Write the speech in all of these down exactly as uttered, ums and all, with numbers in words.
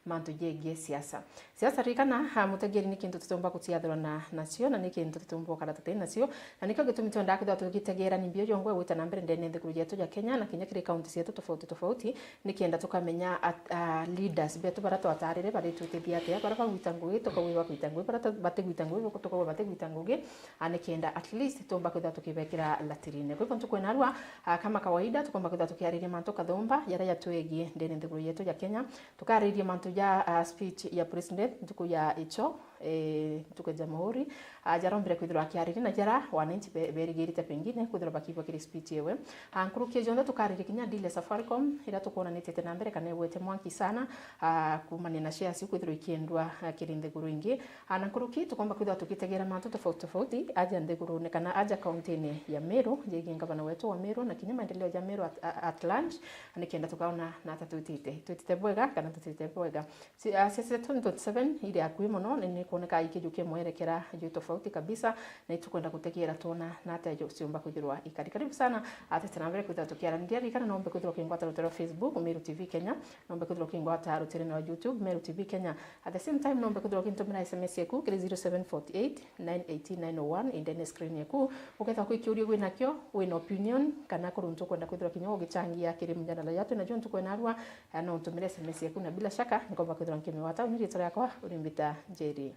mantu jegie siasa. Siasa, ririkana, ha, mutegeri ni kintu tutiumba gutiathirwa na, nacio, na ni kintu tutiumba gukara tuti nacio, na nikio gitumi twendaa kwithirwa tugitegeera ni mbio jongwe gwita na mbere ndene nthiguru yetu ya Kenya, na kinya kiri kaunti cietu tofauti tofauti, nikenda tukamenya at-, a, leaders betu baria twatarire baritwitithia atia, baria bagwita ngugi, tukauga bagwita ngugi, baria ta-, batigwita ngugi, tukauga batigwita ngugi, a, nikenda at least tuumba kwithirwa tukibekira latirine. Kwa hivyo ntuku ya narua, a, kama kawaida, tukomba kwithirwa tukiariria mantu kathumba jaria jatwegie ndene nthiguru yetu ya Kenya, tukaariria mantu ja, a, speech ya president ntuku ya icho, e, ntuku ya Jamhuri, a, jarombire kwithirwa akiariria na jara wananchi be-, berigirite pengine kwithirwa bakiigua kiri speech ewe. A, nkuruki ya jonthe tukaariria kinya deal ya Safaricom, iria tukwona nitite na mbere kana igwete mwanki sana, a, kuumania na shares iu kwithirwa ikiendwa, a, kiri nthiguru ingi. A, na nkuruki tukomba kwithirwa tugitegera mantu tofauti tofauti aja nthigurune kana aja kauntine ya Meru, jegie ngavana wetu wa Meru na kinya maendeleo ja Meru at, a-, at large, nikenda tukaona nata twitite, twitite bwega kana tutite bwega. Si-, a, siasa cia twenty twenty-seven iri akui mono, na nikwoneka ikijukia mwerekera ju tofauti kabisa, na itukwenda gutegera twona nata ju-, ciumba kwithirwa ikari. Karibu sana, a, twite na mbere kwithirwa tukiaraniria. Ririkana, nombe kwithirwa ukingwata rutere rwa Facebook, Meru T V Kenya, nombe kwithirwa ukingwata rutere rwa YouTube, Meru T V Kenya. At the same time, nombe kwithirwa ukintumira S M S yaku kiri zero seven forty eight, nine eighteen, nine oh one, indene screen yaku. Ukethirwa kwi kiuria wina kio, wina opinion, kana kuruntu ukwenda kwithirwa kinya ugichangia kiri mjadala jatu, na juu ntuku ya narua, eh, no untumire S M S yaku, na bila shaka, nikomba kwithirwa nkimigwata. Uni ritwa riakwa, urimbita Njeri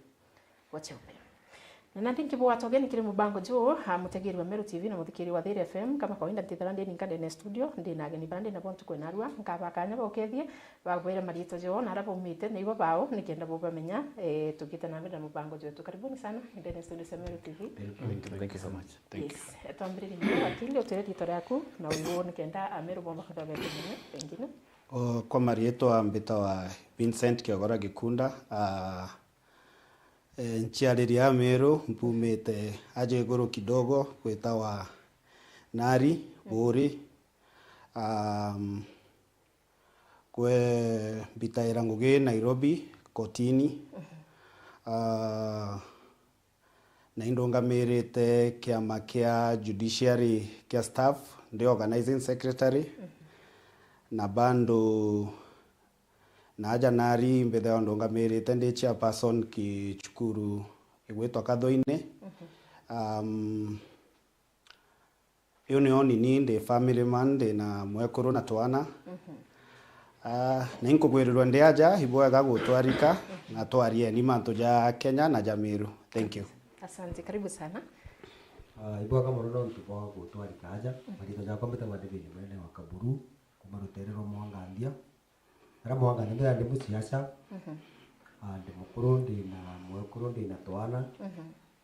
wa Cheupe. Na nandi nkibwata ugeni kiri mubango juu, a, mutegeri wa Meru T V na muthikiri wa Thiri F M, kama kawaida, ntithira ndi ninka ndene studio, ndi na ageni bara ndi nabo ntuku ya narua, nkaba kanya baukethie, babwire mariitwa joo na aria baumite, na ibo bao, nikenda bubamenya, eh, tugite na mbere na mubango jwetu. Karibuni sana, ndene studio cia Meru T V. Thank you, thank you so much. Thank you. Yes, twambiririe nabo, wakili, utwire riitwa riaku, na uyu nikenda Ameru bomba kwithirwa bekumenya, pengine. O, kwa mariitwa mbitawa Vincent Kiogora Gikunda, a, E, nciariria Ameru, mpumite aja iguru kidogo gwitawa Nari, Buuri. Um, kwe mbitaira ngugi Nairobi, kotini. Ah, na indungamirite kiama kia judiciary kia staff, ndi organizing secretary. Na bado na aja Nari, mbithagirwa ndungamirite ndi chairperson ki cukuru igwitwa Kathoine. Um, iu nio nini, ndi family man, ndi na mwekuru na twana. Ah, na inkugwirirwa ndi aja, ibwega gutwarika, na twarieni mantu ja Kenya na ja Meru. Thank you. Asante, karibu sana. Ah, ibwega mono nontu bwa gutwarika aja. Mariitwa jakwa mbitagwa David Munene wa Kaburu, kuma rutere rwa Mwangandia. Aria Mwangandia, ndi musiaca. Ah, ndi mukuru, ndi na mwekuru, ndi na twana.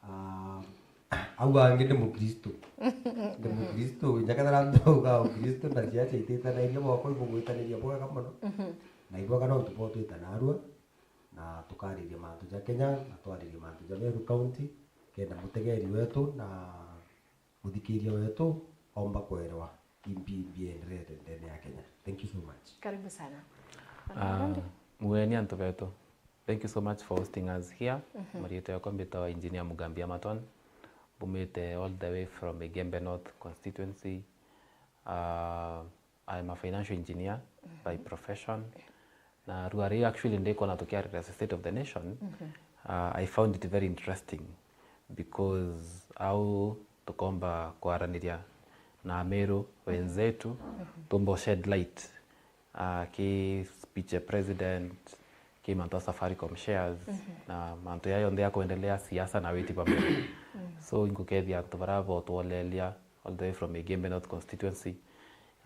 Ah, au angi ndi Mukristo. Ndi Mukristo, njakethera ndauga Ukristo na ciaca ititanairie moko ibugwitaniria bwega mono. Na ibwega nontu bwa twita narua, na tukariria mantu ja Kenya, na twariria mantu ja Meru County, kenda mutegeri wetu na muthikiria wetu omba kwerewa imbi imbi enderete ndene ya Kenya. Thank you so much. Karibu sana. Ah, mueni antu betu. Thank you so much for hosting us here. Mariitwa yakwa mbitawa Engineer Mugambi Amaton. Mbumite all the way from Igembe North constituency. Ah, I am a financial engineer by profession. Na rua ri actually ndikona tukiariria the state of the nation, uh, I found it very interesting because au tukomba kwaraniria na Ameru wenzetu, tumbo shed light, uh, ki speech ya president, ki mantu ya Safaricom shares, na mantu ya yonthe ya kuendelea siasa na witi pamoja. So, inkukethia antu bara botwolelia all the way from Igembe North constituency.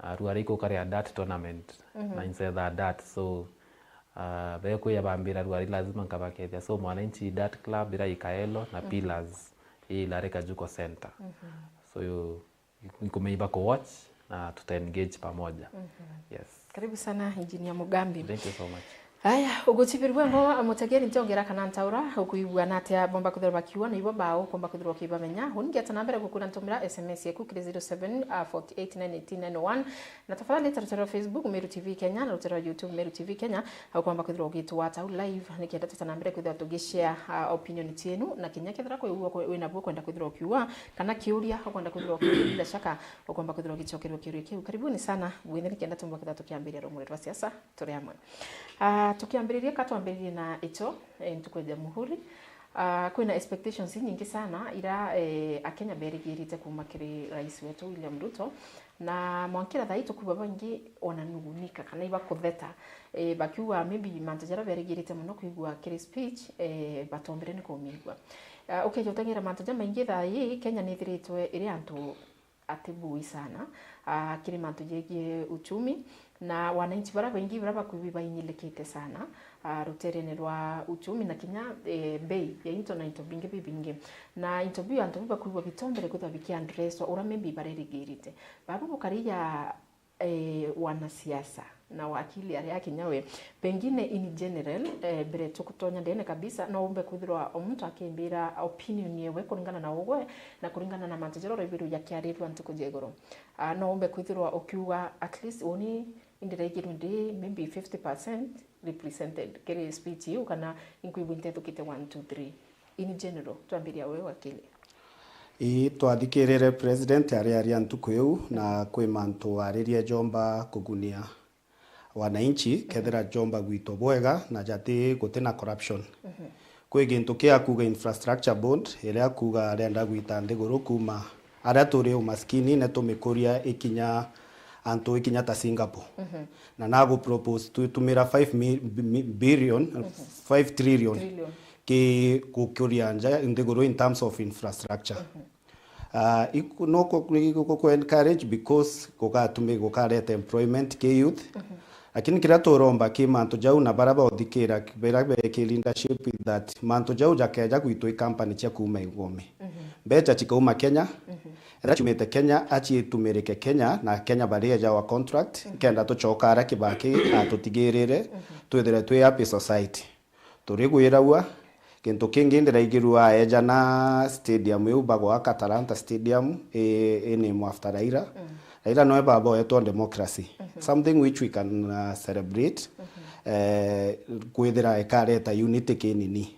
Uh, rua ri ikukaria dart tournament, na insetha dart. So, uh, bekwia bambira rua ri lazima nkabakethia. So, mwananchi dart club ira ikaelo na pillars ii Larika Juko Center. So, you, nkumenya baku watch na tuta engage pamoja. Yes. Karibu sana, Engineer Mugambi. Thank you so much. Aya, uguchibirwe ngo, mutegeri ntiongera kana ntaura, ukuigua na atia bomba kwithirwa bakiuga, na ibo bao ukomba kwithirwa ukibamenya. Uni ngieta na mbere gukura ntumira S M S yaku kiri zero seven forty eight nine eighteen nine oh one. Na tafadhali ta rutere rwa Facebook, Meru T V Kenya, na rutere rwa YouTube, Meru T V Kenya, ukomba kwithirwa ugitwata au live, nikenda tuta na mbere kwithirwa tugishare, ah, opinion cienu, na kinya kethira kwi uguo kwe-, wina buo kwenda kwithirwa ukiuga, kana kiuria ukwenda kwithirwa ukiuga, bila shaka, ukomba kwithirwa ugicokerwa kiuria kiu. Karibuni sana, bwinthe nikenda tumba kwithirwa tukiambiria rumuri rwa siasa, turi amwe. Ah, Tukiambiriria, ka twambiririe na icho, eh, ntuku ya Jamhuri. Ah, kwina expectations inyingi sana ira, eh, Akenya berigirite kuma kiri rais wetu William Ruto, na mwankira thaa ii tukuigua baingi wananugunika kana ibakutheta, eh, bakiuga maybe mantu jaria berigirite mono kwigua kiri speech, eh, batombire ni kumigua. Ah, ukeja uteng'era mantu jamaingi thaa ii, Kenya nithiritwe iri antu ati bui sana, ah, kiri mantu jegie uchumi, na wananchi baria baingi baria bakuigua bainyilikite sana, ah, ruterene rwa uchumi na kinya, eh, mbei ya into na into bingi bibingi. Na into biu antu biu bakuigua bitombere kwithirwa bikiandreswa uria maybe barerigirite. Babu bukari ya, eh, wanasiasa na wakili aria akinya we, pengine in general, eh, mbere tukutonya ndene kabisa, no umbe kwithirwa o muntu akimbira opinion yewe kuringana na ugwe na kuringana na mantu jaria uraigwirwe jakiarirwa ntuku ja iguru. Ah, no umbe kwithirwa ukiuga, at least uni indiraigirwe ndi maybe fifty percent represented kiri speech iu, kana inkwigua intethukite one, two, three. In general, twambiria wewe wakili. Ii, twathikirire president ariaria ntuku iu, na kwi mantu aririe jomba kugunia wananchi, kethira jomba gwitwa bwega na jati guti na corruption. Kwi gintu kia kuga infrastructure board, iria kuga arenda gwita nthiguru kuma aria turi umaskini ne tumikuria ikinya antu ikinya ta Singapore. Na nagu propose twitumira five mi-, bi-, mi-, billion, five trillion, trillion, ki gukuria nja nthiguru in terms of infrastructure. Ah, iku-, no ku-, ni ku-, ku-, ku encourage because gugatumi-, gukareta employment ki youth. Lakini kiria turomba ki mantu jau na baria bauthikira, baria be ki leadership, is that mantu jau jakeja gwitwa i company cia kuuma igome. Mbeca cikauma Kenya, iria ciumite Kenya, acitumirike Kenya, na Kenya barieja our contract, kenda tucoka aria Kibaki atutigirire, twithire twi happy society. Turigwiragua, gintu kingi ndiraigirua eja na stadium iu bagwaka Talanta Stadium, i, i name after Raila. Raila noe baba wetu wa democracy. Something which we can, uh, celebrate, eh, kwithira ikareta unity kinini.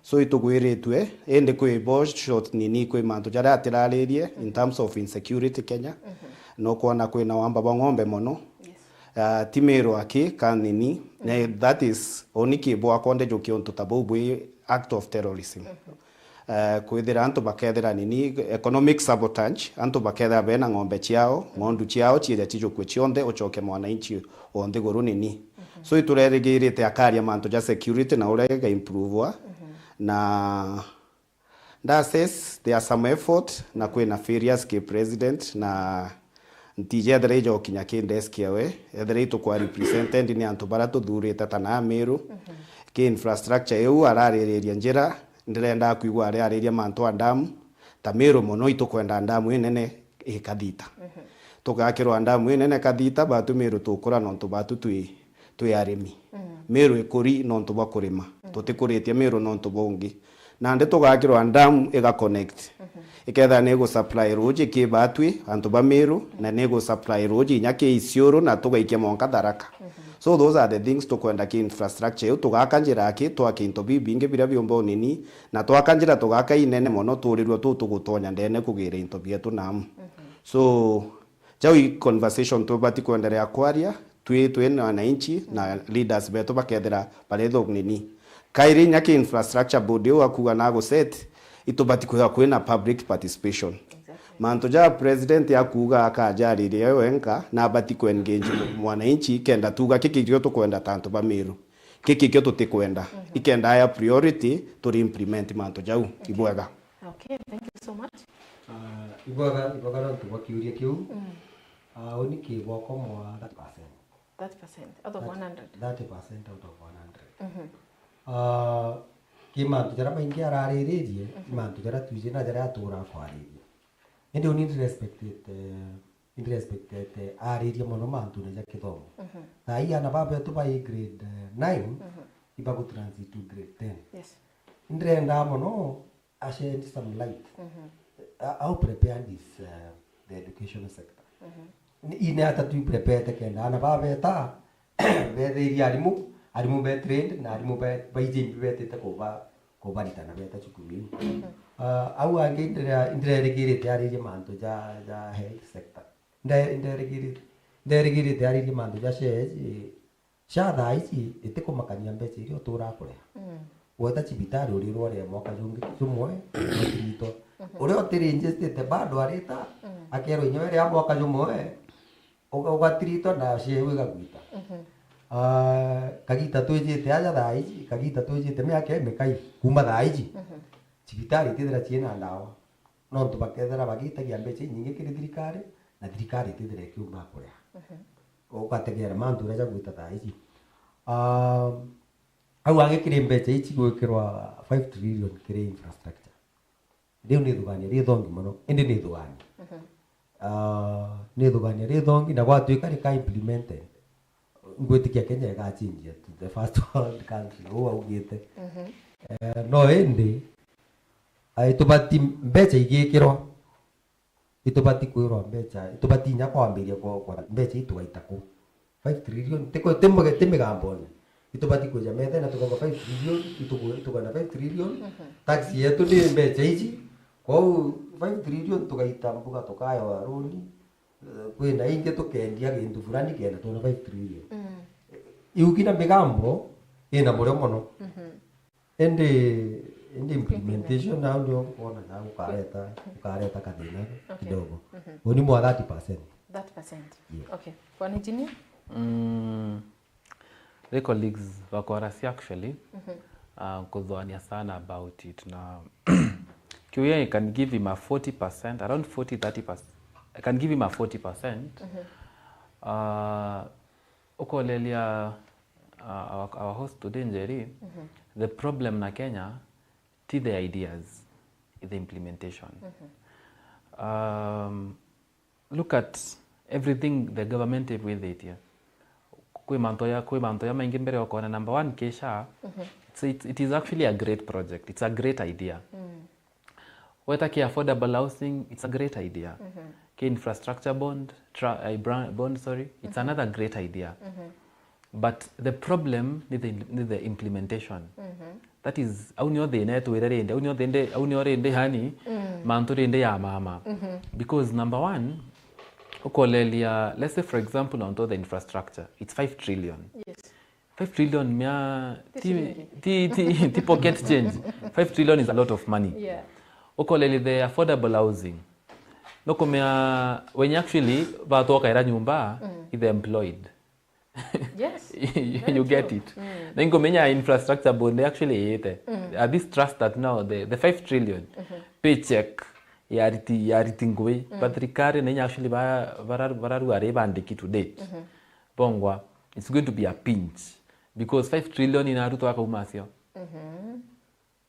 So itugwiritue, indi kwi bo short nini, kwi mantu jaria atiraririe in terms of insecurity Kenya. No kwona kwina wamba bwa ng'ombe mono. Ah, ti Meru aki, kanini. Na that is, oni ki bwakwa ndejukia untu ta buu bwi act of terrorism. Eh, kwithira antu bakethira nini, economic sabotage, antu bakethira bena ng'ombe ciao, ng'ondu ciao, cieja cijukue cionthe, ucoke mwananchi o nthiguru nini. So iturerigirite akaria mantu ja security na uria igaimprovewa. Na nda assess there are some effort na kwina failures ki president, na ntiji ethira ijokinya ki desk yawe, ethira itukwa represented ni antu baria tuthurite ta na Meru. Ki infrastructure iu araririria njira, ndirenda kwigua ariariria mantu a dam, ta Meru mono itukwenda dam inene ikathita. Tugakirwa dam inene kathita, batu Meru tukura nontu batu twi twi arimi. Miru ikuri nontu bwa kurima. Tutikuritie miru nontu bungi. Nandi tugakirwa dam iga connect. Ikethira ni igusupply ruuji ki batwi, antu ba Miru, na ni igusupply ruuji inya ki Isiuru, na tugaikia mwanka Tharaka. So those are the things tukwenda ki infrastructure iu. Tugaka njira aki, twake into bibingi biria biumba unini, na twaka njira tugaka inene mono, turirua tu tugutonya ndene kugira into bietu namu. So, jau i conversation tubati kwenderea kwaria, twi, twi na wananchi na leaders betu bakethira bari thuk nini. Kairi inya ki infrastructure board iu akuga na guset, itubati kwithirwa kwina public participation. Exactly. Mantu ja president akuga akajariria we wenka, na abati ku engage mwananchi, kenda tuga kiki kio tukwenda ta antu ba Miru. Kiki kio tutikwenda. Ikenda aya priority, turi implement mantu jau. Ibwega. Okay, thank you so much. Ah, ibwega, ibwega nontu bwa kiuria kiu. Ah, uni ki bwoko mwa thirty percent. Thirty percent out of one hundred. Thirty percent out of one hundred. Ah, ki mantu jaria maingi arariririe, i mantu jaria twiji na jaria atura kwariria. Indi uni ndirespectete, ndirespectete aririe mono mantune ja kithomo. Thaa ii ana babetu ba grade, eh, nine, ibagu transit to grade ten. Yes. Ndirenda mono a shed some light. How prepared is, uh, the education sector? Ni, ine ata twi prepared kenda ana babeta, bethiria arimu, arimu be trained, na arimu be, baiji imbi betite kuba, kubarita na beta cukuru iu. Uh, au angi ndire-, ndirerigirite aririe mantu ja, ja health sector. Nde-, nderigirite, nderigirite aririe mantu ja shed, eh, SHA thaa ici itikumakania mbeca iria uturaa kuriha. Mm. Weta cibitari urirwa urie mwaka jungi jumwe, utiritwa. Mhm. Uria utirinjistite bado arita, mm, akerwa inya weria mwaka jumwe, uga-, ugatiritwa na SHA iu igagwita. Mhm. Ah, kagita twijite aja thaa ici, kagita twijite miaka imikai kuma thaa ici. Mhm. Cibitari itithira ciina ndawa. Nontu bakethira bagitagia mbeca inyingi kiri thirikari, na thirikari itithira ikiumba kuriha. Mhm. Ugategera mantu uria jagwita thaa ici. Ah, au angi kiri mbeca ici gwikirwa five trillion kiri infrastructure. Riu ni ithugania rithongi mono, indi ni ithugania. Mhm. Ah, ni ithugania rithongi, na gwatuika rika implemented, ngwitikia Kenya igachinjia to the first world country, uu augite. Mhm. Eh, no indi, ah, itubati mbeca igikirwa, itubati kwirwa mbeca, itubati inya kwambiria kwa, kwa mbeca itugaita ku. Five trillion, ti ku-, ti muge-, ti migambone. Itubati kwija metha na tukauga five trillion, itugu-, itugana five trillion, mhm, tax yetu ni mbeca iji. Kwou five trillion tugaita mbuga tukaewa runi, eh, kwina ingi tukendia gintu fulani kenda twona five trillion. Mm. Iu kina migambo ina murio mono. Mhm. Indi, indi implementation nao ndio kwona na ukareta, ukareta kathina, okay, kidogo. Mhm. Uni mwa thirty percent. Thirty percent. Yeah. Okay. Kwa engineer? Mm, the colleagues bakwa rasi actually, mhm, uh, kuthuania sana about it na kiuya I can give him a forty percent, around forty, thirty percent. I can give him a forty percent. Mhm. Uh, ukolelia, uh, our, our host today, Njeri, mhm, the problem na Kenya ti the ideas, the implementation. Mhm. Um, look at everything the government ivwithitie. Kwi mantu ya, kwi mantu ya maingi mbere ukona number one ki SHA, mhm, it's, it, it is actually a great project. It's a great idea. Mm. Weta ki affordable housing, it's a great idea. Mhm. Ki infrastructure bond, tra-, eh, bra-, bond, sorry, it's, mhm, another great idea. Mhm. But the problem ni the, ni the implementation. Mhm. That is, au nio thina yetu ira rindi, au nio thinde, au nio rindi hani, mm, mantu rindi ya mama. Mhm. Because number one, ukolelia, let's say for example, onto the infrastructure, it's five trillion. Yes. Five trillion mia, ti, ti, ti, ti pocket change. Five trillion is a lot of money. Yeah. Ukolelia the affordable housing. Nukumea, when you actually, batwoka ira nyumba, mm, ithe employed. Yes. You, you get it. Mm. Na ingumenya infrastructure bond actually ite. Mm. Uh, this trust that now the, the five trillion, mhm, paycheck ya riti, ya riti ngui. Mm. But thirikari na inya actually ba, bara, bararua ari bandiki to date. Mhm. Bongwa, it's going to be a pinch because five trillion inarutwa akauma acio. Mhm.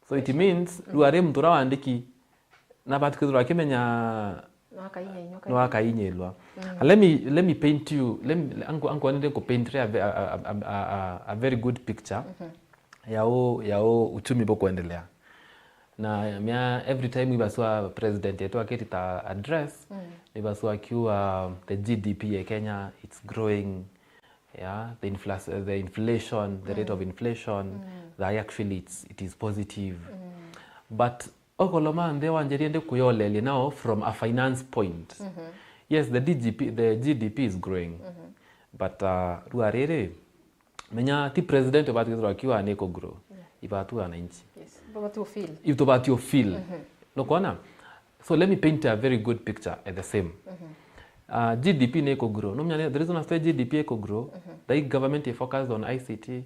So it means, mm, riu ari muntu uria wandiki, na batu kwithirwa akimenya no akainyilwa. Mm. And let me, let me paint you, let me, anko, anko nende ku paint a, a, a, a, a, a very good picture, mhm, ya u, ya u uchumi bukwendelea. Na mia every time ibasua president yetu akirita address, mm, ibasua akiuga the G D P ya Kenya, it's growing, yeah, the inflas-, the inflation, the rate, mm, of inflation, mm, that actually it's, it is positive. Mm. But okoloma nthe wanjerie ndi kuyolelia now from a finance point. Mhm. Yes, the D G P, the G D P is growing. Mhm. But, uh, riu ariri, menya ti president ubatu kwithirwa akiuga ni ku grow. Yeah. Ibatu wananchi. Yes. Babatu feel. Itubatu feel. Mhm. Nukwona? So let me paint a very good picture at the same. Mhm. Uh, G D P ni ku grow. No menya the reason after G D P ku grow, mhm, the government is focused on I C T,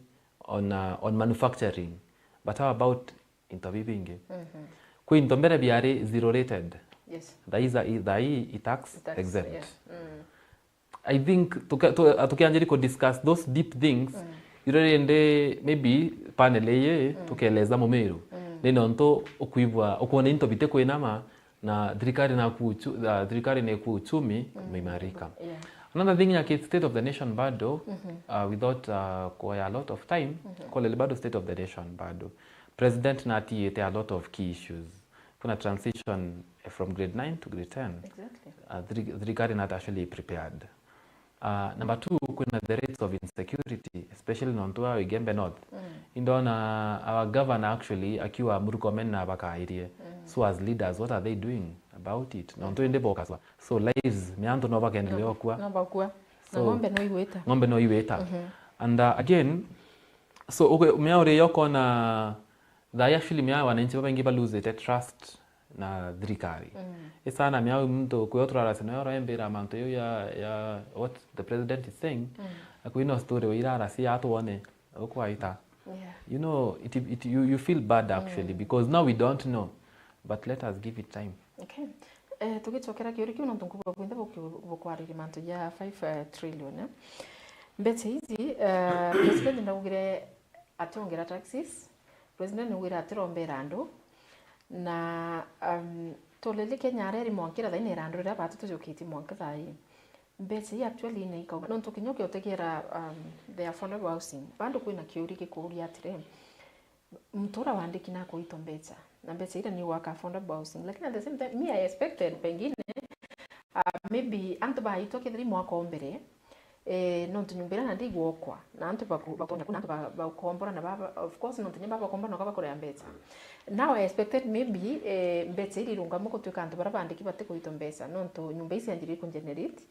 on, uh, on manufacturing. But how about into bibi bingi? Mhm. Kwi into mbere biari zero rated. Yes. Thai za, thai i tax, i tax exempt. Yeah. Mm. I think tuka-, tu-, tukianjiri ku discuss those deep things, mm, ire rindi maybe panel iyi, mm, tukeleza mumiru. Mm. Ni nontu ukwigua, ukwona into biti kwinama, na thirikari na kuchu-, uh, thirikari ni ku uchumi, mm, umeimarika. Yeah. Another thing ya ki state of the nation bado, mhm, uh, without, uh, kuoya a lot of time, mhm, kolele bado state of the nation bado. President natiite a lot of key issues. Kuna transition from grade nine to grade ten. Exactly. Uh, thiri-, thirikari not actually prepared. Uh, number two, kuna the rates of insecurity, especially nontu wa Igembe North. Mm. Indona our governor actually akiwa Murkomen na bakairie. Mm. So as leaders, what are they doing about it? Nontu indi bokaswa. So lives, miantu no bakendelea okua. No bakua. Na so, ng'ombe no igwita. Ng'ombe no igwita. Mhm. And uh, again, so okay, mea uri yokona thaa ya actually mea wananchi babaingi balosete trust na thirikari. Mm. Isana mea muntu kwi uturarasi nayo urembira mantu yau ya, ya what the president is saying. Mm. Akwina story wa irarasi atwone ukwaita. Yeah. You know, it, it, you, you feel bad actually, mm, because now we don't know, but let us give it time. Okay. Eh, tugicokera kiuri kiu nontu nkubwa bwinthe bukwariria mantu ja five trillion, eh. Mbeca ici, eh, president ndaugire ationgera taxes, president naugire atirombera andu, na, um, tulili Kenya areri mwankira thaini irandu riria batu tujukitie mwanka thai. Mbeca ii actually ni ikauga nontu kinya ukiotegera, um, the affordable housing, bado kwina kiuri gikuuria atiri, mtura wandiki na kuitwa mbeca, na mbeca iria ni gwaka affordable housing, lakini at the same time me I expected pengine, uh, maybe antu baitwa kethira i mwaka o mbere, eh, nontu nyumba iria nandi igwokwa na antu baku- bakwenda kuna antu ba- bakombora na baba, of course nontu nya babakombora na bakurea mbeca. Now I expected maybe, eh, mbeca iria irungama gutwika antu baria bandiki batikuitwa mbeca nontu nyumba ici cianjirie ku generate,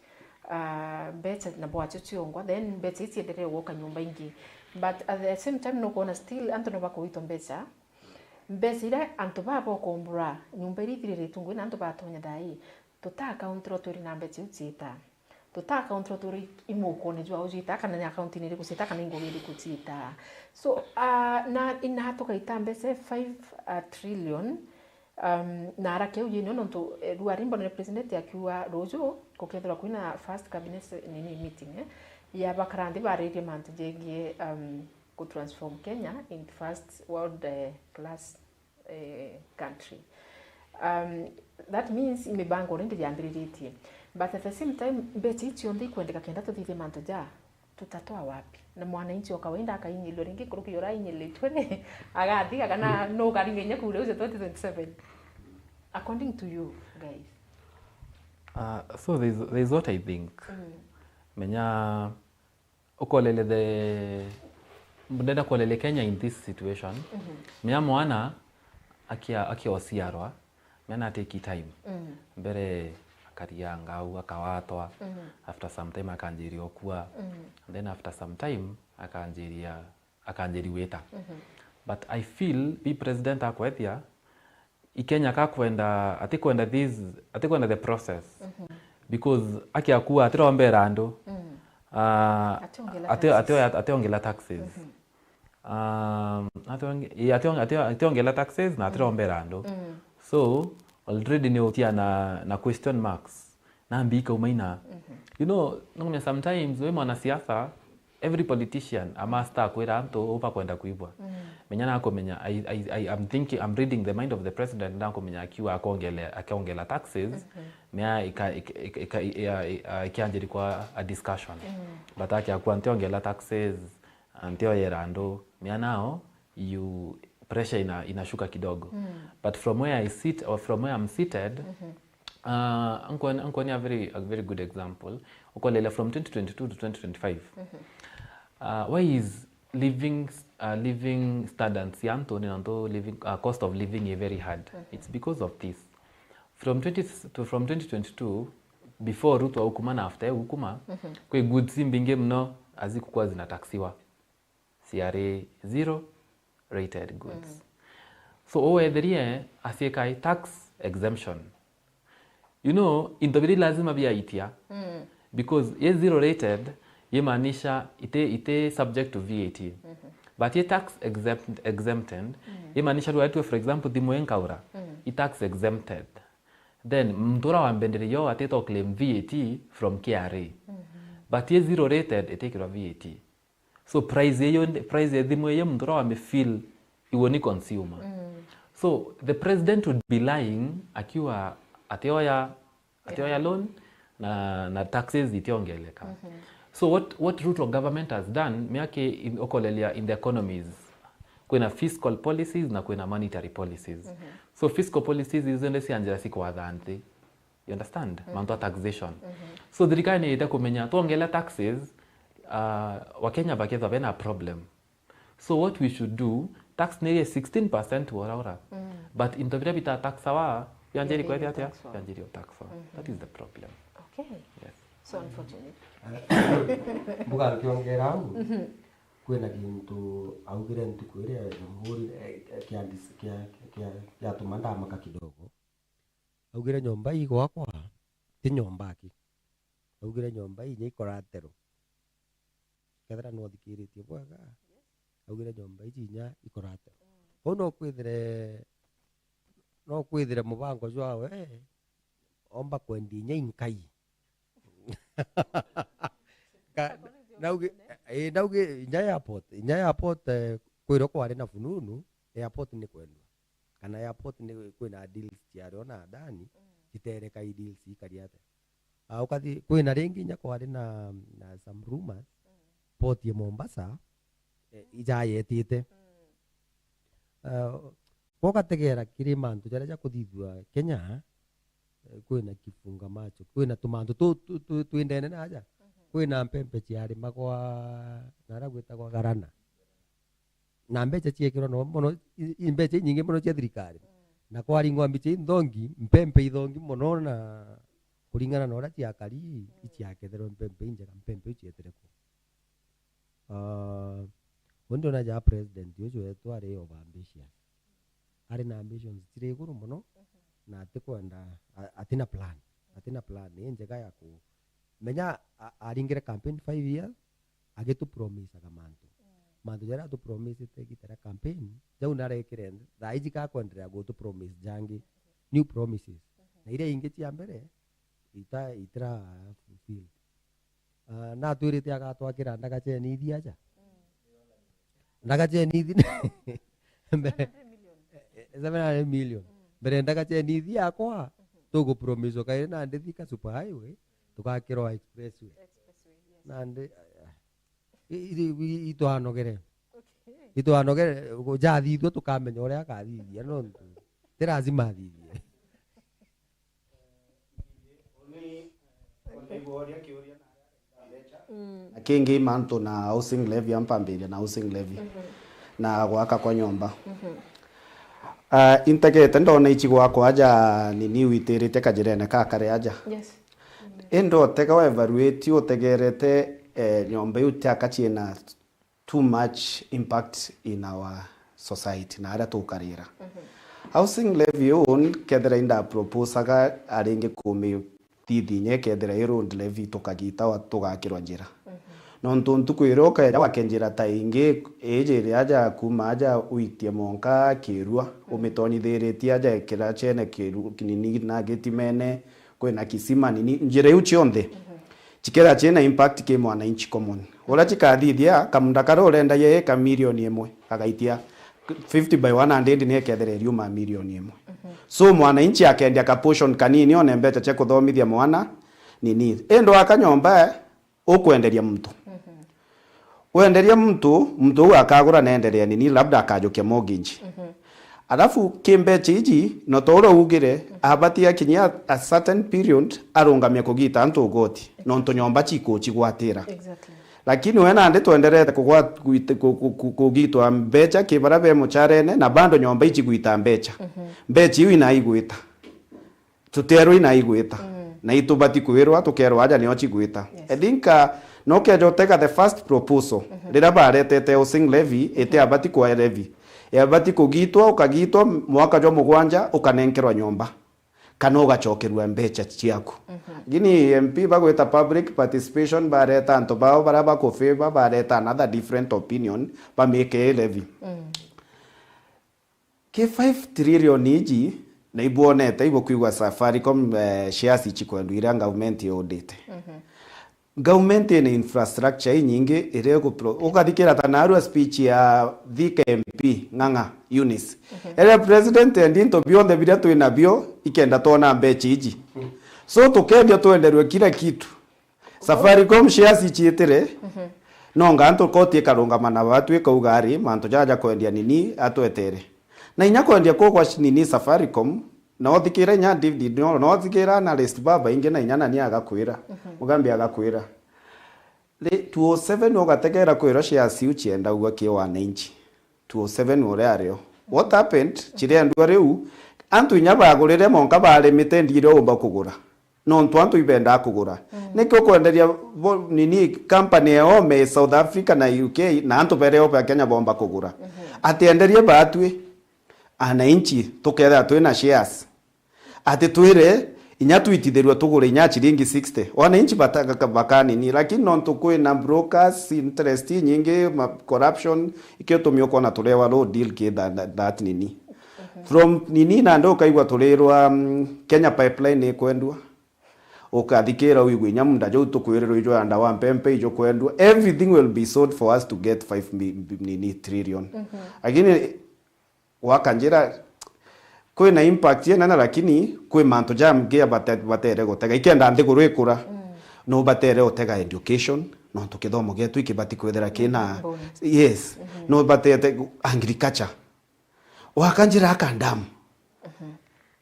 ah, mbeca na bwacio ciongwa, then mbeca ici cienderee gwoka nyumba ingi. But at the same time nukwona still antu no bakuitwa mbeca. Mbeca iria antu baba bakombora nyumba iria ithiriritwe ngui na antu batonya thai, tuta account ro twiri na mbeca iu ciita. Tuta account ro twiri imukone jwao ciita, kana ni account ni iriku ciita, kana ni ngugi iriku ciita. So, ah, na, ina tugaita mbeca five trillion, um, na arake ujini nontu, eh, riu ari mbonere president akiuga ruju gukethirwa kwina first cabinet se- nini meeting, eh, ya bakara nthi baririe mantu jegie, um, ku transform Kenya in first world, eh, class, eh, country. Um, that means mibango already yambiriritie. But at the same time, mbeca ici cionthe ikwendeka kenda tuthithie mantu ja, tutatoa wapi? Na mwananchi o kawaida akainyilwa ringi kuruki ura ainyilitwe ni, agathiga kana no ukaringa inya kuu riu cia twenty twenty-seven? According to you, guys. Uh, so there's, there's what I think. Mm. Menya ukolele the ndenda kolele Kenya in this situation. Mhm. Menya mwana akia akiociarwa, menya na take time. Mm. Mbere akaria ngau, akawatwa. Mhm. After some time akanjiria okua. Mhm. And then after some time akanjiria akanjiri wita. Mhm. But I feel bi president akwethia i Kenya ka kwenda, ati kwenda this, ati kwenda the process. Mhm. Because akiakua atirombera andu. Mm. Ah, ationgela ati- taxes. Ati- ationgela taxes. Mhm. Um, ationge- i- ationg- ati- ationgela taxes na atirombera andu. Mm. So already ni utia na, na question marks. Nambi ikaumaina. Mhm. You know, nong'omia sometimes we mwanasiasa, every politician a must akwira antu ubakwenda kuibwa. Mhm. Menya nakumenya, I, I, I, I'm thinking, I'm reading the mind of the president, nakumenya akiuga akongele- akiongela taxes, mhm, mea ika- ika- ika- ika- ia- ia- ikianjiri kwa a discussion. Mhm. But akiakua ntiongela taxes, antioyera andu, mea nao you pressure ina- inashuka kidogo. Mm. But from where I sit or from where I'm seated, mhm, uh, ankwan- ankwania a very, a very good example. Ukolele from twenty twenty-two to twenty twenty-five. Mhm. Uh, why is living s- uh, living standards ya antu ni nantu living, uh, cost of living is very hard? Mhm. It's because of this. From twenty to, from twenty twenty-two, before Ruto aukuma na after aukuma, mhm, kwi goods mbingi mno azikukwa zinataxiwa. Ciari zero rated goods. Mm. So, uwethirie aciika i tax exemption. You know, into biri lazima biaitia. Mm. Because ye zero rated, yimaanisha ite, ite subject to V A T. Mhm. But ye tax exempt, exempted, mm, yimaanisha rwa tu, for example, thimu inkaura, mm, i tax exempted. Then, mtura wa mbendere yo atitwa claim V A T from K R A. Mhm. But ye zero rated, itikirwa V A T. So price iyo, price ya thimu iyo muntu uria wami feel iwe ni consumer. Mm. So the president would be lying akiwa atioya, atioya, yeah, loan na, na taxes itiongeleka. Mhm. So what, what Ruto government has done, miaki in, okolelia in the economies, kwina fiscal policies na kwina monetary policies. Mhm. So fiscal policies izo ndio cianjira cikwatha nthi. You understand? Mm. Mantu a taxation. Mhm. So thirikari ni ite kumenya twongela taxes, uh, Wakenya bakethwa bena problem. So what we should do, tax ni iri sixteen percent ora ora. Mm. But into biria bita taxawa, yanjiri kwethia atia? Yanjiri taxwa. Yanjiri taxwa. Mhm. That is the problem. Okay. Yes. So unfortunate. Mbuga nkiongera au, kwina gintu augire ntuku iria ya Jamhuri, eh, kia dis-, kia, kia, kiatuma ndamaka kidogo. Augire nyomba ii gwakwa ti nyomba aki. Augire nyomba ii inya ikoratero. Kethira nwathikiritie bwega, augire nyomba iji inya ikoratero. Kwou no kwithire, no kwithire mubango jwawe omba kwendia inya inkai. Ka-, naugi, ii, naugi inya airport, inya airport, eh, kwirwo kwari na fununu, airport ni kwendwa. Kana airport ni kwina deals ciario na Adani, citerekai deals ikari atia. Ah, ukathi, kwina ringi inya kwari na, na some rumors, port ya Mombasa, eh, ijayetite. Ah, Kwa ugategera kiri mantu jaria jakuthithua Kenya, eh, kwina kifunga macho, kwina tumantu tu, tu, tu, twindene na aja. Kwina mpempe ciarimagwa naria gwitagwa Garana. Na mbeca ciekirwa no mono, i, i mbeca inyingi mono cia thirikari. Na kwaringwa mbica inthongi, mpempe ithongi mono na kuringana na uria ciakari, iciaketherwe mpempe injega, mpempe iu cietire ku. Ah, undi ona ja president uju wetu ari of ambitious. Ari na ambitions ciri iguru mono, na atikwenda, a-, atina plan. Atina plan injega ya ku-, menya a-, aringire campaign five years, agitu promisaga mantu. Mantu jaria atu promisite igita ria campaign, jau narekire thaa iji ka kwenderea gutu promise jangi, new promises. Na iria ingi cia mbere, ita-, itira fulfilled. Ah, natwirite agatwakira ndagaceni ithia aja. Ndagaceni ithi-, mbere, seven hundred million. Mbere ndagaceni ithia akwa, tugupromiswa kairi nandi thika super highway, tugakirwa expressway. Nandi, ah, i-, i-, i-, itwanogere. Itwanogere, jathithua tukamenya uria akathithia, nontu ti lazima athithie. Na kingi mantu na housing levy, ampambiria na housing levy na gwaka kwa nyomba. Ah, integete ndona ichi gwakwa aja nini witiritie kajirene ka kare aja. Yes. Indi utega wa evaluate utegerete, eh, nyomba iu tiaka ciina too much impact in our society na aria tukarira. Housing levy uu kethira inda proposaga aringi kumithithinya kethira i road levy tukagita wa-, tugakirwa njira. Nontu ntuku iria ukeja wake njira ta ingi iji iria aja kuma aja uitie monka kirua umitonyithiritie aja ikira cene kiru kinini na gitimene kwina kisima nini, njira iu cionthe cikethira ciina impact ki mwananchi common. Uria cikathithia, kamunda karia urendagia ika milioni imwe, agaitia fifty by one hundred ni ikethira iriuma milioni imwe. So mwananchi akendia ka portion kanini, one mbeca cia kuthomithia mwana nini. Indi waka nyomba, ukwenderia muntu. Wenderia muntu, muntu uu akagura na enderea nini, labda akajukia mortgage. Alafu ki mbeca iji, no ta uria ugire, abati akinyia a certain period, arungamia kugita antu ugoti, nontu nyomba cikucigwatira. Exactly. Lakini we nandi twenderete kugwa-, gwit-, ku-, ku-, ku-, kugitwa mbeca ki baria be mucarene, na bado nyomba icigwita mbeca. Mbeca iu inaigwita. Tuterwa inaigwita. Na itubati kwirwa, tukerwa aja nio cigwita. Yes. I think, uh, no keja utega the first proposal, riria baretete housing levy, iti abati kwa levy. Yabati kugitwa, ukagitwa mwaka jwa mugwanja, ukanenkerwa nyomba. Kana ugacokerua mbeca ciaku. Lakini M P bagwita public participation, bareta antu bao baria bakufavor, bareta another different opinion, bamike levy. Ki five trillion iji, na ibwonete, ibukwigua Safaricom, eh, shares ichikwendwa iria government yodite. Government ina infrastructure inyingi iria igupro-, ukathikira ta narua speech ya Thika M P, Ng'ang'a Eunice. Eria president endi into bionthe biria twinabio, ikenda twona mbecha iji. So tukendia twenderwe kila kitu. Safaricom shares ichiitire, no nga antu koti ikarungama na batu ikauga ari, mantu jaja kwendia nini atwetere. Na inya kwendia kuu kwa nini Safaricom, na uthikira inya David, no, na uthikira analyst babaingi na inya nani agakwira, Mugambi agakwira. Ri, two oh seven ugategera kwirwa shares iu ciendagua ki wananchi. Two oh seven uria ario. What happened? Chirendua riu, antu inya bagurire monka barimite ndire umba kugura. Nontu antu ibendaa kugura. Mm. Niki ukwenderia bo-, nini, company ya Ome South Africa na U K, na antu bere Ome Kenya bomba kugura? Mhm. Ati enderie baatwi, ananchi tukethira twina shares. Ati twire, inya twitithirwe tugure inya ciringi sixty. Wananchi bata-, ka-, bakanini, lakini nontu kwina brokers, interest inyingi, ma-, corruption, ikio tumi ukona turewa low deal ki tha-, tha-, that nini. Mhm. From nini nandi ukaigua turirwa, mm, Kenya Pipeline ikwendua. Ukathikira uigwe inya munda jau tukwirirwa ijo yanda wa mpempe ijo kwendua. Everything will be sold for us to get five mi-, mi-, nini, trillion. Mhm. Lakini wakanjira, kwina impact inene, lakini kwi mantu jamgi bate-, batere gutega. Ikenda nthiguru ikura, mm, no batere gutega education, nontu kithomo gietu ikibati kwithira kina, mm, yes, mhm, no batete agriculture. Wakanjira aka ndamu. Mhm.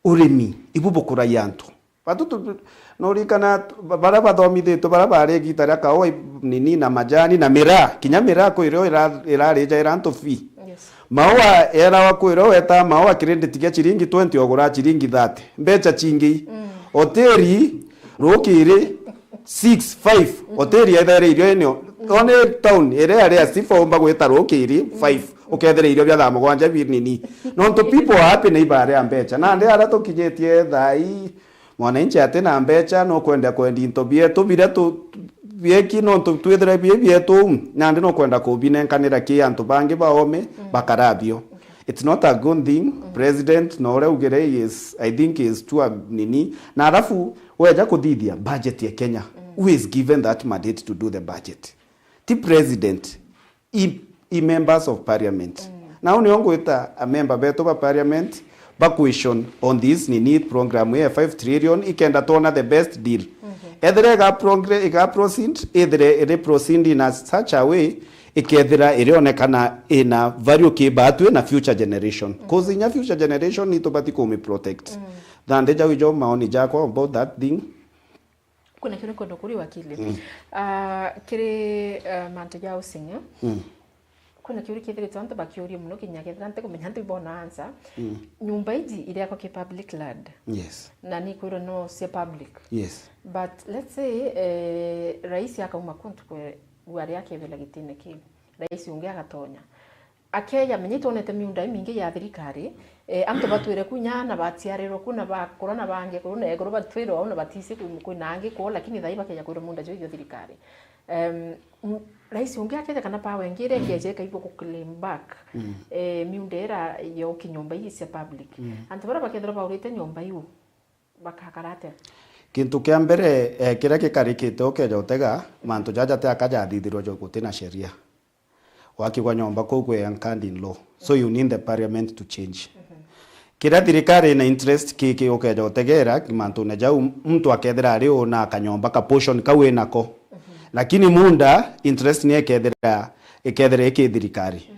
Urimi, ibu bukuragia antu. Batu tu-, norikana tu-, ba-, baria bathomithitwe, baria bari igita ria kaua, i-, nini na majani na miraa, kinya miraa kwi rio ira-, irarija ira antu fee. Yes. Maua erawa kwi rio weta maua credit kia ciringi twenty ogura ciringi thirty. Mbecha cingi. Mm. Hoteli, rukiri, six, five, hoteli yethaire irio inio. One town, iria yari ya sifa umba gwita rukiri, five, ukethira irio bia thaa mugwanja bi nini. Nontu people are happy na ibaria mbecha. Nandi aria tukinyitie thaa ii, mwananchi ati na mbecha, no kwenda kwendia into bietu, biria tu-, bieki nontu twithire bi bietu, nandi no kwenda kubinenkanira ki antu bangi baome, mm, bakarabio. Okay. It's not a good thing. Mm. President, no uria ugire is, I think is too, a, nini. Na alafu, weja kuthithia budget ya Kenya, mm, who is given that mandate to do the budget? Ti president, i, i members of parliament. Mm. Nao nio ngwita a member betu ba parliament ba question on this nini program ya five trillion, ikenda twona the best deal. Mhm. Ethire iga progre-, iga proceed, ethire iri proceed in a such a way, ikethira irionekana ina value ki batwi na future generation. Mm. 'Cause inya future generation ni tubati kumi protect. Mm. Thande jau ijo maoni jakwa about that thing. Kwina kiu nikwenda kuria wakili. Mm. Ah, kiri, ah, mantu ja housing, eh? Mm. Kwina kiu kithirite antu bakiuria muno, kinya kethira ntikumenya antu ibona answer. Mm. Nyumba iji iriakwa ki public land. Yes. Na ni kwirwa no cia public. Yes. But let's say, eh, rais akauma kuntu kwe, aria akebela gitine kiu. Rais ungi agatonya. Akeja, menya itwonete miunda imingi ya thirikari, eh, antu batwire ku nya na baciarirwe ku na bakura na bangi kuru na ekuru batwire au na batisi ku, kwina angi kwoo, lakini thai bakeja kwirwa miunda juu ithio thirikari. Em, m-, rais ungi akeja kana power ingi iria ikeja ikaigua ku claim back, mm, eh, miunda ira yo kinyomba ii cia public. Mm. Antu baria bakethirwa baurite nyomba iu, bakakara atia? Kintu kia mbere, eh, kiria gikarikite ukeja utega, mantu jaja ti aka jathithirwa jo gutina sheria. Wakigwa nyomba kuu kwi anchored in law. So you need the parliament to change. Mhm. Kiria thirikari ina interest ki, ki ukeja utegera mantune jau, muntu akethira ari una kanyomba ka portion kau inako. Mhm. Lakini munda interest ni ikethira, ikethira iki thirikari. Mm.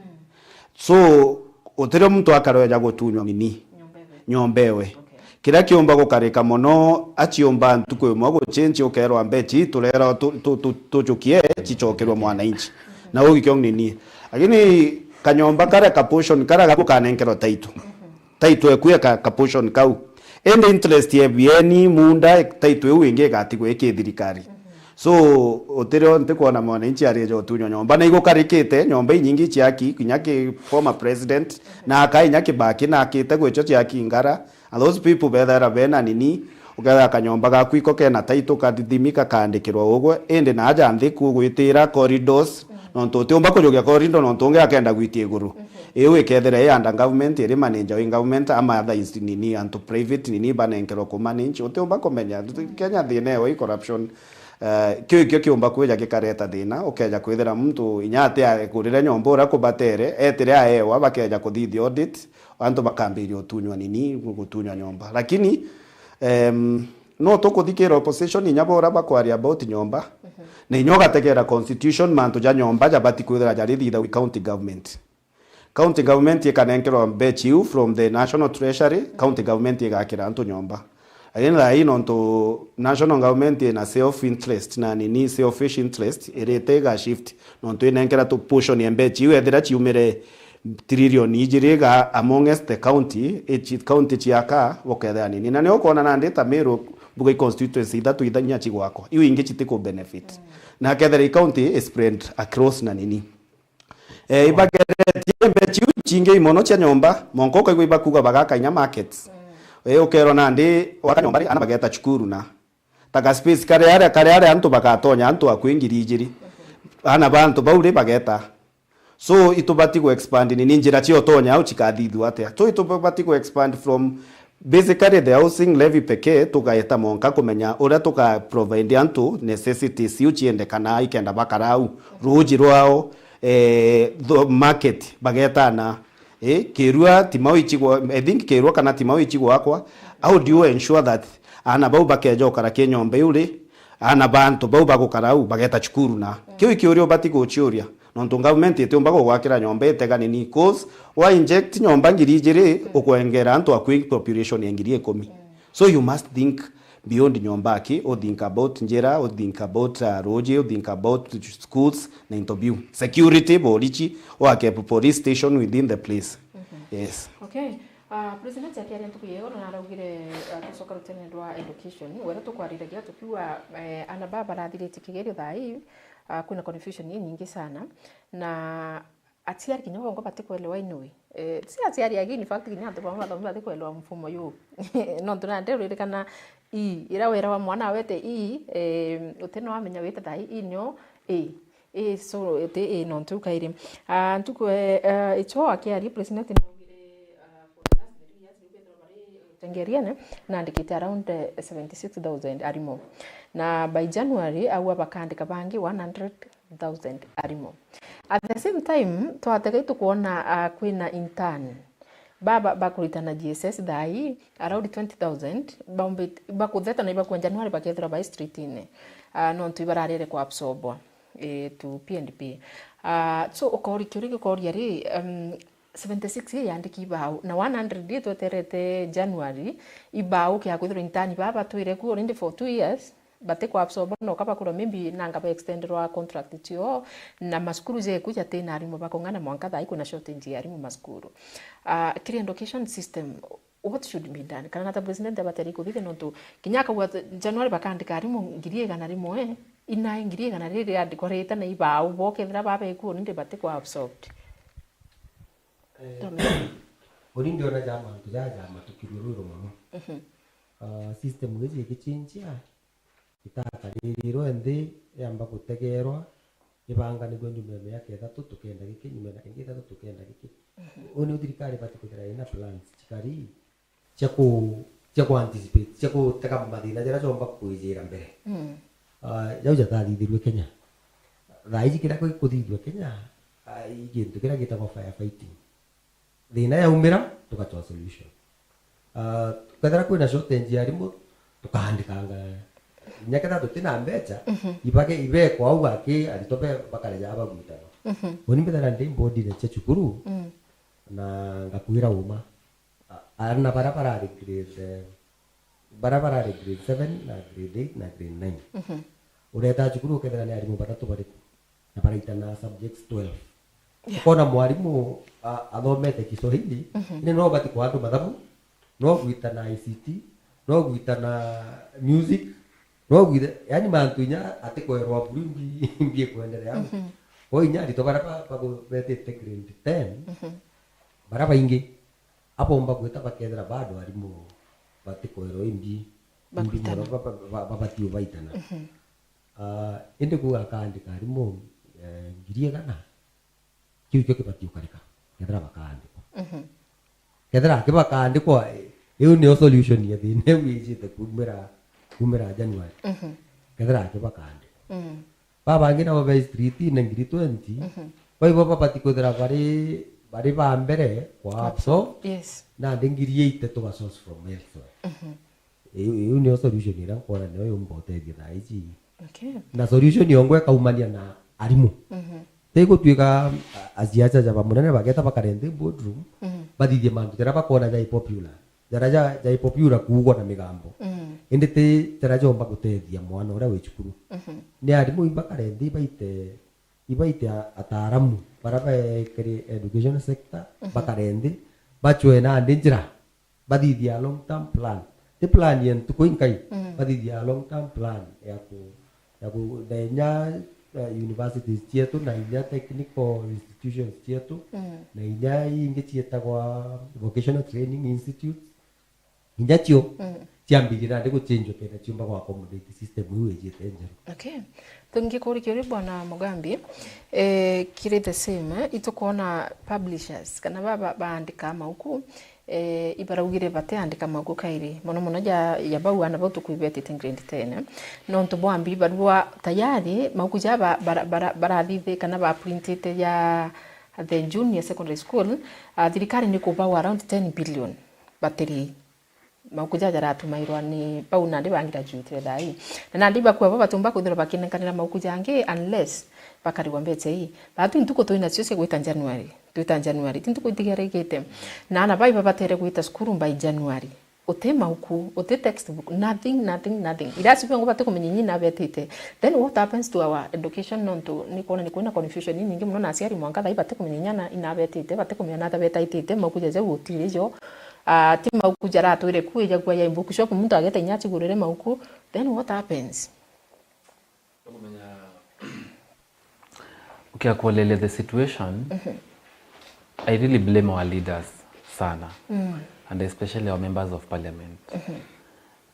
So, utirio muntu akaroeja gutunywa nini? Nyomba ewe. Nyomba ewe. Okay. Kiria kiumba gukarika mono, aciumba ntuku imwe guchenji ukerwa mbechi turera tu-, tu-, tu-, tujukie chichokerwe mwananchi. Na ugikio nini? Lakini kanyomba karia ka portion karia gaku kanenkerwa title. Title ekuya ka, ka portion kau. Ende interest ye bieni munda title iu ingi igatigwa iki thirikari. So, utirio ntikwona mwananchi arieja utunywa nyomba. Na igukarikite, nyomba inyingi chiaki, kinya ki former president, na aka inya Kibaki, na akite gwicho chiaki ngara. And those people bethaira bena nini, ukethira kanyomba gaku iko kena title, kathithimi, kakaandikirwa ugwe, indi na aja nthi kugwitira corridors, nontu utiumba kujukia corridor, nontu ungi akenda gwitia iguru. Iu ikethira i under government, iri manage in government, ama other insti-, nini, antu private nini banenkerwa ku manage, utiumba kumenya. Kenya thina eyo i corruption. Eh, kiu ikio kiumba kwija gikareta thina, ukeja kwithira muntu inya ati agurire nyomba uria kubatere, etire aewa, bakeja kuthithia audit, antu bakambiria utunywa nini, gutunywa nyomba. Lakini, em, no tukuthikira opposition inya bora bakwaria about nyomba, na inya ugategera constitution, mantu ja nyomba jabati kwithira jarithitha with county government. County government ikanenkerwa mbechi iu from the national treasury, county government igakira antu nyomba. Lakini thaa ii nontu national government ina self interest na nini selfish interest, irite iga shift, nontu inenkera tu portion ya mbechi iu, ethira ciumire trillion ijiri iga amongst the county, ichi county chiaka bukethira nini. Na ni ukwona nandi ta Meru Mbuga i constituency ithatu itha inya cigwakwa. Iu ingi citiku benefit. Na kethira i county i spread across na nini. Eh, ibageretie mbeca iu cingi mono cia nyomba, mwanka ukaigua ibakuga bagaka inya markets. Eh, ukerwa nandi waka nyomba ri, ana bageta cukuru na. Ta ga space karia aria, karia aria antu bagatonya, antu akui ngiri ijiri. Ana ba antu bau ri bageta. So, itubati ku expand nini njira cia utonya au cikathithua atia? So, itubati ku expand from basically the housing levy pekee, tugaeta mwanka kumenya uria tuka provide antu necessities iu ciendekana ikenda bakara au, ruuji rwao, eh, tho-, market bagetana, eh, kirua timau ichigwa, I think kirua kana timau ichigwa akwa. How do you ensure that ana bau bakeja ukara ki nyomba iu ri, ana ba antu bau bagukara au bageta cukuru na? Kiu ikiuria ubati guciuria. Nontu government itiumba gugwakira nyomba itega nini, 'cause wa inject nyomba ngiri ijiri, ukwengera antu akui population ya ngiri ikumi. So you must think beyond nyomba aki, u think about njira, u think about, uh, ruuji, u think about schools na into biu. Security, borichi, wake police station within the place. Yes. Okay. Ah, President akiaria ntuku ya igoro naraugire, ah, tucoka rutene rwa education, wera tukwariragia tukiuga, eh, ana baba barathiritie kigerio thaa ii, ah, kwina confusion inyingi sana, na aciari kinya bongo batikwelewa in a way. Eh, si aciari agi, in fact, kinya antu bamwe bathomi batikwelewa mfumo yu. Nontu nandi uririkana ii, ira wera wa mwana awete ii, eh, utina wamenya wite thaa ii, ii nio ii. Ii, so, iti ii nontu kairi. Ah, ntuku, eh, eh, icho akiaria President naugire, ah, for the last three years, ni kwithirwa bari, eh, utengeriene, naandikite around, eh, seventy six thousand arimu. Na by January, aua bakaandika bangi one hundred thousand arimu. At the same time, twatega itukwona, ah, kwina intern. Baba bakuritana G S S thaa ii, around twenty thousand, baumbit-, bakutheta na ibakua January bakethirwa bai street-ini. Ah, nontu ibararere kwa absorbwa, eh, to P N P. Ah, so ukori-, kiuria gikoria ri, um, seventy six ii yandiki ibau, na one hundred ii tweterete January, ibau kia kwithirwa intern baba batwire ku already for two years, bati kwa absorb no kaba kurwa maybe nanga ba extenderwa contract cio, na masukuru jeku jatina arimu bakung'ana mwanka thaa ii kwina shortage ya arimu masukuru. Ah, kiri education system, what should be done? Kana nata president abateri kuthithia nontu kinya akauga ati January bakaandika arimu ngiri igana rimwe, inai ngiri igana riri riandikwa rita na ibau bo kethira babeku already bati kwa absorbed. Eh, Tommy. Uri ndiona ja mantu jaja ja matukirwe rwiro mono. Mhm. Ah, system giji igichinjia, itakarirwe nthi, yamba gutegerwa, ibanganirwe nyuma ya miaka ithatu tukenda giki, nyuma ya ingi ithatu tukenda giki. Mhm. Uu niu thirikari ibati kwithira ina plans cikari cia ku, cia ku anticipate, cia gutega mathina jaria jomba kwijira mbere. Mm. Ah, jau jatathithirue Kenya. Thaa iji kiria gikuthithua Kenya, ah, i gintu kiria gitagwa firefighting. Thina yaumira, tugatoa solution. Ah, kethira kwina shortage ya arimu, tukaandikanga. Kinya kethira tutina mbeca, mhm, ibage, ibekwa au aki aritwa be, bakareja bagwitana. Mhm. Uni mbithira ndi mbodine cia cukuru, mm, na ngakwira uma. A-, aana baria barari grade, baria barari grade seven na grade eight na grade nine. Mhm. Ureta cukuru ukethira ni arimu bathatu bariku. Na baraitana subjects twelve. Yeah. Ukona mwarimu, a-, athomete Kiswahili, mhm, indi no ubati kwa andu mathabu, no gwitana I C T, no gwitana music, no gwita, yani mantu inya atikwerwa buru mbi, mbi ikwenderea au. Mhm. Kwou inya aritwa baria ba-, bagu-, betite grade ten, mhm, baria baingi, abomba gwita bakethira bado arimu batikwerwa imbi, imbi mono, ba-, ba-, ba-, babati ubaitana. Mhm. Ah, indi kuuga akaandika arimu, eh, ngiri igana, kiu kio kibati ukarika, kethira bakaandikwa. Mhm. Kethira aki bakaandikwa, eh, iu niyo solution ya thina iu ijite kumira, kumira January. Mhm. Kethira aki bakaandikwa. Mm. Babangi nabo be street-ini ngiri twenty, mhm, baibo babati kwithira bari, bari ba mbere kwa absorb, yes, nandi ngiri eighty tuga source from elsewhere. Mhm. Iu, iu niyo solution iria nkwona niyo yumba utethia thaa iji. Okay. Na solution yongwa ikaumania na arimu. Mhm. Ti gutuika a-, aciaca ja bamunene bageta bakare nthi boardroom, mhm, bathithie mantu jaria bakona jai popular. Jaria ja-, jai popular kuugwa na migambo. Mhm. Indi ti jaria jomba gutethia mwana uria wi cukuru. Mhm. Ni arimu ibakare nthi baite, ibaite a-, ataaramu baria baikari education sector, mhm, bakare nthi, bacwe nandi njira. Bathithia a long term plan. ti plan ya ntuku inkai, mm, bathithia long term plan ya ku, ya ku, na inya, uh, universities cietu, na inya technical institutions cietu, mm, na inya ingi cietagwa vocational training institutes, inya cio, mm, ciambiririe nandi guchenjwa kenda ciumba gwa accommodate system iu ijite njeru. Okay. Tungikuria kiuria Bwana Mugambi, eh, kiri the same, eh, itukwona publishers kana ba, ba, baandika mauku, eh, ibaraugire batiandika mauku kairi, mono mono ja, ja bau ana bau tukwibetite grade ten, eh. Nontu bwambi barua tayari mauku ja ba, bara, bara, barathithi kana baprintite ja the junior secondary school, ah, thirikari ni kubawa around ten billion batiri. Mauku jaja jaratumairwa ni bau nandi ba graduate thaa ii. Na nandi bakua bo batumba kwithirwa bakinenkanira mauku jangi unless bakarigwa mbeca ii. Batu ntuku twinacio cia gwita January. Twita January. Ti ntuku itigarigite. Na ana bai babatere gwita cukuru by January. Uti mauku, uti textbook, nothing, nothing, nothing. Irasi biongo batikumenya inya inabetite. Then what happens to our education? Nontu ni kwona ni kwina confusion inyingi mono na aciari mwanka thaa ii batikumenya inya na inabetite, batikumenya na atabetaitite, mauku jaja gutiri jo. Ah, ti mauku jaratwire ku ijagua ya bookshop, muntu ageta inya achigurire mauku, then what happens? Ukia kuelelia the situation, mhm, I really blame our leaders sana, mm, and especially our members of parliament. Mhm.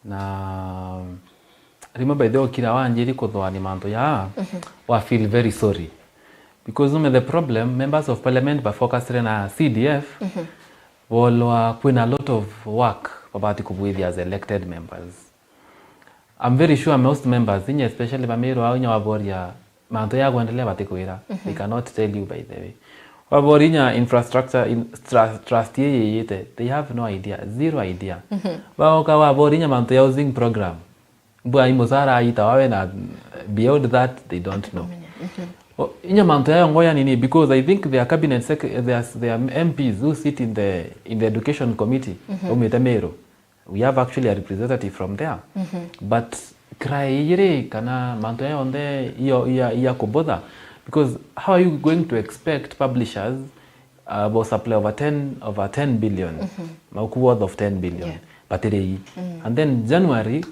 Na rimwe by the way ukira wanjiri kuthwani mantu ya, mhm, wa feel very sorry. Because ume the problem, members of parliament ba focusire na C D F, mhm, bolwa kwina a lot of work babati kubwithia as elected members. I'm very sure most members, inya especially ba Meru ao inya waboria mantu ya kuendelea batikwira. Mhm. They cannot tell you by the way. Waboria inya infrastructure, in, tra-, trust ii yiyite, they have no idea, zero idea. Mhm. Baoka waboria inya mantu ya housing program. Mbwa i musara aita wawe na beyond that, they don't know. Kumenya. Mhm. O, inya mantu ya yongo ya nini, because I think their cabinet sec-, their, their M Ps who sit in the, in the education committee, mhm, umite Meru. We have actually a representative from there. Mhm. But cry iri kana mantu ya yonthe iyo ya, ya kubother, because how are you going to expect publishers, uh, bo supply over ten, over ten billion, mhm, mauku worth of ten billion, yeah, batiri, mm, and then January,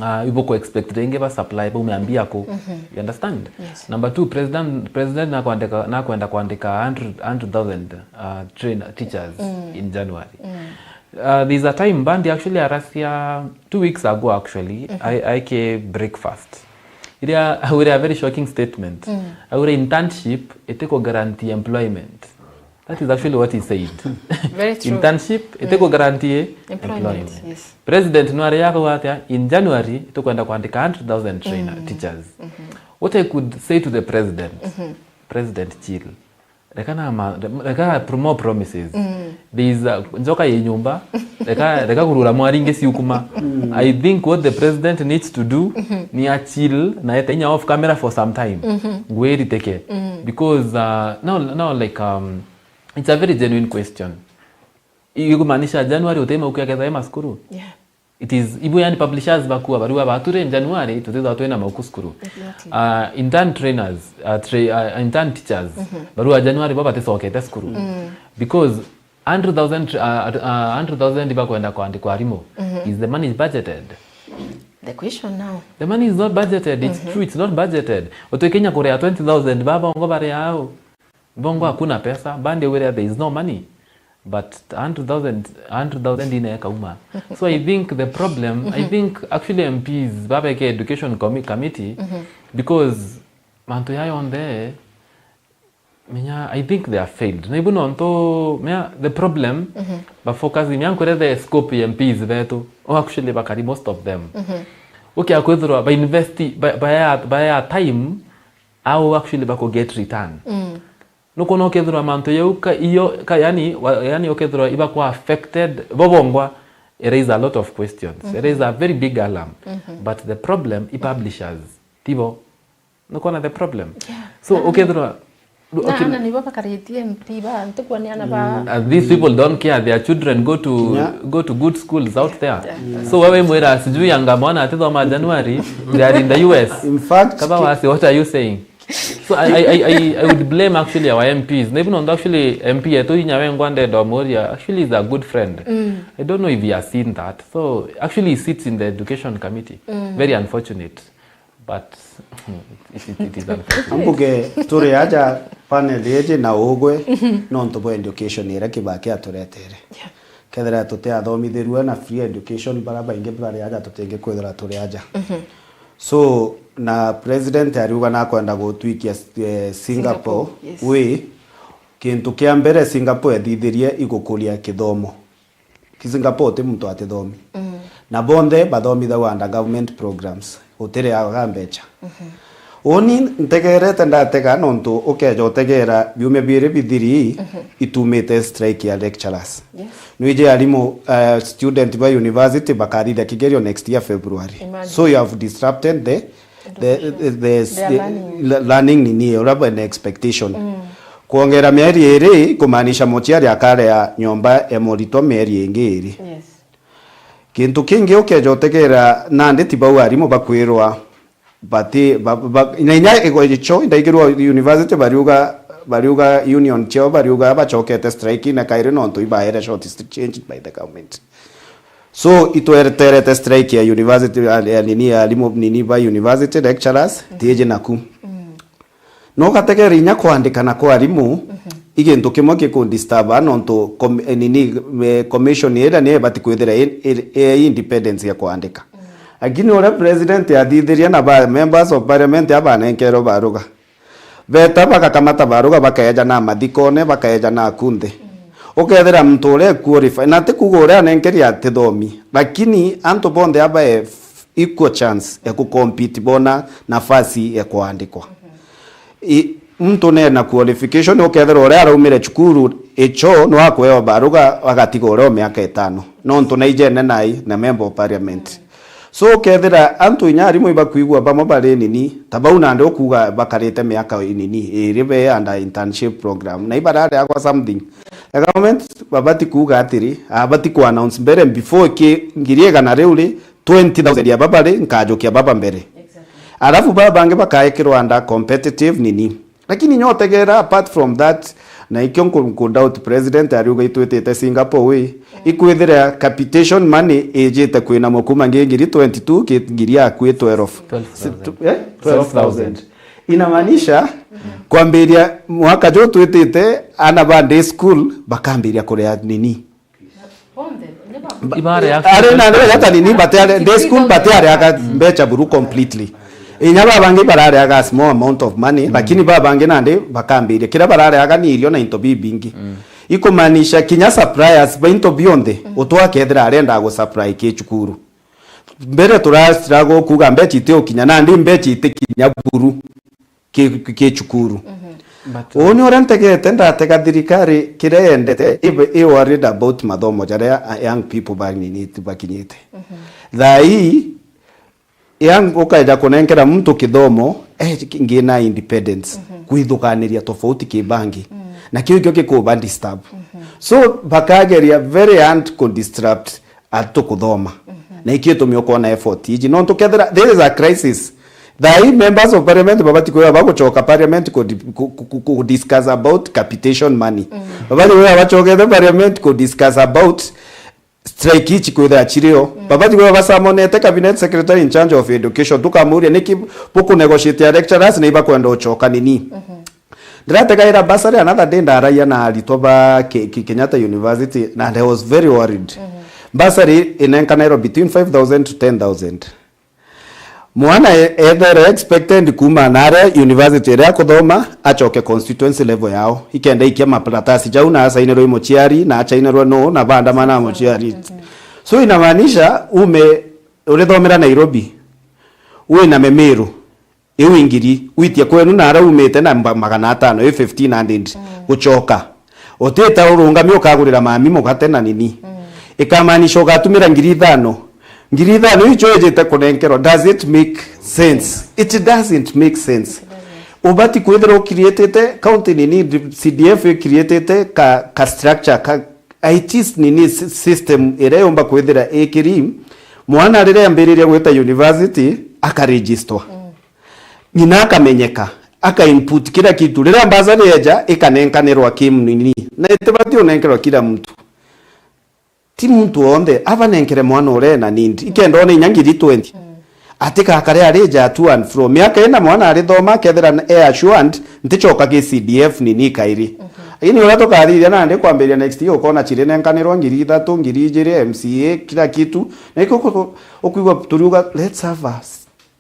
uh, ibo ku expect ringi ba supply baume ambia ku. Mhm. You understand? Yes. Number two, president, president nakwandika, nakwenda kwandika hundred, hundred thousand, uh, train teachers, mm, in January. Mm. Uh, there's a time bandi actually arasia two weeks ago actually, mhm, I, I ke breakfast. Iria aure a very shocking statement. Mm. Aure internship itiko guarantee employment. That is actually what he said. Very true. Internship, mm, itiko guarantee employment, employment. Yes. President no ari yako atia, in January, tukwenda kwandika hundred thousand trainer, mm, teachers. Mm-hmm. What I could say to the president, mm-hmm, President, chill. Reka na ma-, reka pro-, more promises. Mm. There is a, njoka ye nyumba. Reka, reka kurura mwari ingi ciukuma. Mm. I think what the president needs to do, mm-hmm, ni a chill na ete inya off camera for some time. Mm-hmm. Ngwiritike. Mm. Because, uh, now, now, like, um, it's a very genuine question. Ikumaanisha January uti mauku aketha e maskuru? Yeah. It is, ibu yani publishers bakua barua bature January tutithwa twina mauku skuru. Exactly. Uh, intern trainers, uh, tra-, uh, intern teachers, mhm, barua January bo baticokete skuru. Mm. Because hundred thousand, uh, uh, hundred thousand bakwenda kwandikwa arimu, mhm, is the money budgeted? The question now. The money is not budgeted. It's, mhm, true, it's not budgeted. Utwike inya kuria twenty thousand baba ongo baria au. Bongo hakuna pesa, bandi where there is no money. But hundred thousand, hundred thousand ine ikauma. So I think the problem, I, mhm, think actually M Ps babeke education commi-, committee, mhm, because mantu ya yonthe, menya, I think they are failed. Na ibu nontu, menya, the problem, mhm, ba focus, menya, nkwire the scope ya M Ps betu, o actually bakari most of them. Mhm. Ukia kwithirwa ba invest, ba, ba ya, ba ya time, au actually bako get return. Mm. Nukwona ukethirwa mantu yau ka, iyo, ka, yani, wa, yani ukethirwa ibakwa affected, bo bongwa, it raise a lot of questions. It raise a very big alarm. Mhm. But the problem, i publishers, tibo. Nukwona the problem? Yeah. So, na, ukethirwa, na, okay, na nibo bakaritie M P ba, ntikwona ana ba. Mm. And these people don't care. Their children go to, yeah, go to good schools out there. Yeah. So, wewe mwira, sijui anga mwana atithoma January, they are in the U S. In fact, kaba wasi, what are you saying? So I, I, I, I, I would blame actually our M Ps. Na even on actually M P yetu inya wengwa ndenda omoria, actually is a good friend. I don't know if he has seen that. So actually he sits in the education committee. Very unfortunate. But it, it, it is unfortunate. Ambuge turi aja panel iji na ugwe nontu bwa education iria Kibaki aturetere. Kethira tutiathomithirue na free education, bara baingi bari aja tutingi kwithira turi aja. So na president ariuga nakwenda gutwikia eh, Singapore, Singapore, yes. Wi kintu kia mbere Singapore ethithirie igukuria kithomo. Ki Singapore ti muntu atithomi. Na bonthe bathomithagwa under government programs. Gutiri aga mbecha. Uni ntegerete ndatega nontu ukeja utegera biumia biiri bithiri itumite strike ya lecturers. Yes. Nwiji arimu, uh, student ba university bakathithia kigerio next year February. Imagine. So you have disrupted the the, the, the, Their the learning. Le- learning nini uria bwina expectation. Kwongera mieri iri kumaanisha muciari akaria nyomba ya muritwa mieri ingi iri. Yes. Kintu kingi ukeja utegera nandi ti bau arimu bakwirwa bati ba, ba, na inya igo icho ndaigirwa university bariuga bariuga union chao bariuga bachokete strike na kairi nontu ibaere short change by the government. So itweterete strike ya university ya, ya nini ya alimu nini ba university lecturers tiji naku. No gategere inya kwandika na kwa arimu igintu kimwe gikundisturb nontu com, eh, nini eh, commission ira ni ibati kwithira i- i- i independence ya kwandika. Lakini uria president athithirie na ba members of parliament abanenkerwe baruga. Beta bagakamata baruga bakaeja na mathikone bakaeja na kunthe. Ukethira muntu uria qualify na ti kuga uria anenkeria atithomi lakini antu bonthe abae equal chance ya kucompete bona nafasi ya kuandikwa. I- muntu nena qualification ukethira uria araumire cukuru icho no akwewa baruga agatiga uria o miaka itano nontu naijene nai na member of parliament. So ukethira antu inya arimu ibakwigua bamwe bari nini ta bau nandi ukuga bakarite miaka nini iri be under internship program na ibarariagwa something. The government babati kuga atiri abati ku announce mbere before ki ngiri igana riu ri twenty thousand ya baba ri nkajukia baba mbere. Alafu baba bangi bakaekirwa under competitive nini. Lakini nyotegera apart from that na ikio nku doubt president ariuga itwitite Singapore wi ikwithira capitation money ijite kwina mukuma ngi ngiri twenty two ki ngiri akwi twelve. Twelve thousand. Si tu- eh? Twelve thousand. Inamaanisha kwambiria mwaka jo twitite ana ba day school bakambiria kuria nini. Ibare ya ari na ndio hata nini batiare day school batiare aga mbecha buru completely. Inya babangi barare aga small amount of money lakini babangi nandi bakambiria kira barare aga ni irio na into bibingi. Ikumaanisha kinya suppliers ba into bionthe utwakethira arenda go supply ki cukuru. Mbere turasira go kuga mbecha iti ukinya nandi mbecha iti kinya buru ki, ki, ki cukuru. But uu ni uria ntegete ndatega thirikari kiria yendete ibe i worried about mathomo jaria young people banini bakinyite. Thaa ii young ukaeja kunenkera muntu kithomo eh, ngina independence kwithukaniria tofauti ki bangi na kiu ikio gikuba disturb. So bakageria very hard ku disrupt atukuthoma. Na ikio itumi ukona effort iji nontu kethira there is a crisis. Thaa ii members of parliament babati kwira bagucoka parliament ku, ku, ku, ku, ku discuss about capitation money. Babati kwira bacokete parliament ku discuss about strike ici kwithira cirio. Babati kwira basamonete cabinet secretary in charge of education tukamuria niki bukunegotiate lecturers na ibakwenda ucoka nini. Ndirategaira bursary another day ndaraia na aritwa ba Ke- Ke- Kenyatta University and I was very worried. Bursary inenkanirwo between five thousand to ten thousand. Mwana e- ethere expected kuma na aria university iria akuthoma acoke constituency level yao ikenda ikia makaratasi jau na asainirwo i muciari na achainirwo no na bandamana muciari. So inamaanisha ume urithomera Nairobi wina memiru iu ingiri witie kwenu na ara umite na mba- magana atano i fifteen hundred gucoka utita urungami ukagurira mami mugate na nini ikamaanisha ugatumira ngiri ithano. Ngiri ithano icio ijite kunenkerwa, does it make sense? It doesn't make sense. Ubati kwithira ukirietite county nini, C D F ikirietite ka, ka structure ka I T nini sy- system iria yumba kwithira ikiri mwana riria ambiriria gwita university akaregistwa. Ng'ina akamenyeka, aka input kila kitu. Riria bursary yeja, ikanenkanirwa ki munini. Na itibati unenkerwa kila mtu. Ti muntu wonthe, abanenkere mwana uria ena need. Ikenda one inya ngiri twenty. Atikakare arija to and fro. Miaka ina mwana arithoma, akethira e assured, ntichoka ki C D F nini kairi. Lakini uria tukathithia nandi kwambiria next year, ukona chirinenkanirwa ngiri ithatu, ngiri ijiri, M C A, kila kitu. Na iko ukwigua turiuga, let's have a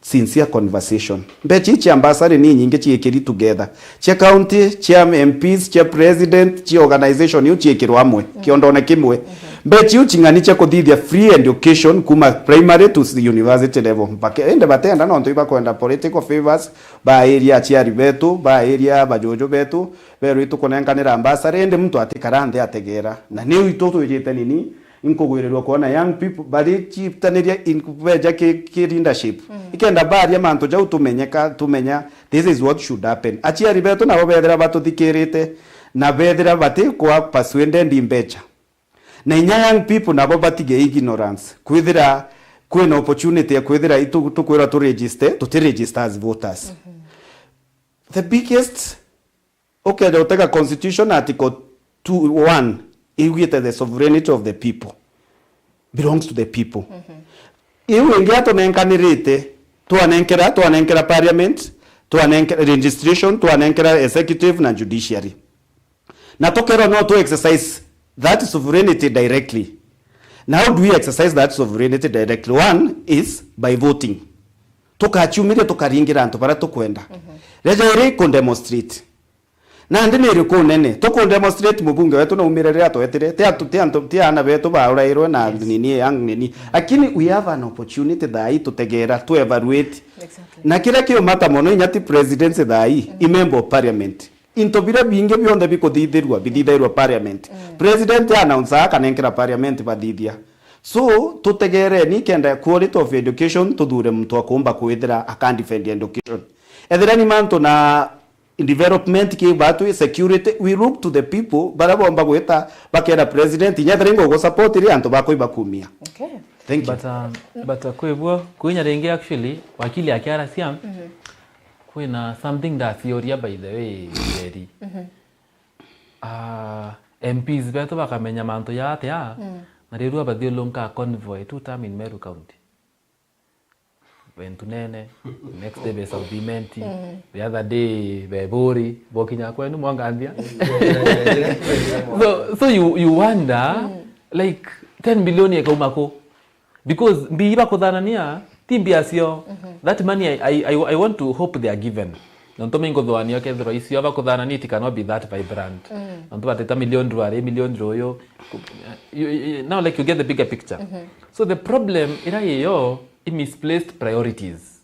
sincere conversation. Mbecha ici cia bursary ni nyingi ciikiri together. Cia county, cia M Ps, cia president, cia organization iu ciikirwa amwe, kiondone kimwe. Mbecha iu cing'ani cia kuthithia free education kuma primary to university level. Mpaka, indi batenda nontu ibakwenda political favors, bairia aciari betu, bairia bajuju betu, berwi tukunenkanira bursary, indi muntu atikara nthi ategera. Na niu itu twijite nini, inkugwirirua kwona young people bari chitaniria in-, beja ki, ki leadership. Ikenda baria mantu jau tumenyeka, tumenya this is what should happen. Aciari betu nabo bethira batuthikirite na bethira bati kwa persuaded mbecha. Na inya young people nabo batige ignorance. Kwithira kwina opportunity ya kwithira itu-, tukwirwa tu register, tuti register as voters. The biggest Ukeja utega constitution article two one iugite the sovereignty of the people belongs to the people. Iu ingi atunenkanirite, twanenkera, twanenkera parliament, twanenkera registration, twanenkera executive na judiciary. Na tukerwa no tu exercise that sovereignty directly. Na how do we exercise that sovereignty directly? One is by voting. Tukaciumiria tukaringira antu baria tukwenda. Reja iri ku demonstrate. Nandi ni iriku nene? Tuku demonstrate mubunge wetu naumire riria twetire. Ti atu-, ti antu, ti aana betu baurairwe na nini, young nini. Lakini we have an opportunity thaa ii tutegera, tu evaluate. Exactly. Na kiria kiumata mono inya ti presidency thaa ii, i member of parliament. Into biria bingi bionthe bikuthithirua, bithithairwa parliament. President announce akanenkera parliament bathithia. So, tutegereni kenda quality of education, tuthure muntu akumba kwithira aka defend education. Ethira ni mantu na development ki batu security, we look to the people, baria bomba gwita bakera president, inya ethira ingo gu support ri antu bakwa ibakumia. Okay. Thank you. But, um, but, uh, kwibua, kwinya ringi actually, wakili akiaracia, kwina something ndaciuria by the way, Njeri. Ah, M Ps betu bakamenya mantu ja atia, na riu abathiurunka convoy two term in Meru County. Be Ntunene, next day be South Imenti, the other day be Buri, bokinya kwenu mwangandia. So, so you, you wonder, like, ten billion ikauma ku? Because mbii bakuthanania, ti mbia cio. That money I, I, I, I want to hope they are given. Nontu mi nkuthuania ukethirwa icio bakuthanania it cannot be that vibrant. Nontu batita million rwari, million ruyu. You, you, now, like, you get the bigger picture. So the problem ira yiyo i misplaced priorities.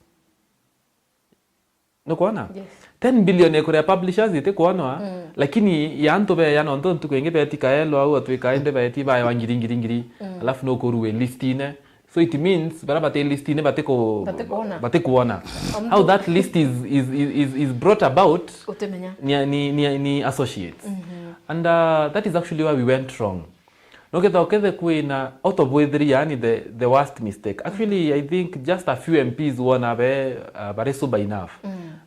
Nukwona? Yes. Ten billion ikuria publishers itikwonwa, lakini ya antu beya nontu ntuku ingi betikaelwa au atwika indi beti baewa ngiri, ngiri, ngiri. Alafu nukurue listine. So it means bara bati listine batiku-, Batikwona. Batikwona. How that list is, is, is, is, is brought about Utimenya. Ni, ni, ni, ni associates. And, uh, that is actually where we went wrong. Noketha ukethe kwina, out of three, yani the, the worst mistake. Actually, I think just a few M Ps wona be, uh, bari sober enough.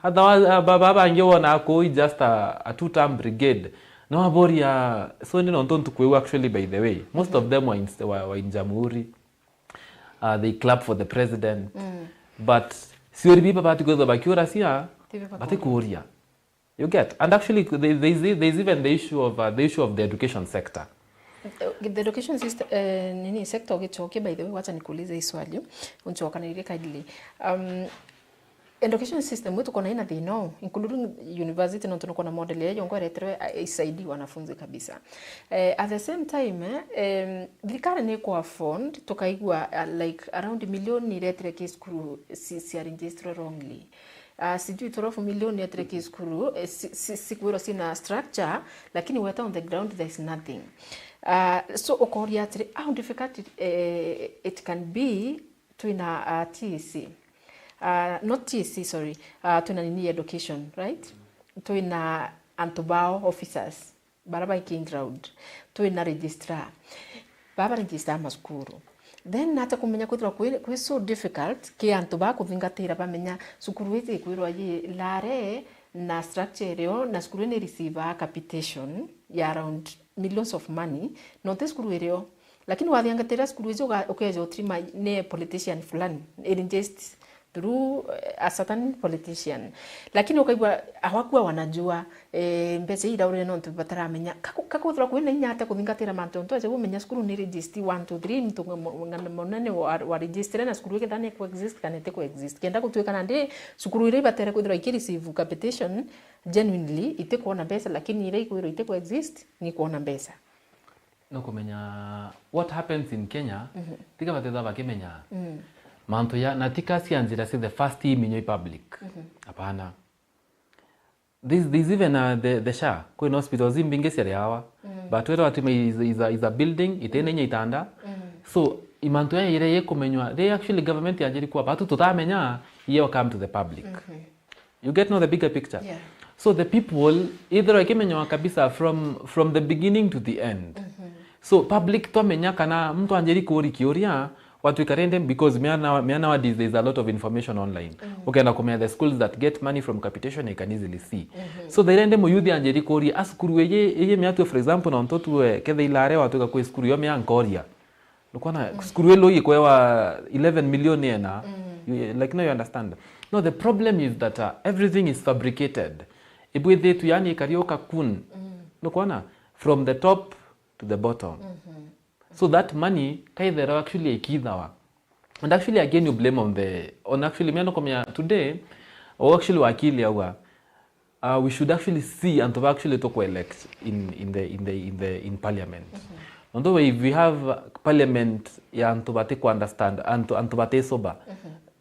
Otherwise, uh, ba, ba, bangi wona kuu just a, a two-term brigade. No aboria, so ni nontu ntuku iu actually, by the way, most of them were in, were, were in Jamhuri. Uh, they clap for the president. But siori biba bati kwithwa bakiuracia, Tibi bati kuuria. You get? And actually, there, there is, there is even the issue of, uh, the issue of the education sector. Uh, the education system, eh, nini, sector ugichokia, by the way, wacha nikuulize hii swali, unchokaniririe kindly. Um, education system wetu kona ina thina, including university, nontu nukona model ya yongo ireterwe, eh, isaidie wanafunzi kabisa. Eh, at the same time, eh, em, thirikari ni kwa fund, tukaigua, uh, like, around million iretire ki cukuru si, cia register wrongly. Ah, sijui twelve million yetire ki cukuru, eh, si, si, sikwirwa sina structure, lakini weta on the ground there is nothing. Ah, so ukoria atiri, how difficult it, eh, it can be twina, ah, T E C. Ah, not T E C, sorry. Ah, twina nini education, right? Twina antu bao officers. Bara bai ki ground, twina registrar. Baba register macukuru. Then nate kumenya kwithirwa kwi, kwi so difficult ki antu ba kuthingatira bamenya cukuru iji ikwirwa yi Na structure irio, na cukuru ni receive capitation ya around millions of money, no ti cukuru irio. Lakini wathiangatira cukuru icio uga-, ukeja utrima ni politician fulani, in just through, eh, a certain politician. Lakini ukaigua awakua wanajua, eh, mbeca ii iraurire nontu bataramenya. Kaku-, kakwithirwa kwina inya atia kuthingatira mantu ontu aja umenya cukuru ni register one, two, three, muntu nga-, mo-, nga-, munene wa, wa register na cukuru ikethira ni ku exist kana iti ku exist. Kenda gutuika nandi cukuru iria ibatere kwithirwa iki receive capitation genuinely iti kwona mbeca, lakini iria ikwithirwa iti ku exist ni kwona mbeca. No kumenya what happens in Kenya, tiga batitha bakimenya. Mantu ya, na tika cia njira cia the first iminyo i public. Hapana. This, this even, uh, the, the SHA, kwina hospitals imbingi ciari awa. But wetwa atima is, is a, is a building, itene inya itanda. So, imantu ya ire yekumenywa, they actually government yanjiri kuwa, batu tutamenya, iyo come to the public. You get, no, the bigger picture? Yeah. So the people, ithirwa ikimenywa kabisa from, from the beginning to the end. So public twamenya kana muntu anjiri kuri kiuria, watwika rende, because mea now-, mea nowadays there is a lot of information online. Ukenda kumenya the schools that get money from capitation, you can easily see. So the rende muyuthi anjiri kuri, a cukuru iji, iji miatue, for example, nontu tue kethe ilare watwika kwi cukuru yo mea nkoria. Nukwona, cukuru ilo ikwewa eleven million ena. You, like, no, you understand. No, the problem is that, uh, everything is fabricated. Ibwithitwe, yani, ikariuka kun. Nukwona, from the top to the bottom. So that money, kaithera actually ikithawa. And actually, again, you blame on the, on actually, me nukumenya today, o actually wakili auga, uh, we should actually see antu ba actually tuku elect in, in the, in the, in the, in parliament. Nontu if we have, uh, parliament ya antu batiku understand, antu, antu bati sober,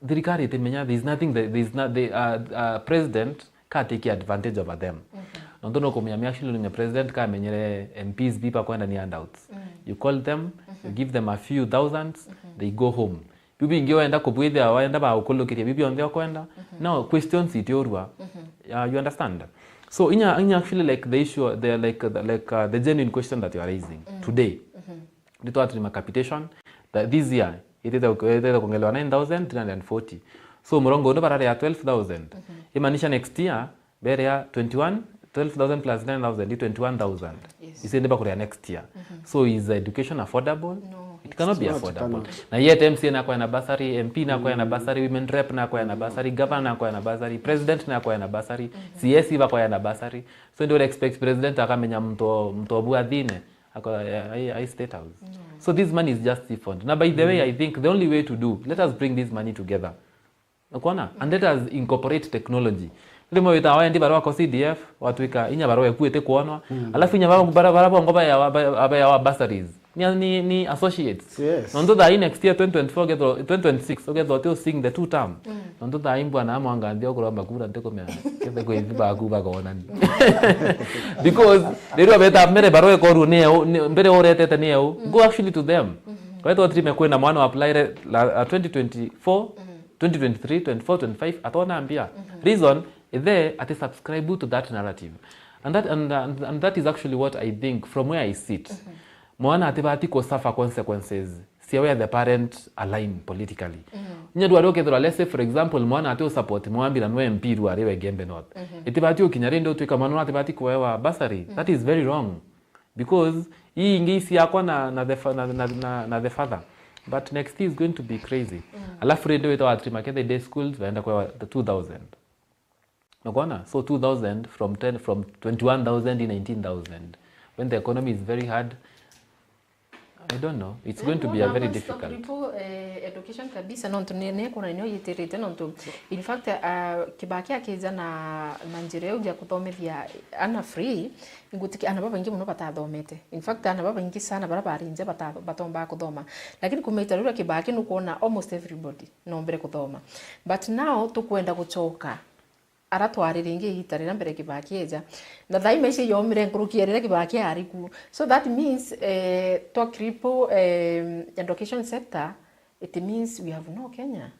thirikari itimenya, there is nothing that, there is not, the, uh, uh, president ka take advantage over them. Nontu nukumenya me actually nunya president kamenyere M Ps biba kwenda ni handouts. You call them, you give them a few thousands, they go home. Biu bingi wenda kubwithia, wenda bagukulukiria biu bionthe ukwenda. Now, questions itiurua. Uh, you understand? So, inya, inya actually, like, the issue, the, like, the, like, uh, the genuine question that you are raising today. Ni twatrima capitation, that this year, itete, itete kuongelewa nine thousand three hundred forty. So, murongo uno barari ya twelve thousand. Imaanisha next year, berea twenty-one, twelve thousand plus nine thousand, ni twenty-one thousand. Yes. Isi ndi bakuria next year. So is education affordable? No, it cannot be affordable. It's not, cannot. Na yet M C A nakwaya na bursary, M P nakwaya na bursary, women rep nakwaya na bursary, governor nakwaya na bursary, president nakwaya na bursary, C S bakwaya na bursary. So ndio expect president akamenya mtu, mtu obua thine, ako, ai, ai state house. No. So this money is just siphoned. Na by the way, I think the only way to do, let us bring this money together. Ukwona? And let us incorporate technology. Rimo wita waendi barua ko C D F, watwika inya barua eku itikwonwa. Alafu inya barua, bara, bara bongo baya, baya, baya wa bursaries. Ni, ni, ni associates. Yes. Nontu thaa ii next year twenty twenty-four gethwa, twenty twenty-six, ugethwa uti using the two term. Nontu thaa ii mbwana amwanga nthi okuromba kura ntikumenya. Kethe kwi ithi baku bakonani. Because, riria beta mbere barua ikorwo ni eu, ni, mbere uretete ni eu. Go actually to them. Wetwa trime kwina mwana wa apply la, uh, twenty twenty-four, twenty twenty-three, twenty-four, twenty-five, atona mbia. Reason, ithe ati subscribe to that narrative. And that, and, and, and that is actually what I think from where I sit. Mwana atibati ku suffer consequences cia where the parent align politically. Inya ndwari ukethirwa, let's say, for example, mwana ati u support Mwambira nwe M P ru ari we Gembe North. Itibati ukinya rindi utwika mwana atibati kuewa bursary. That is very wrong. Because hii ingi isi yakwa na, na the fa-, na, na, na, na the father. But next year is going to be crazy. Alafu rindi wita wa Trima Kethe day schools, baenda kwa the two thousand. Unakuona? So two thousand from ten, from twenty-one thousand in nineteen thousand. When the economy is very hard, I don't know. It's going to be a very difficult. People, eh, education kabisa, nontu ni, ni kuna nio yitirite, nontu, in fact, uh, Kibaki akija na, na njira iu ya kuthomithia ana free, ngutiki ana babaingi muno batathomete. In fact, ana babaingi sana bara bari nja bata-, batombaga kuthoma. Lakini kumaita riria Kibaki nukwona almost everybody nombere kuthoma. But now tukwenda gucoka ara twari ringi igita riria mbere Kibaki eja. Na thaa ii maisha yomire nkuruki ya riria Kibaki ari ku. So that means, eh, twa cripple, eh, education sector, it means we have no Kenya.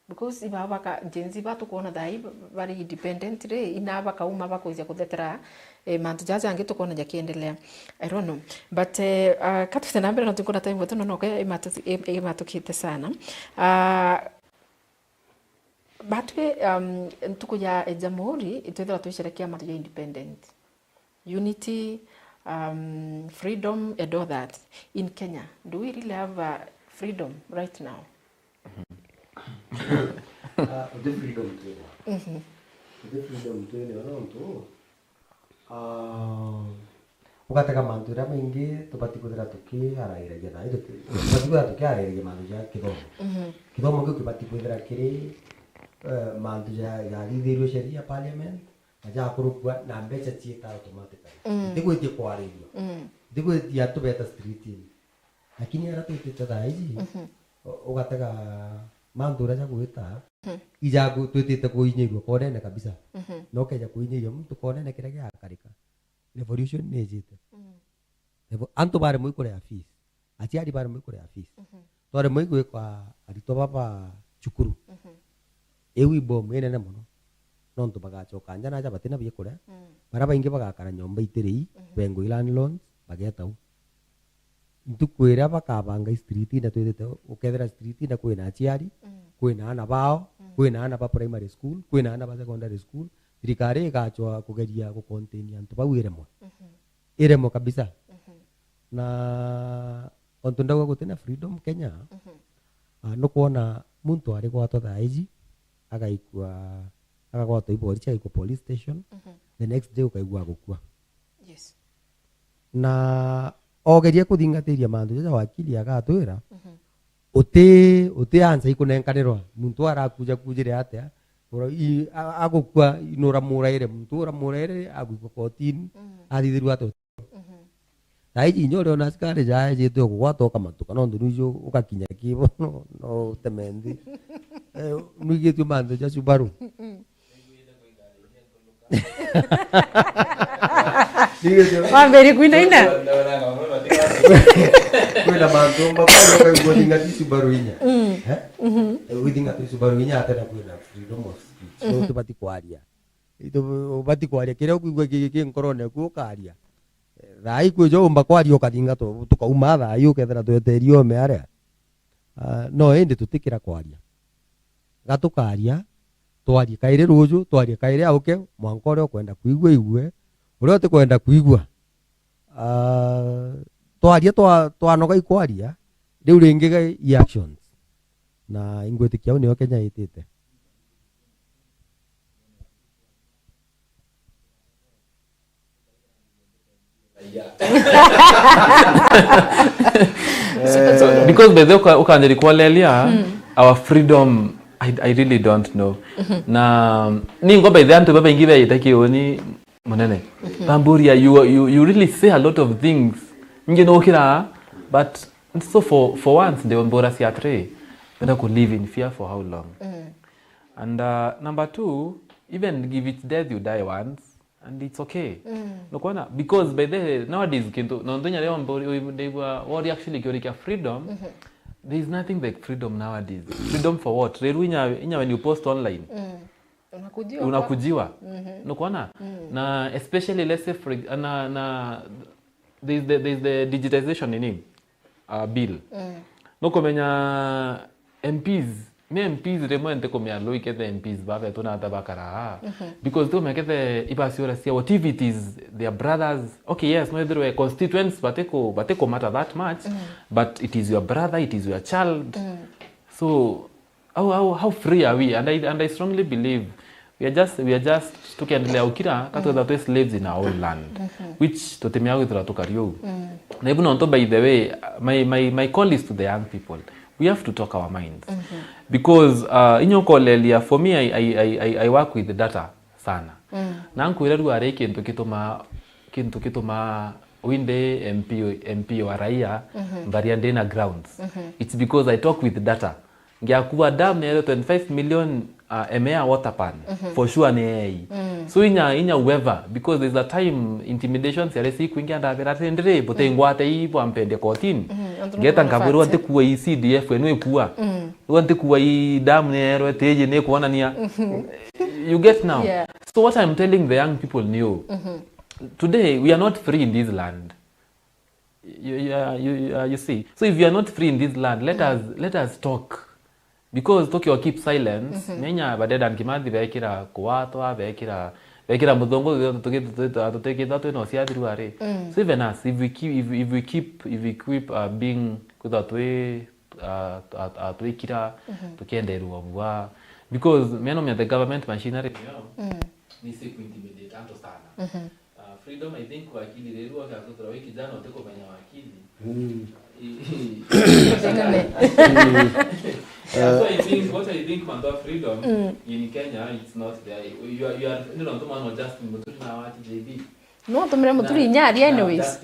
Because iba baka, Gen Z ba tukwona thaa ii bari independent ri, ina bakauma bakwija kuthetera, eh, mantu jaja jangi tukwona jakiendelea. I don't know. But, eh, uh, ka tuite na mbere, no tukwona time yetu no, no, imatu-, im-, imatukite sana. Uh, Batwi, um, ntuku ya Jamhuri, itwithirwa twisherekea mantu ja independent. Unity, um, freedom, and all that. In Kenya, do we really have, uh, freedom right now? Ah, uti freedom twina. Mhm. Uti freedom twina, nontu, ah, ugatega mantu jaria maingi tubati kwithira tukiarairagia nai tuti-, tubati kwithira tukiarairagia mantu ja kithomo. Mhm. Kithomo kiu kibati kwithira kiri, eh, mantu ja, jathithirue sheria parliament, na jakurukua na mbeca ciita automatically. Mm. Ntigwitie kwaririo. Mm. Ntigwitia tubeta streetini. Lakini aria twitite thaa iji, mhm, u-, ugatega mantu uria jagwita, mhm, ijaku twitite kuinyirua konene kabisa. Mhm. Na ukeja kuinyirua muntu konene kiria giakarika. Revolution ni ijite. Mm. Revo-, antu baremwe ikuria fees. Aciari baremwe ikuria fees. Mhm. Twaremwe igwikwa aritwa baba cukuru. Mhm. Iu i bomu inene mono. Nontu bagacoka nja naja batina biakuria. Mm. Baria baingi bagakara nyomba itirii, mhm, bengwa i landlords, bageta u. Ntuku iria bakabanga i street ina twithite, ukethira street ina kwina aciari, mm, kwina ana bao, mm, kwina ana ba primary school, kwina ana ba secondary school, thirikari igacwa kugeria gu contain antu bau iremwe. Mhm. Iremwe kabisa. Mhm. Na ontu ndauga gutina freedom Kenya, mhm, ah, nukwona muntu ari gwatwa thaa iji, agaikua, agagwatwa i borichi, agaikua police station, mhm, the next day ukaigua agukua. Yes. Na ogeria kuthingatiria mantu jaja wakili agatwira, mhm, uti, uti answer ikunenkanirwa. Muntu arakuja kujire atia, ura-, i-, a-, agukua, nuramuraire, muntu uramuraire agwikwa kotini, mm, athithirua atia? Mhm. Thaa iji inya uriona askari jaejite ukugwata ukamatuka, nontu nwiji ugakinya kibo, no, no uteme nthi. Eh, nwigitue mantu ja Subaru. Mm. Wambiri kwinaina? Kwina mantu mba kwani ukaigua thingati Subaru inya. Mm. Eh? Mhm. Eh, withingati Subaru inya atena kwina freedom of speech. So, mhm, tubati kwaria. Itu-, ubati kwaria kiria ukwigua ki, ki nkorone eku ukaria. Eh, thaa ii kwijo umba kwaria ukathinga tu-, tukauma thaa ii ukethira tweterie ome aria. Ah, no indi tutikira kwaria. Ga tukaria, twarie kairi ruju, twarie kairi auke, mwanka uria ukwenda kwigua aigue, uria utikwenda kwigua. Ah, twaria twa-, twanoga ikwaria, riu ringi ga i actions. Na ingwitikia au nio Kenya itite. So, because by the way, uka-, ukanjeri kuolelia, hmm, our freedom, I, I really don't know. Mhm. Na, ningo by the way, antu babaingi baite kiuni munene. Mhm. Bamburia, you, you, you really say a lot of things. Ingi nukira, but so for, for once, they were cia atiri, wenda ku live in fear for how long? Mm. And, uh, number two, even if it's death, you die once. And it's okay. Mm. Nukwona? Because by the way, nowadays, kintu, nontu inya rio mbo-, ndaigua, what actually kiurikia freedom, mhm, there is nothing like freedom nowadays. Freedom for what? Riu inya, inya when you post online, mm, unakujiwa. Unakujiwa. Mhm. Nukwona? Mm. Na especially, let's say, for ex-, na, na, there's the, there's the digitization nini? Uh, bill. Mm. Nukumenya M Ps, me M Ps rimwe ntikumenya lu ikethe M Ps babetu na ata bakaraa. Mhm. Because tikumenya kethe ibaciura cia, what if it is their brothers? Okay, yes, no ithirwe constituents batiku, batiku matter that much, mm, but it is your brother, it is your child. Mm. So, how, how, how free are we? And I, and I strongly believe we are just, we are just, tukiendelea ukira, ka, mm, twethira twi slaves in our own land, mhm, which tutimea gwithira tukari uu. Mm. Na even onto, by the way, my, my, my call is to the young people. We have to talk our minds. Mhm. Because, uh, inyo kolelia, for me, I, I, I, I, I work with data sana. Mm. Na nkwira riu ari kintu gituma, kintu gituma winde M P, M P wa raia, mhm, mbaria ndina grounds. Mhm. It's because I talk with data. Ngiakua dam neerwe twenty-five million, uh, M A water pan, mhm, for sure ni ei. Mm. So inya, inya whoever, because there's a time intimidation ciari cikwingia, ndabira ati, "Ndiri, butingwate ii bwampende kotini." Mhm, ontu ngeta nkabwirwa ntikua ii C D F enu ikua. Mm. Riu ntikua ii dam neerwe tiji ni kuonania. Mhm. You get now? Yeah. So what I'm telling the young people ni uu. Mhm. Today, we are not free in this land. You, you, uh, you, you, uh, you see? So if you are not free in this land, let, mm, us, let us talk. Because tukiwa keep silence, mhm, menya ba Dedan Kimathi bekira kuwatwa, bekira, bekira muthungu, tuki-, tuti-, tutikithwa twina uciathiru ari. Mm. So even us, if we keep, if, if we keep, if we keep, uh, being, kwithwa twi, uh, at-, at-, twikira, mhm, tukienderwa bua. Because meno mia the government machinery niyo, mm, ni si ku intimidate antu sana. Mhm. Uh, Freedom, I think wakili riu akiathuthura wi kijana utikumenya wakili. Mm. I-, i-, yeah, so I think, what I think, mantu a Freedom, mm, in Kenya, it's not there. You are, you are, you know, nontu mwana wa Justin Muturi na wa J B. No tumire Muturi inya aria, anyways.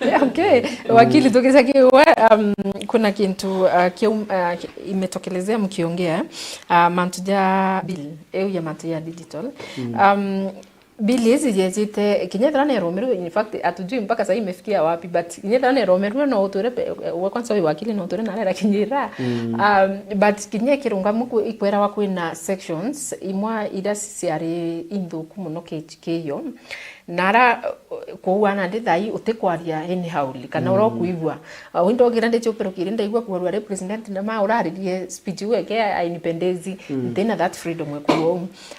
Yeah, okay. Wakili, tugicokia we, um, kuna kintu, uh, kium-, uh, ki-, imetokelezea mkiongea, uh, mantu ja bill, eu ya mantu ya digital. Mm. Um, Bill ici ciejite, kinya ethira neromerwe, in fact, hatujui mpaka sahii imefikia wapi, but kinya ethira neromerwe, no utwire pe-, we kwanza wi wakili, no utwire naria irakinyira. Mm. Um, but kinya ikirungamu ku-, ikwerawa kwina sections imwe iria ciari inthuku muno ki-, kiyo. Nara, uh, kuuga nandi thai utikwaria anyhowly, kana uria, mm, ukuigua. Uh, wi ndogire ndichupirukire ndaigua kuarua ri president na ma uraririe speech iu eke ya independence, mm, ntina that freedom ekuo.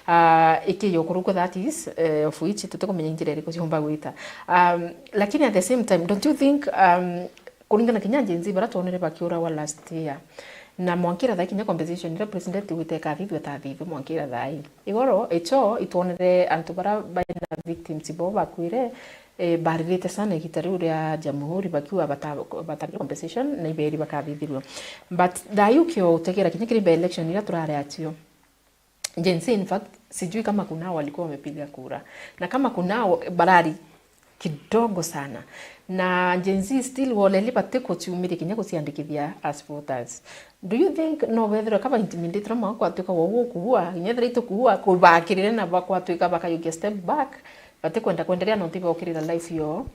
Uh, ikiyo kuruko that is, uh, of which tutikumenya njira iriku ciumba gwita. Um, lakini at the same time, don't you think, um, kuringana kinya Gen Z bara twonere bakiurawa last year, na mwankira thai kinya compensation iria president gwite ikathithua tathithua mwankira thai. Igoro, icho itwonere antu bara baina victims bo bakwire, eh, baririte sana igita riu ria Jamhuri bakiuga bata-, batabire compensation na iberi bakathithirua. But thayu kio utegera kinya kiri by election iria turari atio. Gen Z, in fact, sijui kama kunao walikuwa wamepiga kura. Na kama kunao, barari kidogo sana. Na Gen Z still waleli batikuciumiria kinya guciandikithia as voters. Do you think no bethirwa kaba intimidated ma kwatuika wa gukuua, kinya ethira itukuua, kubakirire na bakwatuika bakayukia step back, batikwenda kwenderea nontu ibokirira life yo?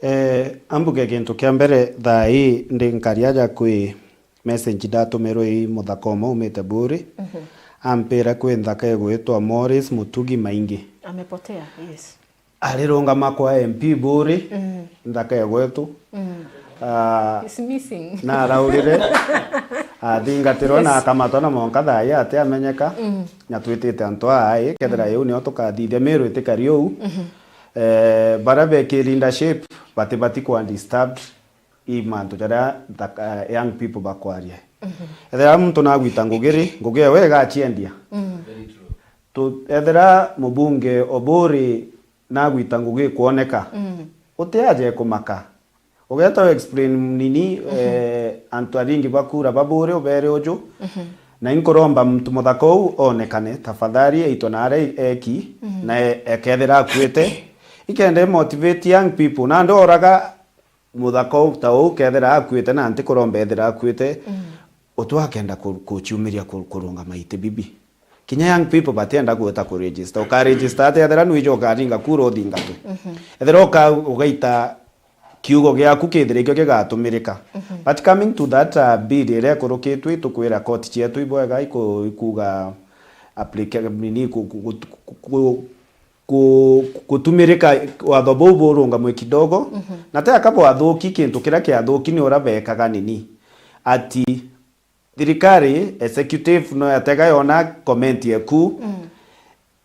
Eh, ambuge kintu kia mbere, thaa ii ndi nkari aja kwi message ndatumirwe i muthaka umwe umite Buri. Mhm. Ampira kwi nthaka igwitwa Morris Mutugi Maingi. Amepotea, yes. Arirungama kwa M P Buri, mm, nthaka ya gwetu. Mm. Ah, he's missing. Naraurire, athingatirwe, yes, na akamatwa na monka thaa ii atiamenyeka. Mm. Na twitite antu aa, kethira, mm, iu nio tukathithia Miru itikari uu. Mhm. Eh, bara be ki leadership, bati, bati kwa disturbed i mantu jaria nthaka, young people bakwaria. Mhm. Ethira muntu nagwita ngugi ri, ngugi ewe igaciendia. Mm. Very true. Tu-, ethira mubunge o Buri nagwita ngugi ikwoneka, mm, utiaje kumaka. Ugeta u explain nini, mhm, eh, antu aringi bakura ba Buri ubere uju. Mhm. Na inkuromba muntu muthaka uu onekane, tafadhali, aitwe na aria eki, mhm, na e-, ekethira akuite. Ikenda i motivate young people. Nandi oraga muthaka uu ta uu, kethira akuite, na ntikuromba ethira akuite, mm, utu akenda ku-, kuciumiria ku-, kurungama iti bibi. Kinya young people batienda gwita ku register. Uka register atia ethira nwija ukaringa kura uthingatwe? Mhm. Ethira uka-, ugaita kiugo giaku kithire ikio gigatumirika. Mhm. But coming to that, uh, bill iria ikurukitwe, itukwira koti cietu ibwega iku-, ikuga applica-, nini, ku-, ku-, ku-, ku-, ku-, gutumirika watho buu burungamwe kidogo. Mhm. Na ti aka bwathuki, kintu kiria kiathuki ni uria bekaga nini, ati thirikari executive no yatega yona comment yeku, mm,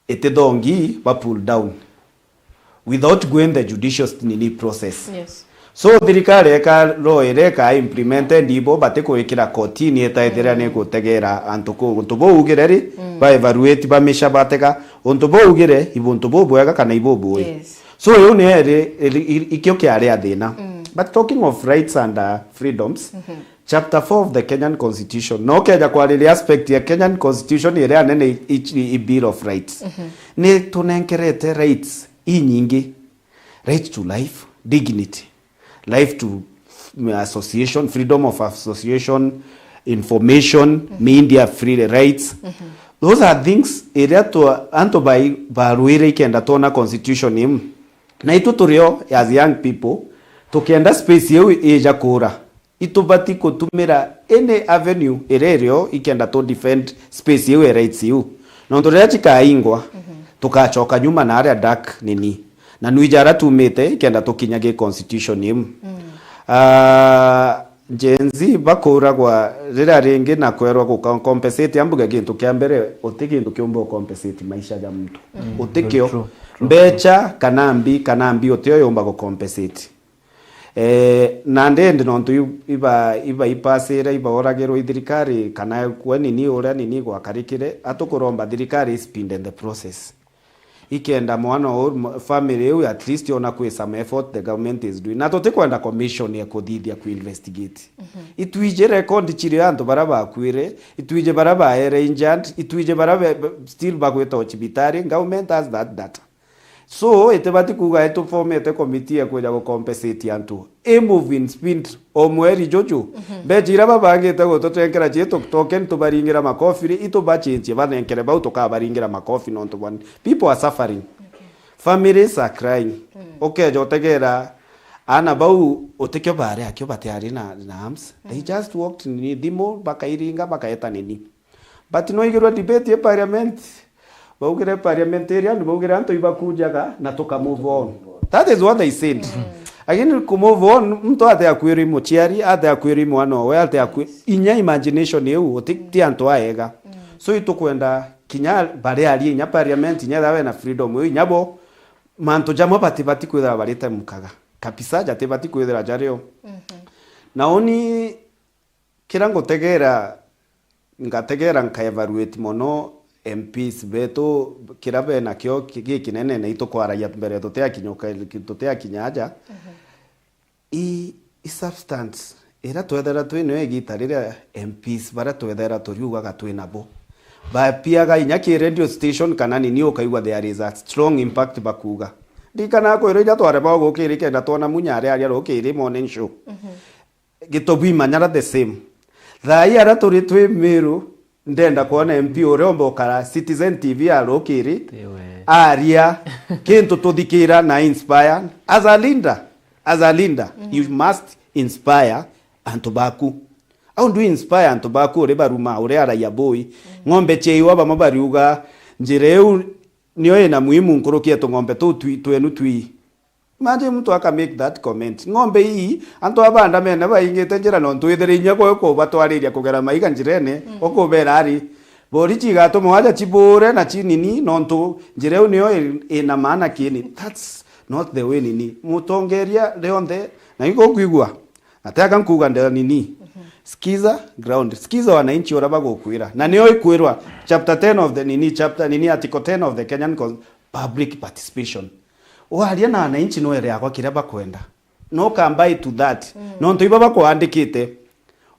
itithongi ba pull down without going the judicial nini process. Yes. So thirikari eka law iria ika implemented ibo batikwikira kotini itaithira, mm, ni gutegera antu ku-, untu buu ugire ri, mm, ba evaluate, bamisha batega untu buu ugire, ibu untu bubwega kana ibubui. Yes. So iu ni eri, eri, i-, ikio kiari a thina. Mm. But talking of rights and, uh, freedoms, mhm, chapter four of the Kenyan Constitution, no keja kwariria aspect ya Kenyan Constitution iria nene i, i, i Bill of Rights. Mhm. Ni tunenkerete rights inyingi. Right to life, dignity, life to, mm, association, freedom of association, information, mhm, media free rights. Mhm. Those are things iria tu, antu bai barwire ikenda twona constitution iu. Na itu turio as young people, tukienda space iu ija kura, itubati kutumira any avenue iria irio ikenda tu defend space iu ya rights iu. Nontu riria cikaingwa, mhm, tukacoka nyuma na aria dark nini. Na nwija aria tumite, ikenda tukinya gi constitution iu. Mm. Ah, Gen Z bakuragwa riria ringi na kwerwa guka compensate, ambuge gintu kia mbere, uti gintu kiumba u compensate maisha ja muntu. Mm, uti very kio. True, true, mbecha true. Kana mbi, kana mbi utio yumba gu compensate. Eh, na ndendi nontu iu-, iba, iba ipasire, iba oragirwo i thirikari, kana kwe nini uria nini gwakarikire, atukuromba thirikari i speed in the process. Ikenda mwana ou, m-, family iu at least ona kwi some effort the government is doing. Na tutikwenda commission ya kuthithia ku investigate. Mhm. Itwiji record chiri antu bara bakwire, itwiji bara baere injured, itwiji bara be, be, still bagwita hospitali, government has that data. So, itibati kuuga itufomete committee ya kwija gu compensate antu. I move in speed o mweri juju. Mhm. Mbecha iria babangite gututenkera cie tu-, token tubaringira makofi ri, itubachinchie banenkere bau tukabaringira makofi nontu bwa ni-, people are suffering. Okay. Families are crying. Mm. Ukeja utegera ana bau utikio bari akio batiari na, na arms. They Mm. just walked ni thimu, bakairinga, bakaeta nini. But no igirwa debate e parliament. Baugire parliamentarian, baugire antu ibakujaga na tuka move on. That is what they said. Mm. Lakini ku move on, muntu ate akwiri muciari, ate akwiri mwana owe, ate akwi-, inya imagination iu, uti, ti antu aega. Mm. So itukwenda kinya bari arie inya parliament, inya thawe na freedom iu, inya bo, mantu jamwe bati, bati kwithira barite mukaga. Kabisa, jati bati kwithira jario. Mhm. Na uni Kira ngutegera, ngategera nka evaluate mono M Ps betu, kira bena kio ki-, gikinene na itukwaragia mbere tutiakinyuka, tutiakinya aja. Mhm. I, i substance ira twethera twi nayo igita riria M Ps baria twethera turiugaga twi nabo. Bapiaga inya ki radio station kana nini ukaigua there is a strong impact bakuga. Ndirikanaga kwirwa iria twarema gukiri kenda twona Munya aria aria rukiri morning show. Mhm. Gitobui Manyara the same. Thaa ii aria turi twi Meru, ndenda kwona M P uria umba ukara Citizen T V ya rukiri, Tiwe. Aria kintu tuthikira na inspire. As a leader, as a leader, mm, you must inspire antu baku. How do you inspire antu baku uri baruma, uri araia bui? Mm. Ng'ombe ciaiwa bamwe bariuga, njira iu nio ina muhimu nkuruki ya tung'ombe tuu twi-, twenu twi. Imagine muntu aka make that comment. Ng'ombe ii, antu aba andamene baingite njira nontu withire inya kwe kubatwariria kugera maiga njirene, mm, ukubera ari, borichi igatuma waja chibure na chinini nontu njira iu niyo i-, ina maana kini. That's not the way nini. Mutongeria rionthe, na iko kwigua, na teka nkuga ndio nini. Mhm. Sikiza ground, sikiza wananchi uria bagukwira. Na niyo ikwirwa chapter ten of the nini, chapter nini, article ten of the Kenyan Cons-, public participation. Waria na wananchi no ere yakwa kiria bakwenda. No can buy to that. Mm. Nontu iba bakwandikite.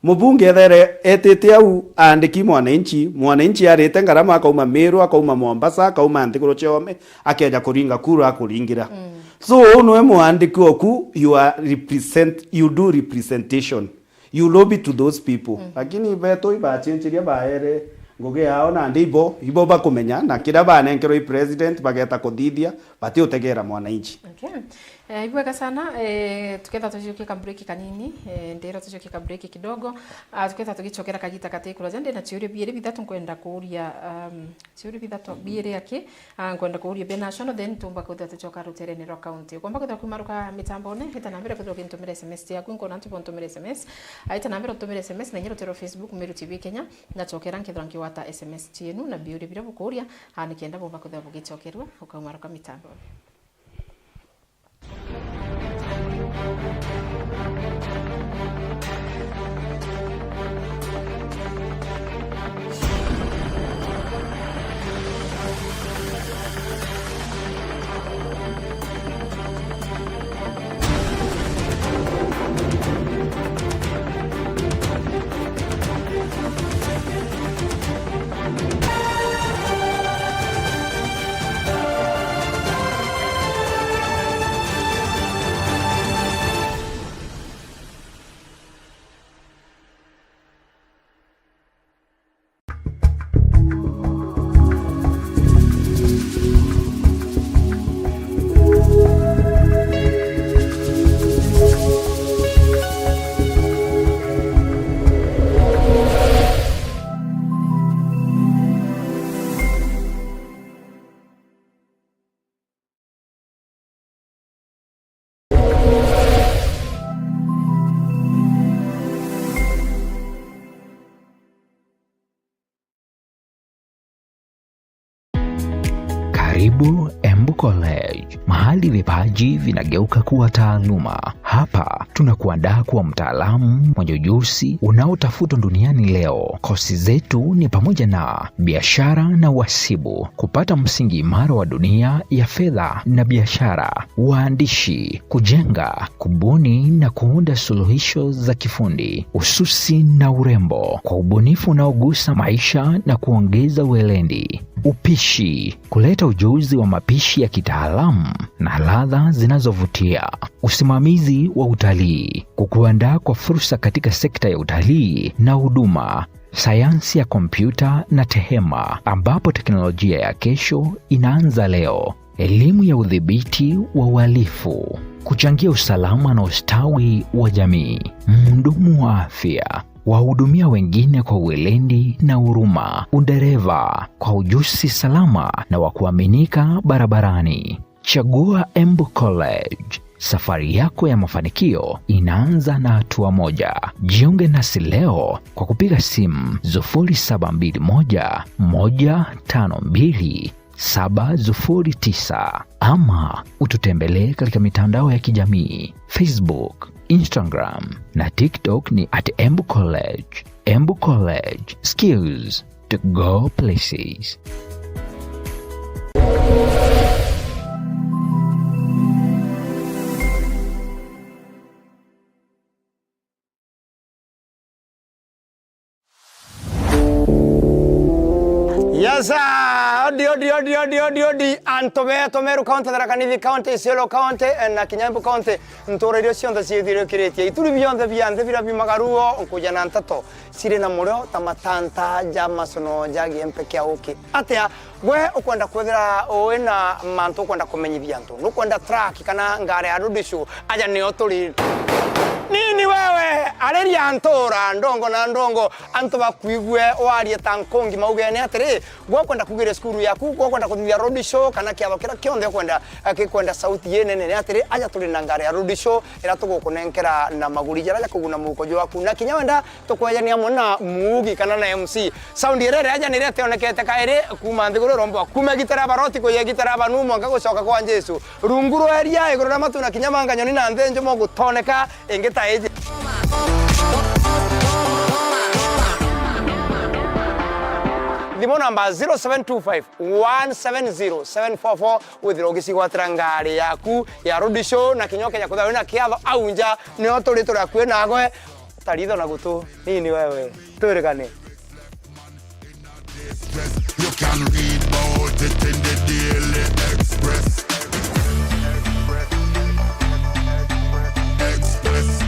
Mubunge ethere etite au aandiki mwananchi, mwananchi arite ngarama akauma Meru, akauma Mombasa, akauma nthiguru ciome, akeja kuringa kura akuringira. Mm. So, uu niwe mwandiki oku, you are represent, you do representation. You lobby to those people. Mhm. Lakini betu ibachinchiria baere ngugi yao nandi ibo, ibo bakumenya, na kiria banenkerwe i president bageta kuthithia, bati utegera mwananchi. Okay. Eh, ibwega sana, eh, tuketha tujukie ka break kanini, eh, ndira tujukie ka break kidogo. Ah, tuketha tugicokera kagita kati kuraja, ndina ciuria biiri bithatu nkwenda kuuria, um, ciuria bithatu biiri aki. Ah, nkwenda kuuria Benational, then tumba kwithira tucoka ruterene rwa county. Ukomba kwithira kuimaruka mitambone, ita na mbere kwithira ugintumira S M S ciaku, nkona antu bontumira S M S. Ah, ita na mbere utumire S M S na inya rutere rwa Facebook, Meru T V Kenya, na cokera nkethira nkigwata S M S cienu na biuria biria bukuuria, ah, nikenda bumba kwithira bugicokerua, ukaumaruka mitambone. Embu College, mahali vipaji vinageuka kuwa taaluma. Hapa tunakuandaa kuwa mtaalamu mwenye ujuzi unaotafutwa duniani leo. Kosi zetu ni pamoja na biashara na uhasibu, kupata msingi imara wa dunia ya fedha na biashara, uandishi, kujenga, kubuni na kuunda suluhisho za kifundi, ususi na urembo, kwa ubunifu unaogusa maisha na kuongeza weledi, upishi, kuleta ujuzi wa mapishi ya kitaalamu na ladha zinazovutia, usimamizi wa utalii, kukuandaa kwa fursa katika sekta ya utalii na huduma, sayansi ya kompyuta na tehema, ambapo teknolojia ya kesho inaanza leo, elimu ya udhibiti wa uhalifu, kuchangia usalama na ustawi wa jamii, mhudumu wa afya, wahudumia wengine kwa weledi na huruma, udereva kwa ujuzi salama na wa kuaminika barabarani. Chagua Embu College. Safari yako ya mafanikio inaanza na hatua moja. Jiunge nasi leo kwa kupiga simu sufuri saba mbili moja, moja tano mbili, saba sufuri tisa ama ututembelee katika mitandao ya kijamii, Facebook, Instagram na TikTok ni at Embu College. Embu College, skills to go places. Yes, sir. Odi, odi, odi, odi, odi, odi. Antu betu Meru County, Tharaka Nithi County, Isiolo County, eh, na kinya Embu County, ntura iria cionthe ciithirikiritie. Ituri bionthe bia nthi biria biumaga ruo, nkuja na nteto ciri na murio ta matanta ja macono ja giempe kia uki. Atia, gwe ukwenda kwithira ui na mantu ukwenda kumenyithia antu? Nukwenda track kana ngari ya road show? Aja nio turi. Nini wewe, ariria ntura, ndongo na ndongo, antu bakuigue warie ta nkungi maugene atiri, gwe ukwenda kugiria cukuru yaku, gwe ukwenda kuthithia road show, kana kiatho kiria kionthe ukwenda, eh, gikwenda sauti inene, ni atiri, aja turi na ngari ya road show, iria tugukunenkera na maguri jaria jakuguna muhuko jwaku. Na kinya wenda tukwejania amwe na muugi kana na M C. Sound iria irejanire tionekete kairi kuuma nthiguru irombwa. Kuuma gitara baroti kuya gitara banu mwanka gucoka kwa Jesu. Rungu rwa iria, iguru ria matu na kinya manga nyoni na nthi njumo gutoneka ingi ta iji. Thimu namba zero seven two five, one seven zero, seven four four, withire ugicigwatira ngari yaku ya road show na kinya ukenya kwithira wina kiatho au nja, nio turi turi akui nawe. Taritho na gutu, nini wewe? Twirigane. You can read about it in the Daily Express. Express.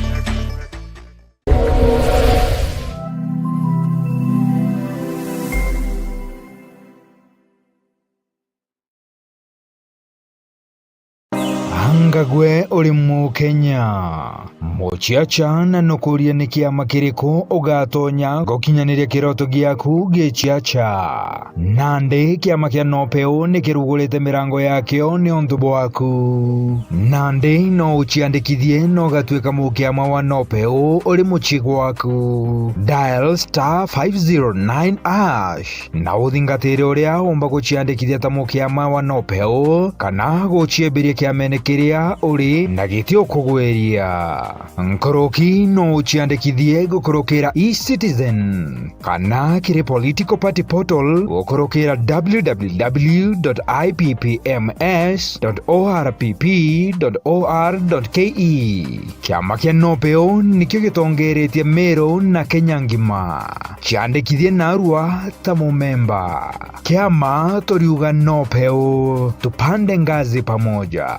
Anga gwe uri Mukenya? Muciaca na nukuria ni kiama kiriku ugatonya gukinyaniria kiroto giaku giciaca? Nandi kiama kia Nopeu ni kirugurite mirango yakio ni untu bwaku. Nandi no uciandikithie na ugatuika mukiama wa Nopeu uri mucii gwaku. Dial star five zero nine hash. Na uthingatire uria umba guciandikithia ta mukiama wa Nopeu, kana guciembiria kiamene kiria uri na giti ukugwiria. Nkuruki no uciandikithie gukurukira e-Citizen, kana kiri political party portal gukurukira w w w dot i p p m s dot o r p p dot o r dot k e. Kiama kia Nopeu nikio gitongeretie Meru na Kenya ngima. Ciandikithie narua ta mumemba. Kiama turiuga Nopeu, tupande ngazi pamoja.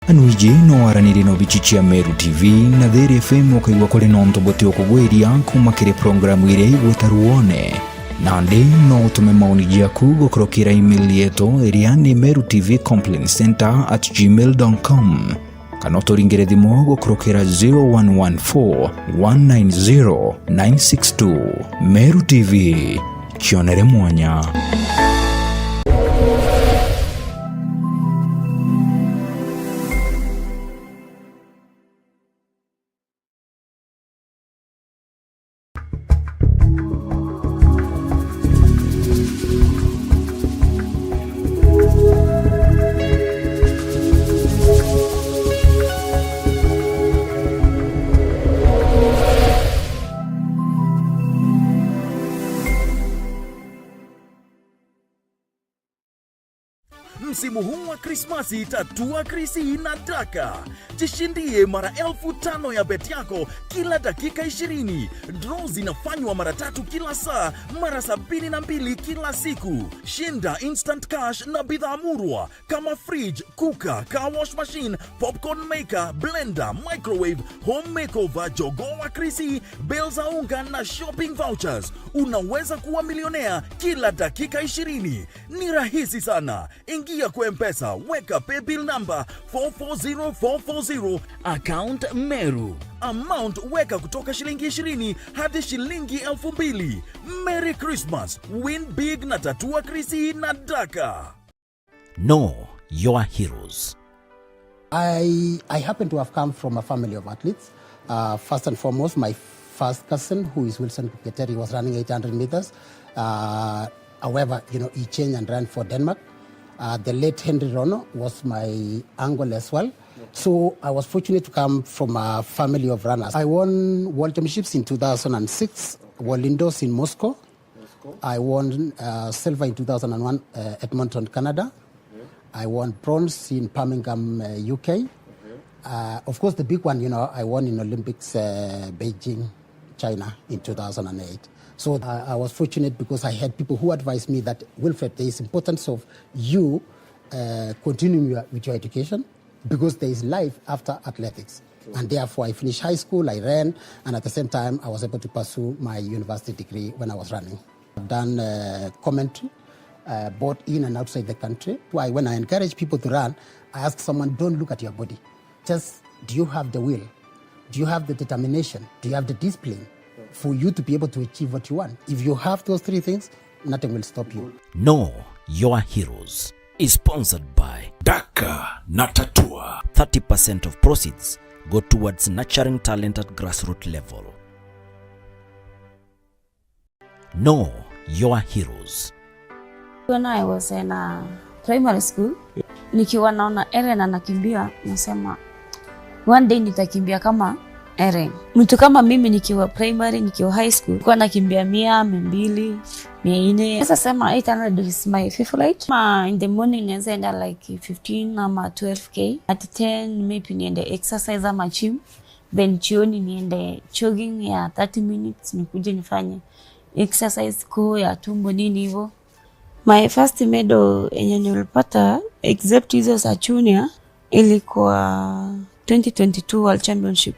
Anu iji no waranirie na obici cia Meru T V na Thiri F M, ukaigua kuri na untu buti ukugwiria kuuma kiri programu iria igwita Ruone. Nandi no utume maoni jaku gukurukira email yetu iria ni meru t v complaint center at gmail dot com, kana uturingire thimu gukurukira zero one one four, one nine zero, nine six two. Meru T V, kionere mwanya. Msimu huu wa Krismasi, tatua Krisi na Daka. Jishindie mara elfu tano ya bet yako kila dakika ishirini. Draw zinafanywa mara tatu kila saa, mara sabini na mbili kila siku. Shinda instant cash na bidhaa murwa kama fridge, cooker, car wash machine, popcorn maker, blender, microwave, home makeover, jogoo wa Krisi, bale za unga na shopping vouchers. Unaweza kuwa milionea kila dakika ishirini. Ni rahisi sana. Ingia kwa M-Pesa, weka paybill number four four zero four four zero, account Meru. Amount weka kutoka shilingi ishirini hadi shilingi elfu mbili. Merry Christmas, win big na tatua Krisi na Daka. Know your heroes. I, I happen to have come from a family of athletes. Uh, first and foremost, my first cousin, who is Wilson Kipketer, he was running eight hundred meters. Uh, however, you know, he changed and ran for Denmark. Uh, the late Henry Rono was my uncle as well. So I was fortunate to come from a family of runners. I won world championships in two thousand and six, World Indoors in Moscow. I won, uh, silver in two thousand and one, uh, Edmonton, Canada. I won bronze in Birmingham, uh, U K. Uh, of course, the big one, you know, I won in Olympics, uh, Beijing, China in two thousand and eight. So, uh, I was fortunate because I had people who advised me that, "Wilfred, there is importance of you, uh, continuing your, with your education." Because there is life after athletics. And therefore, I finished high school, I ran, and at the same time, I was able to pursue my university degree when I was running. I've done, uh, commentary, uh, both in and outside the country. Why, when I encourage people to run, I ask someone, "Don't look at your body. Just, do you have the will? Do you have the determination? Do you have the discipline for you to be able to achieve what you want?" If you have those three things, nothing will stop you. Know your heroes. Is sponsored by Daka na Tatua. Thirty percent of proceeds go towards nurturing talent at grassroots level. Know your heroes. When I was in, uh, primary school, nikiwa naona Ellen anakimbia, nasema, "One day nitakimbia kama Ellen." Mtu kama mimi nikiwa primary, nikiwa high school, nilikuwa nakimbia mia, mia mbili, mia nne. Sasa sema eight hundred is my favorite. Ma in the morning naweza enda like fifteen ama twelve K. At ten maybe niende exercise ama gym. Then jioni niende jogging ya thirty minutes, nikuje nifanye exercise kuu ya tumbo nini hivyo. My first medal yenye nilipata, except hizo za junior, ilikuwa twenty twenty-two World Championship.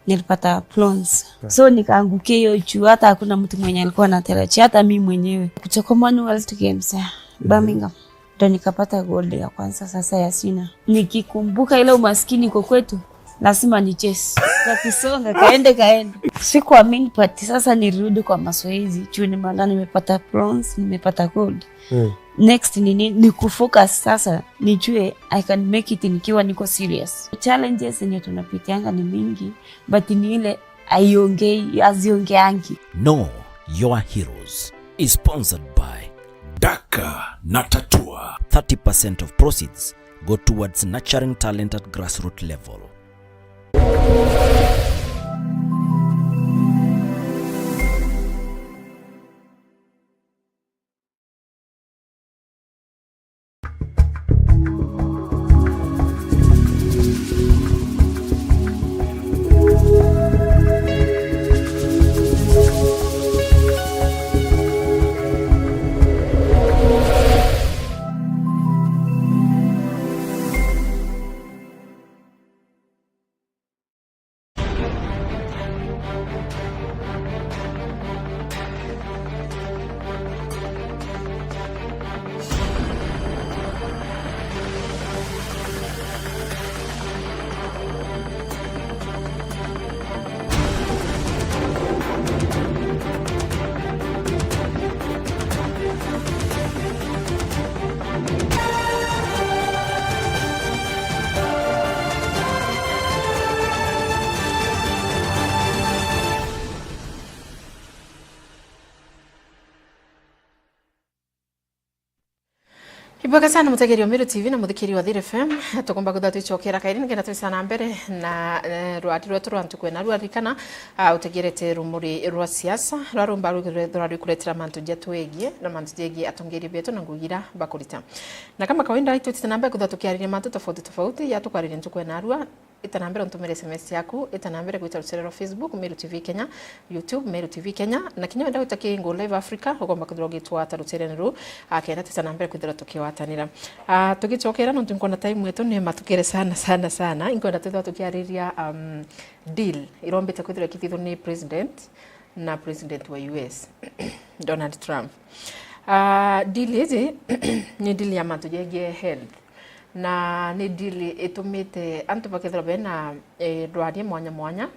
Nilipata bronze. So nikaangukia hiyo juu, hata hakuna mtu mwenye alikuwa anatarajia, hata mimi mwenyewe. Kutoka Commonwealth Games ya Birmingham, ndo nikapata gold ya kwanza sasa ya senior. Nikikumbuka ile umaskini iko kwetu, lazima ni chase. Kakisonga, kaende, kaende. Sikuamini, but sasa nilirudi kwa mazoezi, juu nimeona nimepata bronze, nimepata gold. Mm. Next ni nini? Ni kufocus sasa, nijue I can make it nikiwa niko serious. Challenges zenye tunapitianga ni mingi, but ni ile aiongei, aziongeangi. Know your heroes. Is sponsored by Daka na Tatua. Thirty percent of proceeds go towards nurturing talent at grassroots level. Ibwega sana mutegeeri wa Meru T V na muthikiri wa Thiri F M. Tukumba kwithirwa twicokera kairi nikenda twisa na mbere na, eh, rwari rwetu rwa ntuku ena rwa ririkana, ah, utegerete rumuri rwa siasa, rwa rumba rwithirwa rwikuretera mantu jatwegie na mantu jegie atongeria betu na ngugi iria bakurita. Na kama kawaida, itwitite na mbere kwithirwa tukiariria mantu tofauti tofauti, ya tukwariria ntuku ena rwa, ita na mbere untumire S M S yaku, ita na mbere gwita rutere rwa Facebook, Meru T V Kenya, YouTube, Meru T V Kenya, na kinya wenda gwita Kingo Live Africa, ugomba kwithirwa ugitwata ruterene ruu, ah, kenda twita na mbere kwithirwa tukiwatanira. Ah, tugicokera, nontu nkwona time yetu ni matukire sana, sana, sana, inkwenda twithirwa tukiariria, um, deal irombite kwithirwa ikithithwa ni president na president wa U S, Donald Trump. Ah, deal iji ni deal ya mantu jegie health. Na ni deal itumite antu bakethirwa bena, eh, ndwaria mwanya mwanya.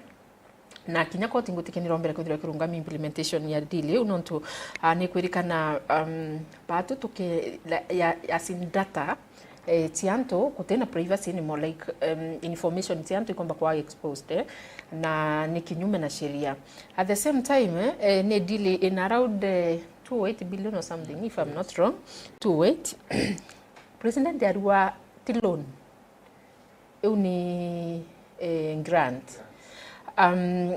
Na kinya koti ngwitikia nirombere kwithirwa ikirungama implementation ya deal iu, nontu, ah, ni kwirikana, um, batu tuki-, la-, ya, as in data, eh, cia antu, gutina privacy ni more like, um, information cia antu ikomba kwa exposed, eh, na ni kinyume na sheria. At the same time, eh, ni deal in around, eh, two oh eight billion or something, if I'm not wrong, two oh eight. President arua ti loan. Iu ni, eh, grant. Um,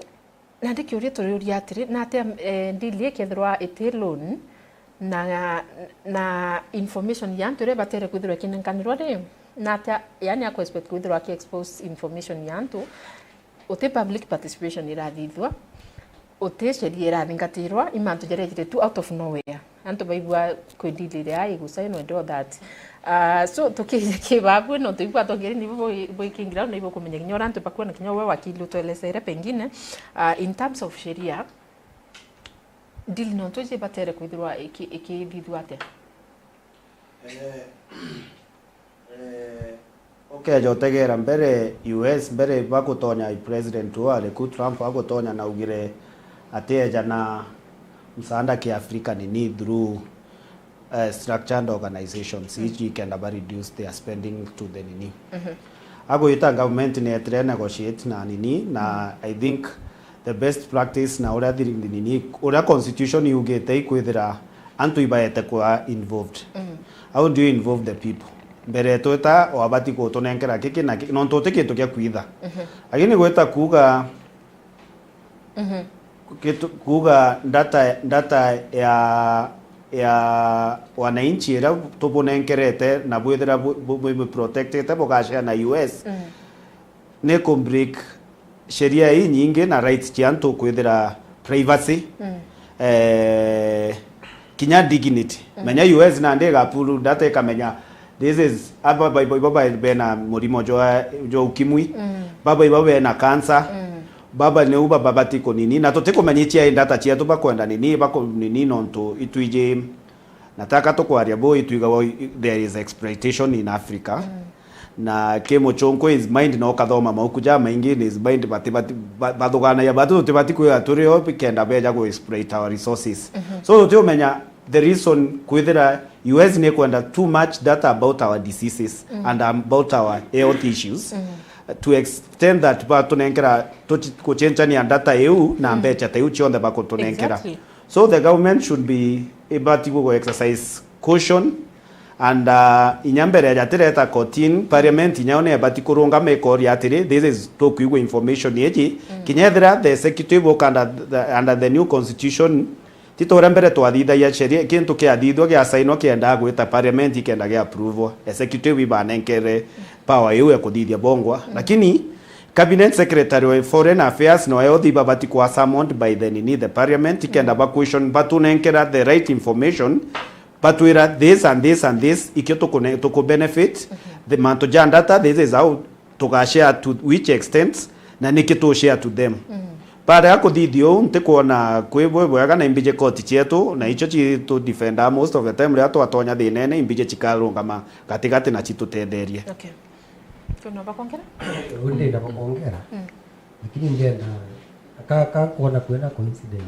na ndikiuria turiuria atiri, na atia, eh, deal ikethirwa iti loan, na, na information ya antu iria ibatere kwithirwa ikinenkanirwa ri, na atia, yani, ako expect kwithirwa aki expose information ya antu, uti public participation irathithua, uti sheria irathingatirwa, i mantu jaria jiri tu out of nowhere. Antu baigua kwi deal iria igusainwa and all that. Ah, so, tukija ki babwe, nontu ibwa atongeria nibo bwi-, bwikingira, na ibo kumenya kinya uria antu bakwona kinya we wakili utwelesere pengine, ah, in terms of sheria, deal nontu iji ibatere kwithirwa iki-, ikithithua atia? Eh, eh, ukeja utegera mbere U S, mbere bagutonya, president uu ari ku, Trump agutonya, naugire atieja na msaada ki Africa nini through, eh, structured organizations, iji ikenda ba reduce their spending to the nini. Agwita government ni etire negotiate na nini, na I think the best practice na uria thiri-, nini, uria constitution yugite ikwithira antu ibaete kwa involved. How do you involve the people? Mbere twita wabati gutunenkera kiki na kiki, nontu uti kintu kia kwitha. Lakini gwita kuuga, kitu, kuuga data, data ya, ya wananchi iria tubunenkerete na bwithira bu-, bu-, bu-, bu-, protectete bugashare na U S, ni ku break sheria inyingi na rights cia antu kwithira privacy, eh, kinya dignity. Menya U S nandi igapuru data ikamenya, this is, aba, ba, ba, ba, ba, bena murimo jwa, jwa ukimwi, baba iba bena cancer, baba niu baba bati kunini, na tuti kumenya icia data cietu bakwenda nini, bakunini nontu itwiji. Na taka tukwaria buu, itwigagwa i-, there is exploitation in Africa. Na ki muchunku is mind, na ukathoma mauku jamaingi, is mind bati, bati, ba-, bathuganagia batu, tutibati kwithira turi o kenda beja ku exploit our resources. So, tutiumenya the reason kwithira U S ni kwenda too much data about our diseases and about our health issues, to extend that batunenkera, tuchi-, kuchenchania data iu na mbecha ta iu chionthe bakutunenkera. Exactly. So the government should be, ibati gu exercise caution, and, uh, inya mbere ya jatireta kotini, parliament inya yo ni ibati kurungama ikoria atiri, this is, tukwigua information iji, kinya ethira the executive uka under the, under the new constitution, ti ta uria mbere twathithagia sheria, kintu kiathithua giasainwa kiendaga gwita parliament ikenda gia approve, executive ibanenkere power iu ya kuthithia bongwa. Lakini Cabinet Secretary wa Foreign Affairs na wa Health ibabati kwa summoned by the nini, the parliament, ikenda ba question, batunenkera the right information, batwira this and this and this, ikio tukune-, tuku benefit, the mantu ja data, this is how tugashare to which extent, na niki tu share to them. Baada ya kuthithia uu, ntikwona kwi bwe bwega na imbiji koti cietu, na icio citu defenda most of the time, riria twatonya thinene, imbiji cikarungama gatigati na citutetherie. Okay. Kwina bakongera? Uu ndina bakongera. Lakini ndienda, ka, ka kwona kwina coincidence.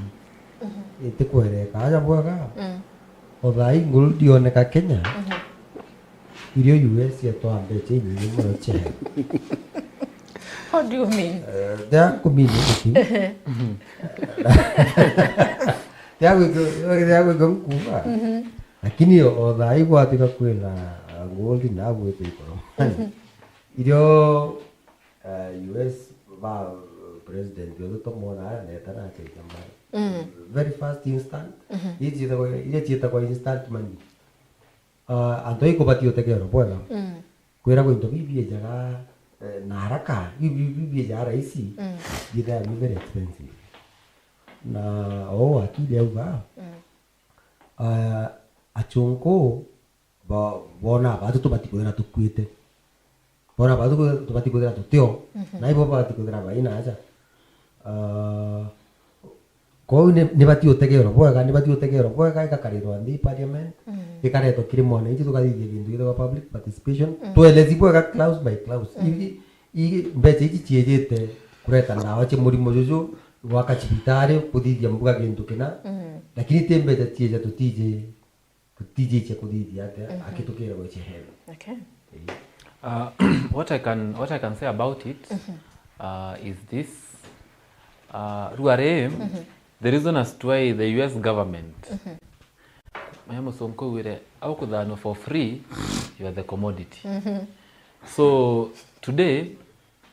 Itikwereka aja bwega. O thaa ii nguru ndioneka Kenya. Irio U S yatwaa mbecha inyingi muno cia. How do you mean? Eh, tia kumini guti. Tia gwika, tia gwika nkuga. Lakini o, o thaa ii gwatuika kwina, ah, gold na gwite ikoro. Irio, ah, U S ba president wetu tumwona aretana achaita mbara. Mm. Very fast instant. Mhm. Iria ciitagwa, iria ciitagwa instant money. Ah, antu aikubati utegero bwega. Mm. Kwiragwa into biu biejaga, eh, na haraka, biu, biu, biu biejaga rahisi, mm, biithaga bi very expensive. Na ou wakili auga, mm, ah, achunku ba-, bona batu tubati kwithira tukuite. Bona batu tubati kwithira tutio, mhm, na ibo babati kwithira baina aja. Ah, Kwou ni, ni bati utegero bwega, ni bati utegero bwega, igakarirwa nthi parliament, mm, ikaretwa kiri mwananchi, tukathithia gintu gitagwa public participation. Mm. Twelezi bwega clause by clause. Mm. Ii, ii mbeca iji ciejite kureta ndawa cia murimo juju, gwaka cibitari, kuthithia mbuga gintu kina, mm, lakini ti mbeca cieja tutiji tutijitie kuthithia atia, mhm, akitukire gwichia heaven. Okay. Ii. Uh, what I can, what I can say about it, mhm, uh, is this. Uh, ruari, mhm, the reason as to why the U S government, mhm, maya musonko wire, au kuthanwa for free, you are the commodity. Mhm. So today,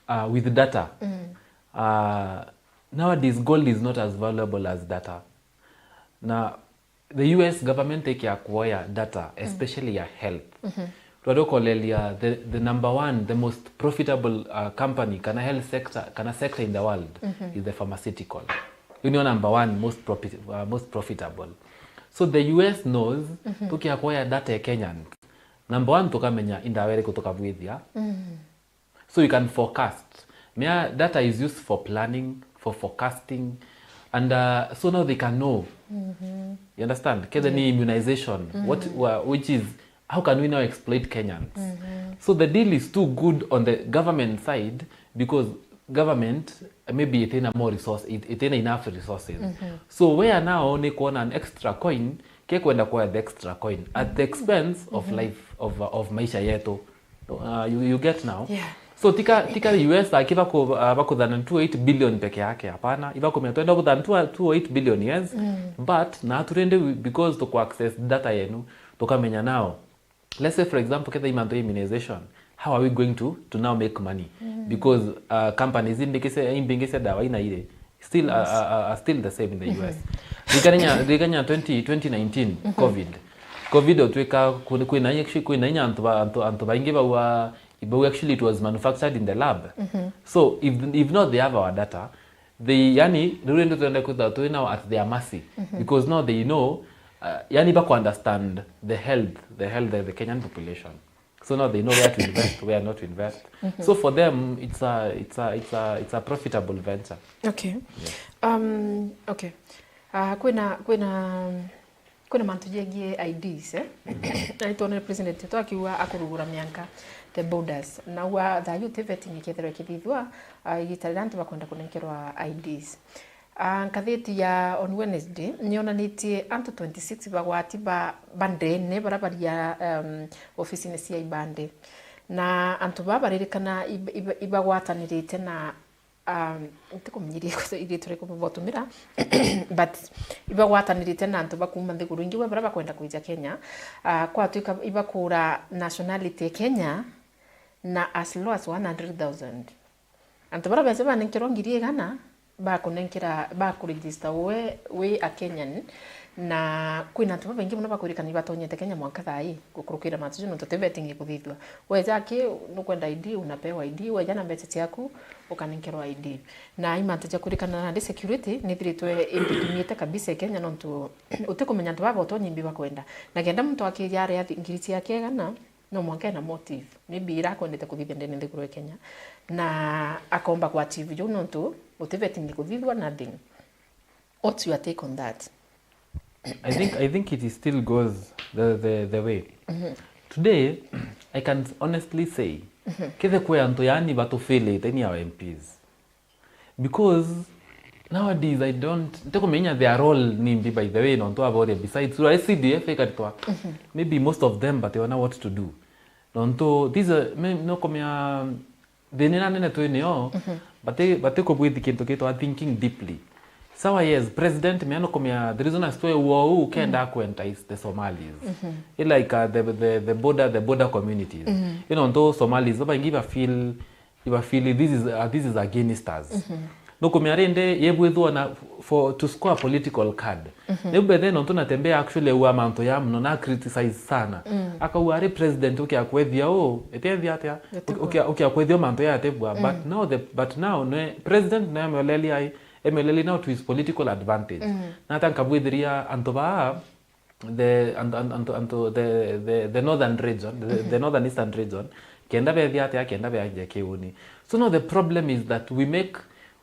uh, with data, mm, uh, nowadays gold is not as valuable as data. Na the U S government ikia kuoya data, mm, especially ya health. Mhm. Twari ukolelia the, the number one, the most profitable, uh, company, kana health sector, kana sector in the world, mhm, is the pharmaceutical. You know, number one, most profit-, uh, most profitable. So the U S knows, mhm, tukia kuoya data ya Kenyans, number one, tukamenya indawa iriku tukabwithia. Mm. So you can forecast. Mea data is used for planning, for forecasting, and, uh, so now they can know. Mhm. You understand? Kethe ni, yeah, immunization, what, mhm, wha-, which is, how can we now exploit Kenyans? Mhm. So the deal is too good on the government side because government, uh, maybe itina more resource, it-, itina enough resources. Mhm. So where now ni kuona an extra coin, ke kwenda kuoya the extra coin at the expense of, mhm, life, of, of maisha yetu. Uh, you, you get now? Yeah. So tika, tika U S aki baku-, uh, bakuthana two eight billion peke yake, hapana. Ibakumenya twenda kuthana two, two eight billion, yes. Mm. But na turende we, because tuku access data yenu, tukamenya now. Let's say, for example, ketha imantu ya immunization, how are we going to, to now make money? Mm. Because, uh, companies imbingi cia, imbingi cia dawa ina ire still, uh, yes, uh, uh, are still the same in the, mhm, U S. Ririkania, ririkania twenty, twenty nineteen, mhm, covid. Covid otwika kwina, actually, kwina inya antu ba-, antu, antu baingi bau, uh, bau actually it was manufactured in the lab. Mhm. So if, if not they have our data, they, yani, riu rindi twende kwithirwa twi now at their mercy. Mhm. Because now they know, uh, yani, baku understand the health, the health of the Kenyan population. So now they know where to invest, where not to invest. Mhm. So for them, it's a, it's a, it's a, it's a profitable venture. Okay. Yeah. Um, okay. Uh, kwina, kwina, kwina mantu jegie I Ds, eh? Na nitwonere president wetu akiuga akurugura mianka, the borders. Na ua thayu ti vetting ikethirwa ikithithua, uh, igita riria antu bakwenda kunenkerwa I Ds. Ah, ngathiti ya On Wednesday niyonanitie antu twenty-six bagwati ba, ba ndene baria baria, um, ofisine cia ibande. Na antu baa baririkana ib-, ib-, ibagwatanirite na, um, ntikumenyeria iritu riku botumira, but ibagwatanirite na antu bakuma nthiguru ingi we baria bakwenda kwija Kenya. Ah, kwatwika ibakura nationality ya Kenya na as low as one hundred thousand. Antu baria beeja banenkerwa ngiri igana, bakunenkera, bakuregister we wi a Kenyan, na kwina antu babaingi mono bakwirikana ibatonyete Kenya mwanka thaa ii, gukurukira mantu jau nontu ti vetting ikuthithua. Weja aki, nukwenda I D, unapewa I D, weja na mbeca ciaku, ukanenkerwa I D. Na i mantu ja kwirikana nandi security nithiritwe indithimiite kabisa i Kenya nontu utikumenya antu baba utonya imbi bakwenda. Na kenda muntu akija aria athi-, ngiri ciake igana, no mwanka ena motive. Maybe ira akwendete kuthithia ndene nthiguru ya Kenya. Na akomba ku achieve jou nontu guti vetting ikuthithua, nothing. What's your take on that? I think, I think it is still goes the, the, the way. Mhm. Today, I can honestly say, mhm, kethe kwi antu yani batufilite ni our M Ps. Because nowadays I don't, ntikumenya their role ni mbi, by the way, nontu aboria besides, so C D F ikaritwa, mhm, maybe most of them bationa what to do. Nontu these are, me, nokumenya thina iria nene twinio, mhm, bati, batikubwithi kintu gitwa thinking deeply. Sawa, yes, president, me no kumia, the reason as to why uu kenda ku entice the Somalis. It's like, uh, the, the, the border, the border communities. You know, nontu Somalis, babaingi ba feel, ba feel this is, uh, this is against us. No kumia rindi, yebwithwa na, for, to score a political card. Niu bethe nontu Natembeya actually aua mantu ya muno, na criticize sana. Akauga ari president ukia kwethia uu, etethia atia? Ukia, ukia kwethia mantu ya atebwa. But now the, but now, ne, president na M L A ai, M L A now to his political advantage. Na ata nkabwithiria antu baa, the, antu, antu, antu, antu, the, the, the northern region, the, the northern eastern region, kenda bethia atia, kenda beanjia kiuni. So now the problem is that we make,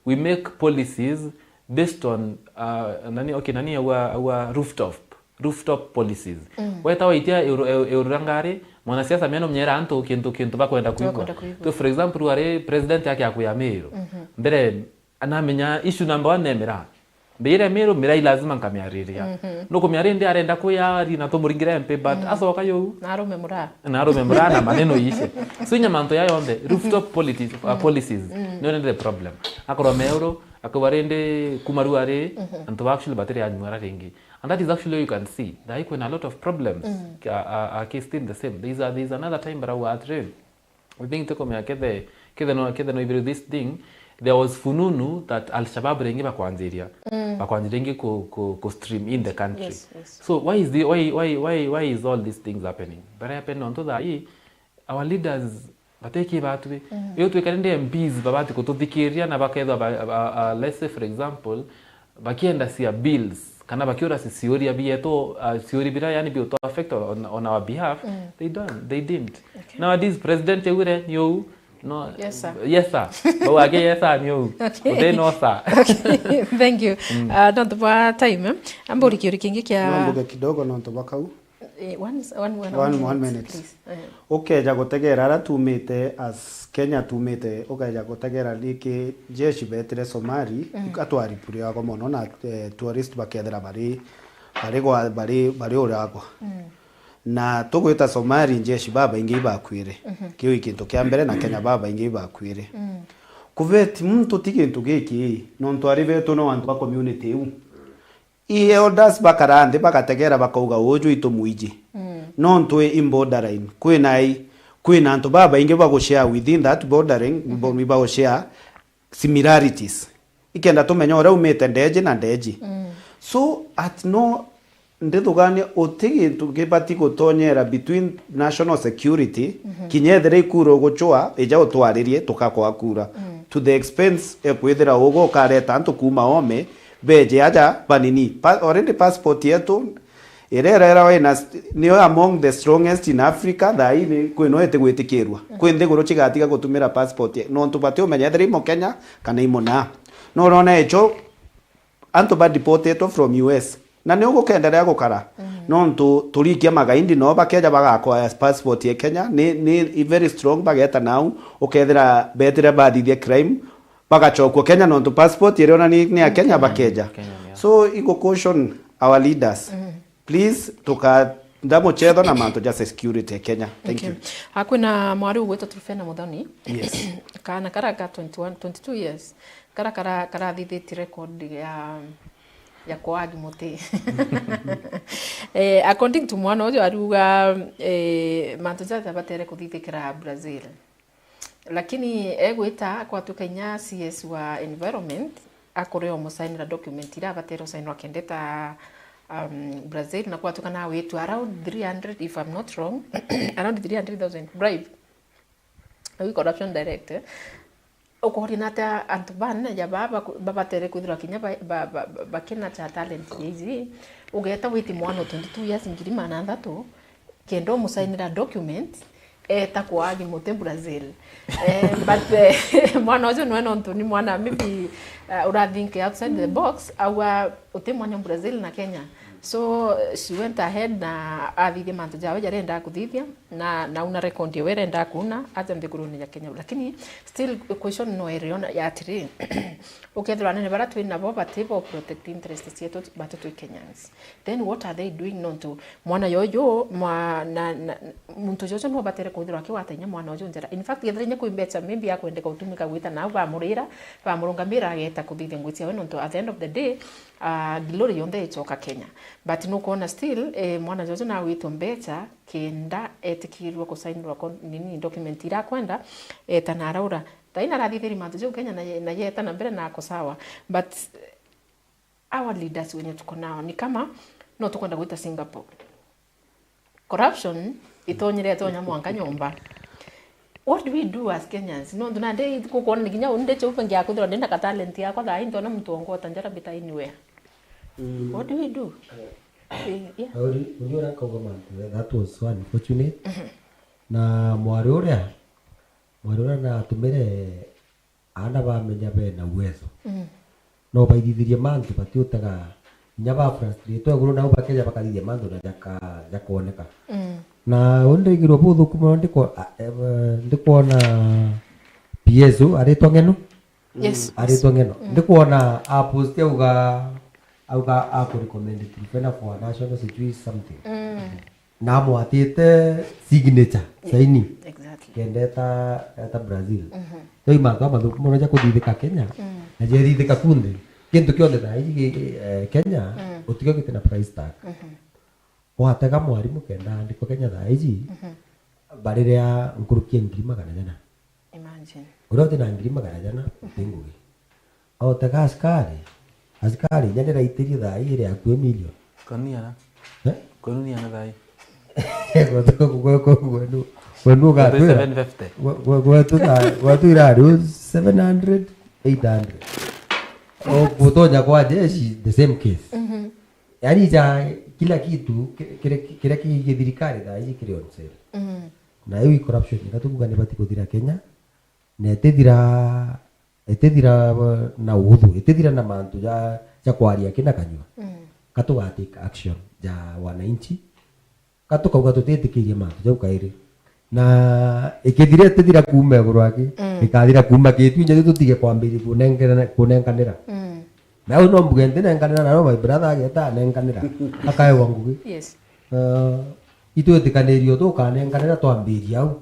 we make policies based on, uh, nani, okay, nani aua, aua rooftop, rooftop policies. Weta waitia euro, euro, euro rangari, mwanasiasa meno mnyera antu kintu, kintu bakwenda kwigua. Bakwenda kwigua. So, for example, wari president yake ya kuya Meru. Mbere, anamenya issue number one ne miraa. Mbere Meru, miraa lazima nkamiariria. No kumia rindi arenda kuyari na tumuringire M P, but acoka yu. Na arume muraa. Na arume muraa na maneno ishe. So inya mantu ya yonthe, rooftop politics, uh, policies. No nende the problem. Akorwa Meru, akauga rindi kuma riu ari, antu ba actually batiri anyuara ringi. And that is actually, you can see, there kwina a lot of problems. Uh, uh, uh, still the same. There is a, there is another time, but I will address. I think tukomea kethe, kethe no, kethe no ibiri this thing, there was fununu that Al-Shabaab ringi bakwanjiria. Bakwanjiria ringi ku, ku, ku stream in the country. Yes, yes. So why is the, why, why, why, why is all these things happening? But happen nontu thaa ii, our leaders bateki batwi. Iyo twikari ndi M Ps babati kututhikiria na bakethwa ba, ba, uh, let's say for example, bakienda cia bills, kana bakiura ci-, ciuria bietu, uh, ciuria bira yani biutu affect on, on our behalf, they don't, they didn't. Nowadays, president eure ni uu, no, yes, sir. Yes, sir. Bau ake, yes, sir, ni uu. Uti no, sir. Thank you. Uh, nontu bwa time, eh? Amburi kiuri kingi kia. No mbuge kidogo nontu bwa kau. Eh, one, one, one, one minute, please. Eh. Ukeja gutegera ara tumite, as Kenya tumite, ukeja gutegera riki jeshi betire Somali, atwari puri yako mono na, eh, tourist bakethira bari, bari gwa, bari, bari uragwa. Na tugwita Somali jeshi babaingi ibakwire. Kiu i kintu kia mbere, na Kenya babaingi ibakwire. Kuveti muntu ti kintu giki, nontu ari betu no antu ba community iu. I elders bakara nthi bagategera bakauga, "Uju itu mwiji." Nontu i borderline, kwina i, kwina antu babaingi ba gushare within that bordering, bo-, ba gushare similarities. Ikenda tumenya uria umite ndeji na ndeji. So, at no, ndithugania uti gintu gibati gutonyera between national security, kinya ethira ikura uguchwa, ija utwaririe, tukakwa kura. To the expense ekwithira ugu ukareta antu kuma ome, beje aja banini. Pa-, already passport yetu, iria irera wina st-, niyo among the strongest in Africa, thaa ii ni kwino itigwitikirwa. Kwi nthiguru cigatiga gutumira passport ye-, nontu bati umenya ethira i Mukenya kana i Muna. No urona icho, antu ba deportetwe from U S. Na ni ugukenderea gukara. Nontu turikia magaindi no bakeja bagakoya passport ya Kenya, ni, ni i very strong, bageta nau, ukethira betire bathithia crime, bagachokua Kenya nontu passport iria ona ni, ni ya Kenya, bakeja. Kenya, yeah. So, igu caution our leaders. Please, tukatha muchetho na mantu ja security ya Kenya. Thank you. Ah, kwina mwari ugwitwa Trufena Muthoni. Yes. Kana kara ka twenty-one, twenty-two years. Kara, kara, karathithitie record ya, ya kwagi muti. Eh, according to mwana uju ariuga, eh, mantu jaja batere kuthithikira Brazil. Lakini egwita akwatuka inya C S wa environment, akureo musainira document ira abatere usainirwa akendeta, um, Brazil, na kwatuka na witu around three hundred, if I'm not wrong, around three hundred thousand bribe. Au corruption direct, eh? Ukoria na atia antu banene ja baa baku-, babatere kwithirwa kinya ba-, ba-, ba-, ba-, bakina cha talent ya ici? Ugeta witi mwana o twenty-two years ngiri magana athatu, kenda umusainira document, eta kwagi muti Brazil. Eh, but, eh, mwana ucio nwe nontu ni mwana maybe, uh, ura think outside the box, aua uti mwanya Brazil na Kenya. So she went ahead na athithia mantu jawe jaria endaa kuthithia, na, na una record iwe iria endaa kuuna aja nthigurune ya Kenya. Lakini still question no iri ona ya atiri, ukethirwa anene baria twi nabo bati bo protect interest cietu batu twi Kenyans, then what are they doing? Nontu mwana yoyo mwa, na, na, muntu jojo no batere kwithirwa akigwata inya mwana uju njara. In fact, kethira inya kwi mbeca maybe akwendeka gutumika gwita nau bamurira, bamurungamira ageta kuthithia ngugi ciawe, nontu at the end of the day, ah, glory yonthe icoka Kenya. But nukwona still, eh, mwana jojo nawitwe mbeca kenda etikirwe kusainirwa kon-, nini, document ira akwenda, eta na araura. Thaina arathithiri mantu jau Kenya na ye-, na yeta na mbere na ako sawa. But, eh, our leaders wenye tuko nao ni kama no tukwenda gwita Singapore. Corruption itonyire itonya mwanka nyomba. What do we do as Kenyans? Nontu nandi kukwona ni kinya uni ndichaupe ngiakwithirwa ndina ka talent yakwa thaa ii, ntona muntu ongwota njara mbita anywhere. Mm. What do we do? Eh, yeah. Uri, uri ura nkauga mantu, that was so unfortunate. Mhm. Na mwari uria, mwari uria natumire aana bamenya bena uwezo. Mm. No baithithirie mantu batiutega inya ba frustrate iguru nao bakeja bakathithia mantu na jaka-, jakoneka. Mm. Na uni ndaigirwa buthuku mono ndiko-, a-, e-, ndikwona P S U aritwa Ng'eno. Yes. Aritwa Ng'eno. Mm. Ndikwona apost auga, auga akurecommend Trufena for national sijui something. Mm. Namwatite signature, yes, saini. Exactly. Kenda eta, eta Brazil. Mhm. Toi mantu amathuku mono ja kuthithika Kenya, mm, na jerithika kunthe. Kintu kionthe thaa iji gi-, eh, Kenya, mm, utikio giti na price tag. Mhm. Watega mwarimu kenda andikwa Kenya thaa iji, mhm, bariria nkuruki ya ngiri magana jana. Imagine. Uria uti na ngiri magana jana, uti ngugi. Otega askari, askari, inya ndiraitirie thaa ii iri akui milioni. Kwenu ni ana? Eh? Kwenu ni ana thaa ii? Gwetu, gwe-, gwe-, gwe-, gwenu, gwenu ugatwira? Seven fifty. Gwe-, gwe-, gwetu thaa, gwetu irari u seven hundred, eight hundred. O gutonya kwa jeshi, the same case. Mhm. Yaani ja kila kitu, ki-, kire-, kiria ki githirikari thaa ii kiri on sale. Mhm. Na iu i corruption, iria tukuga ni bati kuthira Kenya, na itithira, itithira na uthu, itithira na mantu ja, ja kwaria kina kanyua. Mm. Ka tuga take action ja wananchi, ka tukauga tutitikirie mantu jau kairi. Na ikithira itithira kuuma iguru aki, mm, ikathira kuuma kitu, inya tutige kwambiria kunengerana-, kunenkanira. Mm. Na au no mbuge ntinenkanira, na no my brother ageta anenkanira, akaewa ngugi. Yes. Uh, itwitikanirio tukanenkanira twambiria au.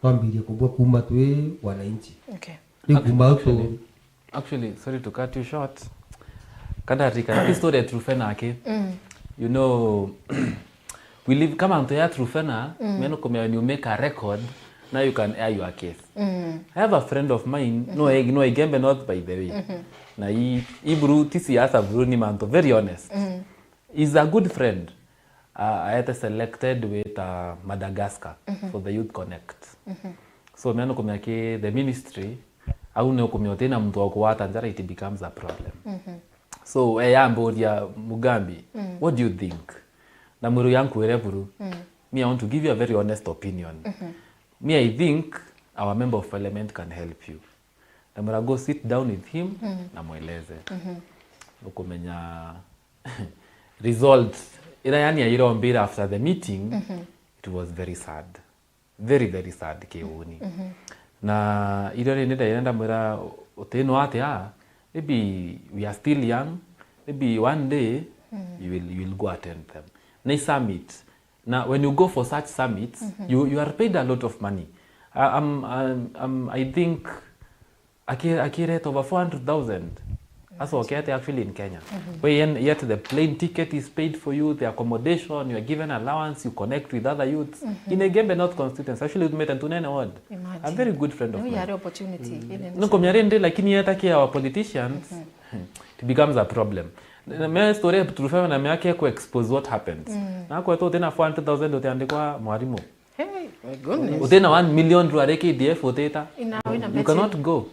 Twambirie kubua kuuma twi wananchi. Okay. Riu kuuma au tu- Actually, actually, sorry to cut you short. Kandarika, hii story ya Trufena aki. Mm. You know, we live kama antu ya Trufena, mm, meno kumea when you make a record, now you can air your case. Mm. I have a friend of mine, no, mm-hmm, Ig-, no Igembe North, by the way. Mm-hmm. Na hii, hii buru, ti siasa buru, ni mantu, very honest. Mm. He's a good friend. Uh, aete selected with, uh, Madagascar, mhm, for the Youth Connect. Mhm. So, mea nukumea ki the ministry, au ni ukumea utina muntu wa kuwata njara, it becomes a problem. Mhm. So, eyamburia Mugambi, mm, "What do you think?" Na mwiru yankwire buru. Mm. Me, I want to give you a very honest opinion. Mhm. Me, I think our member of parliament can help you. Ndamwira, "Go sit down with him, mm, na mweleze." Mhm. Ukumenya result ira, yani, airombira after the meeting, mhm, it was very sad. Very, very sad, kiuni. Mhm. Na irio rindi ndaira ndamwira, "Utino atia, maybe we are still young, maybe one day, mm, you will, you will go attend them." Na i summit, na when you go for such summits, mhm, you, you are paid a lot of money. I, I'm, I'm, I'm, I think aki-, akireta over four hundred thousand. Acokete actually in Kenya. Mhm. Where yen-, yet the plane ticket is paid for you, the accommodation, you are given allowance, you connect with other youths. Mhm. In Igembe North constituency, actually with Metentunene ward. Imagine. A very good friend of mine. Yari opportunity. Mm. Nukumia rindi, lakini yet aki our politicians, mhm, it becomes a problem. Na, na me story ya Trufena na me ake ku expose what happens. Mm. Na kwetu utina four hundred thousand utiandikwa mwarimu. Hey, my goodness. Utina one million rware K D F utita. Ina, wina. You cannot go.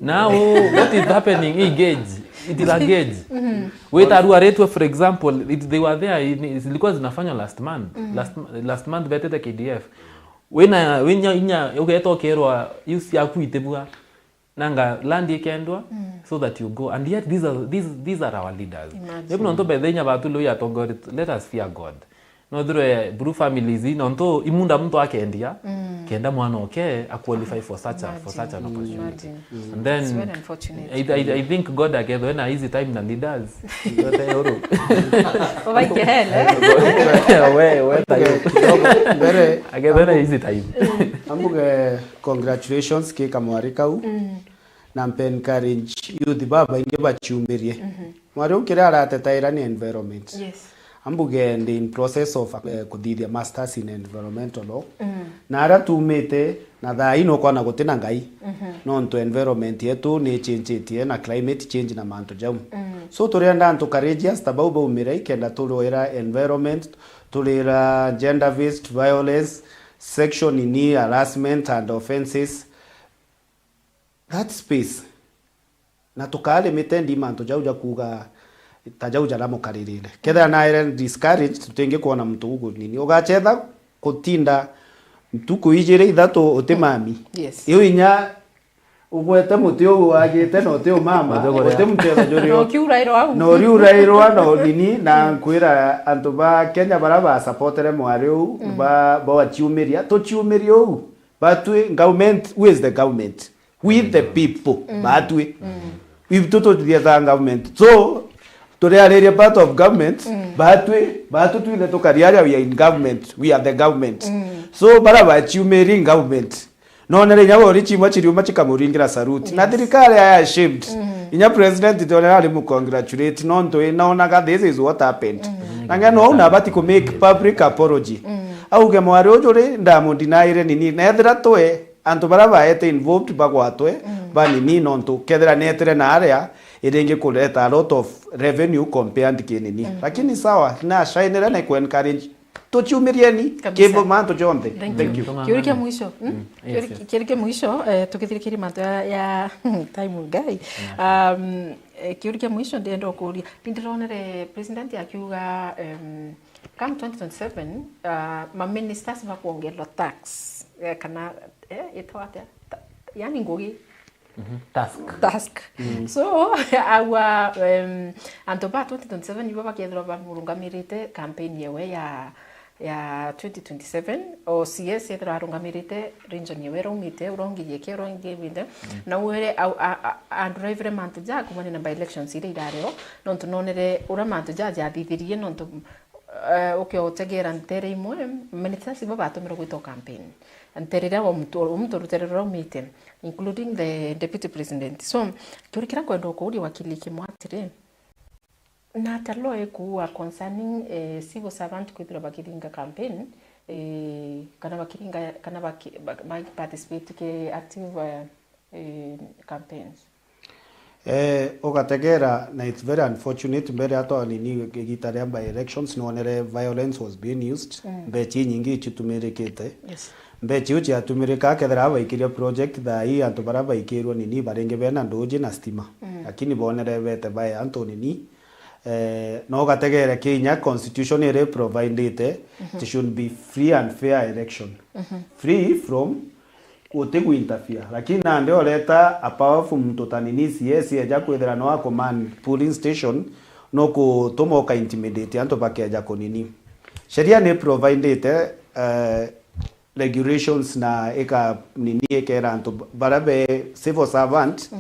Now, what is happening? Hii gauge. It is a gauge. Mhm. Wita rwaretwe, for example, it, they were there, in, zilikuwa zinafanywa last month. Mhm. Last, last month betete K D F. Wina, winya, inya, ugeta ukerwa, use yaku itibua. Nanga land ikendwa, so that you go. And yet these are, these, these are our leaders. Imagine. Maybe nontu bethe inya batu leo yatongoria, let us fear God. No through blue families, nontu imunda muntu akendia, kenda mwana oke a qualify for such a, for such an opportunity. Imagine. And then, it's very unfortunate. I, I, I think God akethwe na easy time na leaders. Yote yoro. Obaike hele. We, we, tayo. Kidogo, mbere, akethwe na easy time. Ambuge congratulations ki kamwari kau. Na mpe encourage youth babaingi baciumirie. Mwari u kiria aratetaira ni environment. Yes. Ambuge ndi in process of, eh, kuthithia masters in environmental law. Na aria tumite na thaa ii nukwana guti na Ngai. Nontu environment yetu ni ichenjitie na climate change na mantu jau. So turienda antu courageous ta bau baumire ikenda turwira environment, turira gender based violence, sexual nini, harassment and offences. That space. Na tukaa limited i mantu jau ja kuuga ta jau jaria mukaririre. Kethira naire discouraged, tutingi kwona muntu ugu nini. Ugachetha kutinda ntuku ijiri ithatu uti mami. Yes. Iu inya ugwete muti uu wagite na uti umama, uti muchetho juri. Na ukiurairwa au. Na uriurairwa na unini, na nkwira antu ba Kenya baria ba supportere mwari uu, ba, bawaciumiria, tuciumirie uu. Batwi government, who is the government? We the people. Batwi. Ithu tuthiethaa government. So, turiariria part of government, batwi, batwi twithe tukariaria we are in government, we are the government. So, baria baciumiri in government. Nonere inya bori chimwe chiriuma chikamuringira salute. Na thirikari aya ashamed. Inya president tonera ari mu congratulate, nontu inaonaga this is what happened. Na ngeno au nabati ku make public apology. Auge mwari uju ri ndamundinaire nini. Na ethira twe antu baria baete involved bagwatwe, banini nontu kethira netire na aria iringi kureta a lot of revenue compared kinini. Lakini sawa, na shainire na ku encourage. Tuciumirieni. Kabisa. Kibo mantu jonthe. Thank you. Kiuri kia mwisho. Kiuri kia mwisho, eh, tukithirikiria mantu ya, ya time guy. Um, eh, kiuri kia mwisho ndienda ukuria. Nindironere president akiuga, um, come twenty twenty-seven, uh, ma ministers bakwongerwa tax, eh, kana, eh, itwa atia? Ta-, yani ngugi. Task. Task. So, aua, um, antu ba twenty twenty-seven ibo bakethirwa bamurungamirite campaign yewe ya, ya twenty twenty-seven, o C S ethirwa arungamirite region yewe raumite, urongirie ke, urongivite, na were au, a, a, anduraivire mantu ja kumania na by elections iria irareo, nontu nonere uria mantu ja jathithirie, nontu, eh, ukiotegera ntere imwe, ministers ibo batumirwe gwitwa campaign. Ntere iria wa muntu, muntu rutere ruraumite, including the deputy president. So, kiuri kiria nkwenda ukuuria wakili Kimwa atiri, na ata law ikuua concerning, eh, civil servant kwithirwa bakithinga campaign, eh, kana bakiringa, kana baki-, bak-, baki participate ki active, eh, eh, campaigns? Eh, ugategera, na it's very unfortunate, mbere atwa nini igita ria by elections, nwonere violence was being used, mbechi nyingi ichitumirikite. Yes. Mbechi iu ciatumirika, kethira baikiria project thaa ii, antu baria baikirwe nini, baringi bena nduji na stima. Lakini bonere bete bae antu nini, eh, no ugategere kinya constitution iri providite, it should be free and fair election. Free from guti gu interfere. Lakini nandi oreta a powerful muntu ta nini C S eja kwithira no a command polling station, no kutuma uka intimidate antu bakeja kunini. Sheria ni providite, eh, regulations na ika nini ikera antu baria be civil servant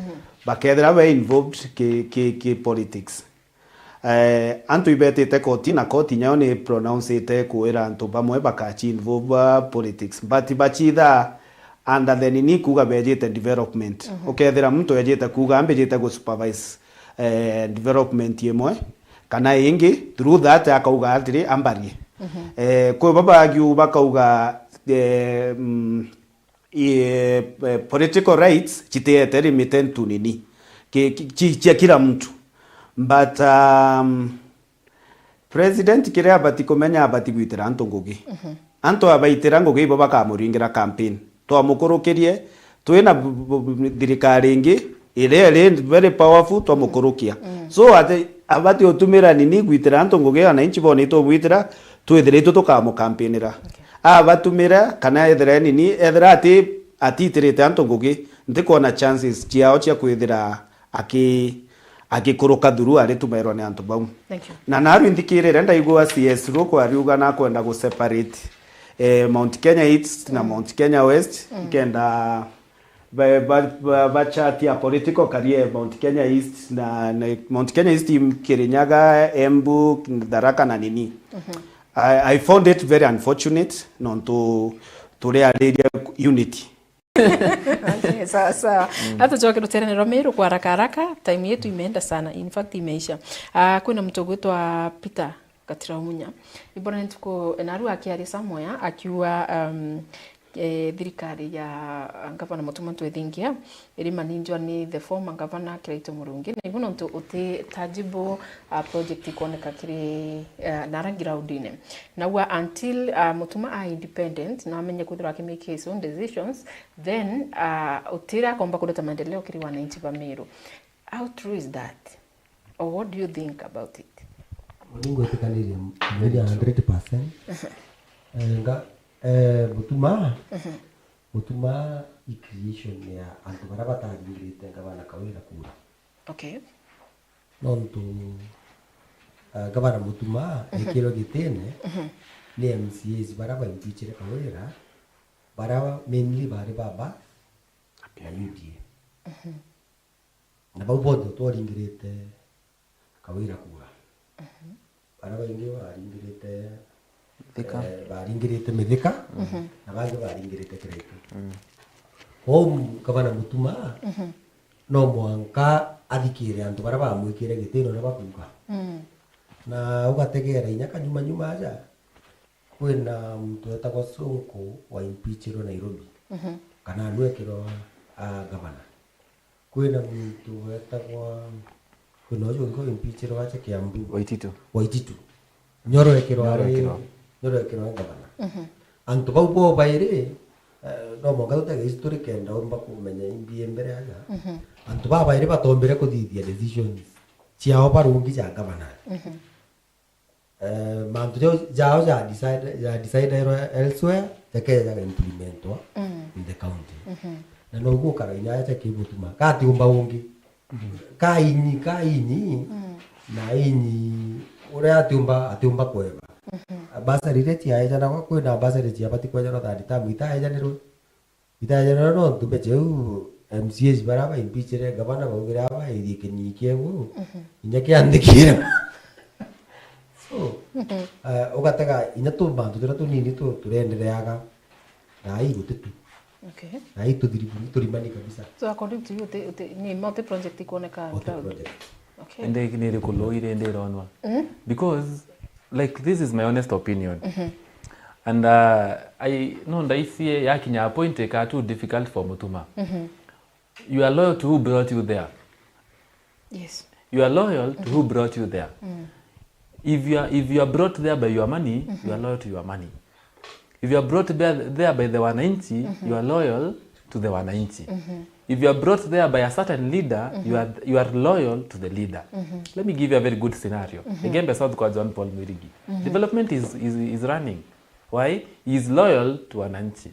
bakethira be involved ki, ki, ki politics. Eh, antu ibetite koti, na koti nyayo ni pronouncite kuira antu bamwe bakachi involve, uh, politics, but bachitha under the nini kuga bejite development. Ukethira muntu ejite kuga, "Ambijite gu supervise, eh, development imwe kana ingi," through that akauga atiri, "Ambarie." Eh, kwi babagiu bakauga, eh, mm, i, eh, political rights chitiete limited to nini, ki, ki, chi, chia kila mtu. But, um, president kiria abati kumenya, abati gwitira antu ngugi. Antu abaitira ngugi, ibo bakamuringira campaign. Twamukurukirie, twina bu-, bu-, bu-, thirikari ingi iria iri very powerful, twamukurukia. So, ati, abati utumira nini gwitira antu ngugi, wananchi bone itugwitira, twithire itu tukamukampinira. Abatumire, kana ethira nini, ethira ati, atitirite antu ngugi, ntikwona chances ciao cia kwithira aki-, akikuruka through aritumairwa ni antu bau. Thank you. Na naru nthikirire ndaigua C S Ruku ariuga nakwenda gu separate, eh, Mount Kenya East na Mount Kenya West, ikenda ba, ba, ba, ba chart ya political career Mount Kenya East na, na Mount Kenya East, Kirinyaga, Embu, Tharaka na nini. I, I found it very unfortunate nontu turiariria unity. Okay, sawa sawa. Atucoke ruteere rwa Meru kwa haraka haraka, time yetu imeenda sana. In fact, imeisha. Ah, kwina muntu ugwitwa Peter Gatiraumunya. Ibona ni ntuku, naru akiaria somewhere, akiuga, um, eh, thirikari ya Gavana Mutuma M'Ethingia iri managed ni the former governor Kiraitu Murungi. Na ibu nontu uti tangible, uh, project ikwoneka kiri, uh, nara ground-ini. Nauga until, uh, Mutuma a independent, na amenye kwithirwa aki make his own decisions, then, uh, utira akomba kureta maendeleo kiri wananchi ba Meru. How true is that? Or what do you think about it? Uni ngwitikaniria Very true. Hundred percent. Eh, nga, eh, Mutuma, Mutuma i creation ya antu baria bataringirite Gavana Kawira kura. Okay. Nontu, eh, Gavana Mutuma ekirwe gitine ni M C As baria baimpeachire Kawira, baria mainly bari baba na U D A. Na bau bonthe twaringirite Kawira kura. Baria baingi baringirite Thika. Eh, baringirite Mithika, na bangi baringirite Kiraitu. Kwou Gavana Mutuma, no mwanka athikire antu baria bamwikire gitino uria bakuuga. Na ugategera inya kanyuma nyuma aja, kwina muntu wetagwa Sonko wa impeachirwe Nairobi. Kana anwekirwa, ah, gavana. Kwina muntu wetagwa, kwina uju ungi impeachirwe aja Kiambu. Waititu. Waititu. Nyoro ekirwa ari, Nyoro ekirwa. Nyoro ekirwa ari gavana. Antu bau bo bairi, eh, no mwanka tutege history kenda umba kumenya imbi mbere aja. Antu baba bairi batombire kuthithia decisions ciao barungi ja gavana. Eh, mantu jau, jao ja decide, ja deciderwa elsewhere, jakeja jaga implementwa in the county. Na no gukara inya aja ki Mutuma. Katiumba ungi. Ka inyi, ka inyi, na inyi, uria atiumba, atiumba kweba. Bursary iria ciaejanagwa, kwina bursary ciabati kwejanwa third term, itaejanirwe. Itaejanirwe nontu mbeca iu M C As baria baimpeachire gavana baugire aba ithie kinyii kiegu, inya kiandikire. So, eh, ugatega inya tu mantu turia tunini tu, turendereaga, na ai guti tu. Okay. Na ai tuthiri-, turimani kabisa. So according to you, uti, uti, ni ma uti project ikwoneka on ground? Uti project. Okay. Indi ni iriku low iri ndi ironwa? Because, like, this is my honest opinion. And, uh, I, no, ndaisie yakinya a point ika too difficult for Mutuma. You are loyal to who brought you there. Yes. You are loyal to who brought you there. If you are, if you are brought there by your money, you are loyal to your money. If you are brought there, there by the wananchi, you are loyal to the wananchi. If you are brought there by a certain leader, you are, you are loyal to the leader. Let me give you a very good scenario. Igembe South kwa John Paul Mwirigi. Development is, is, is running. Why? He is loyal to wananchi.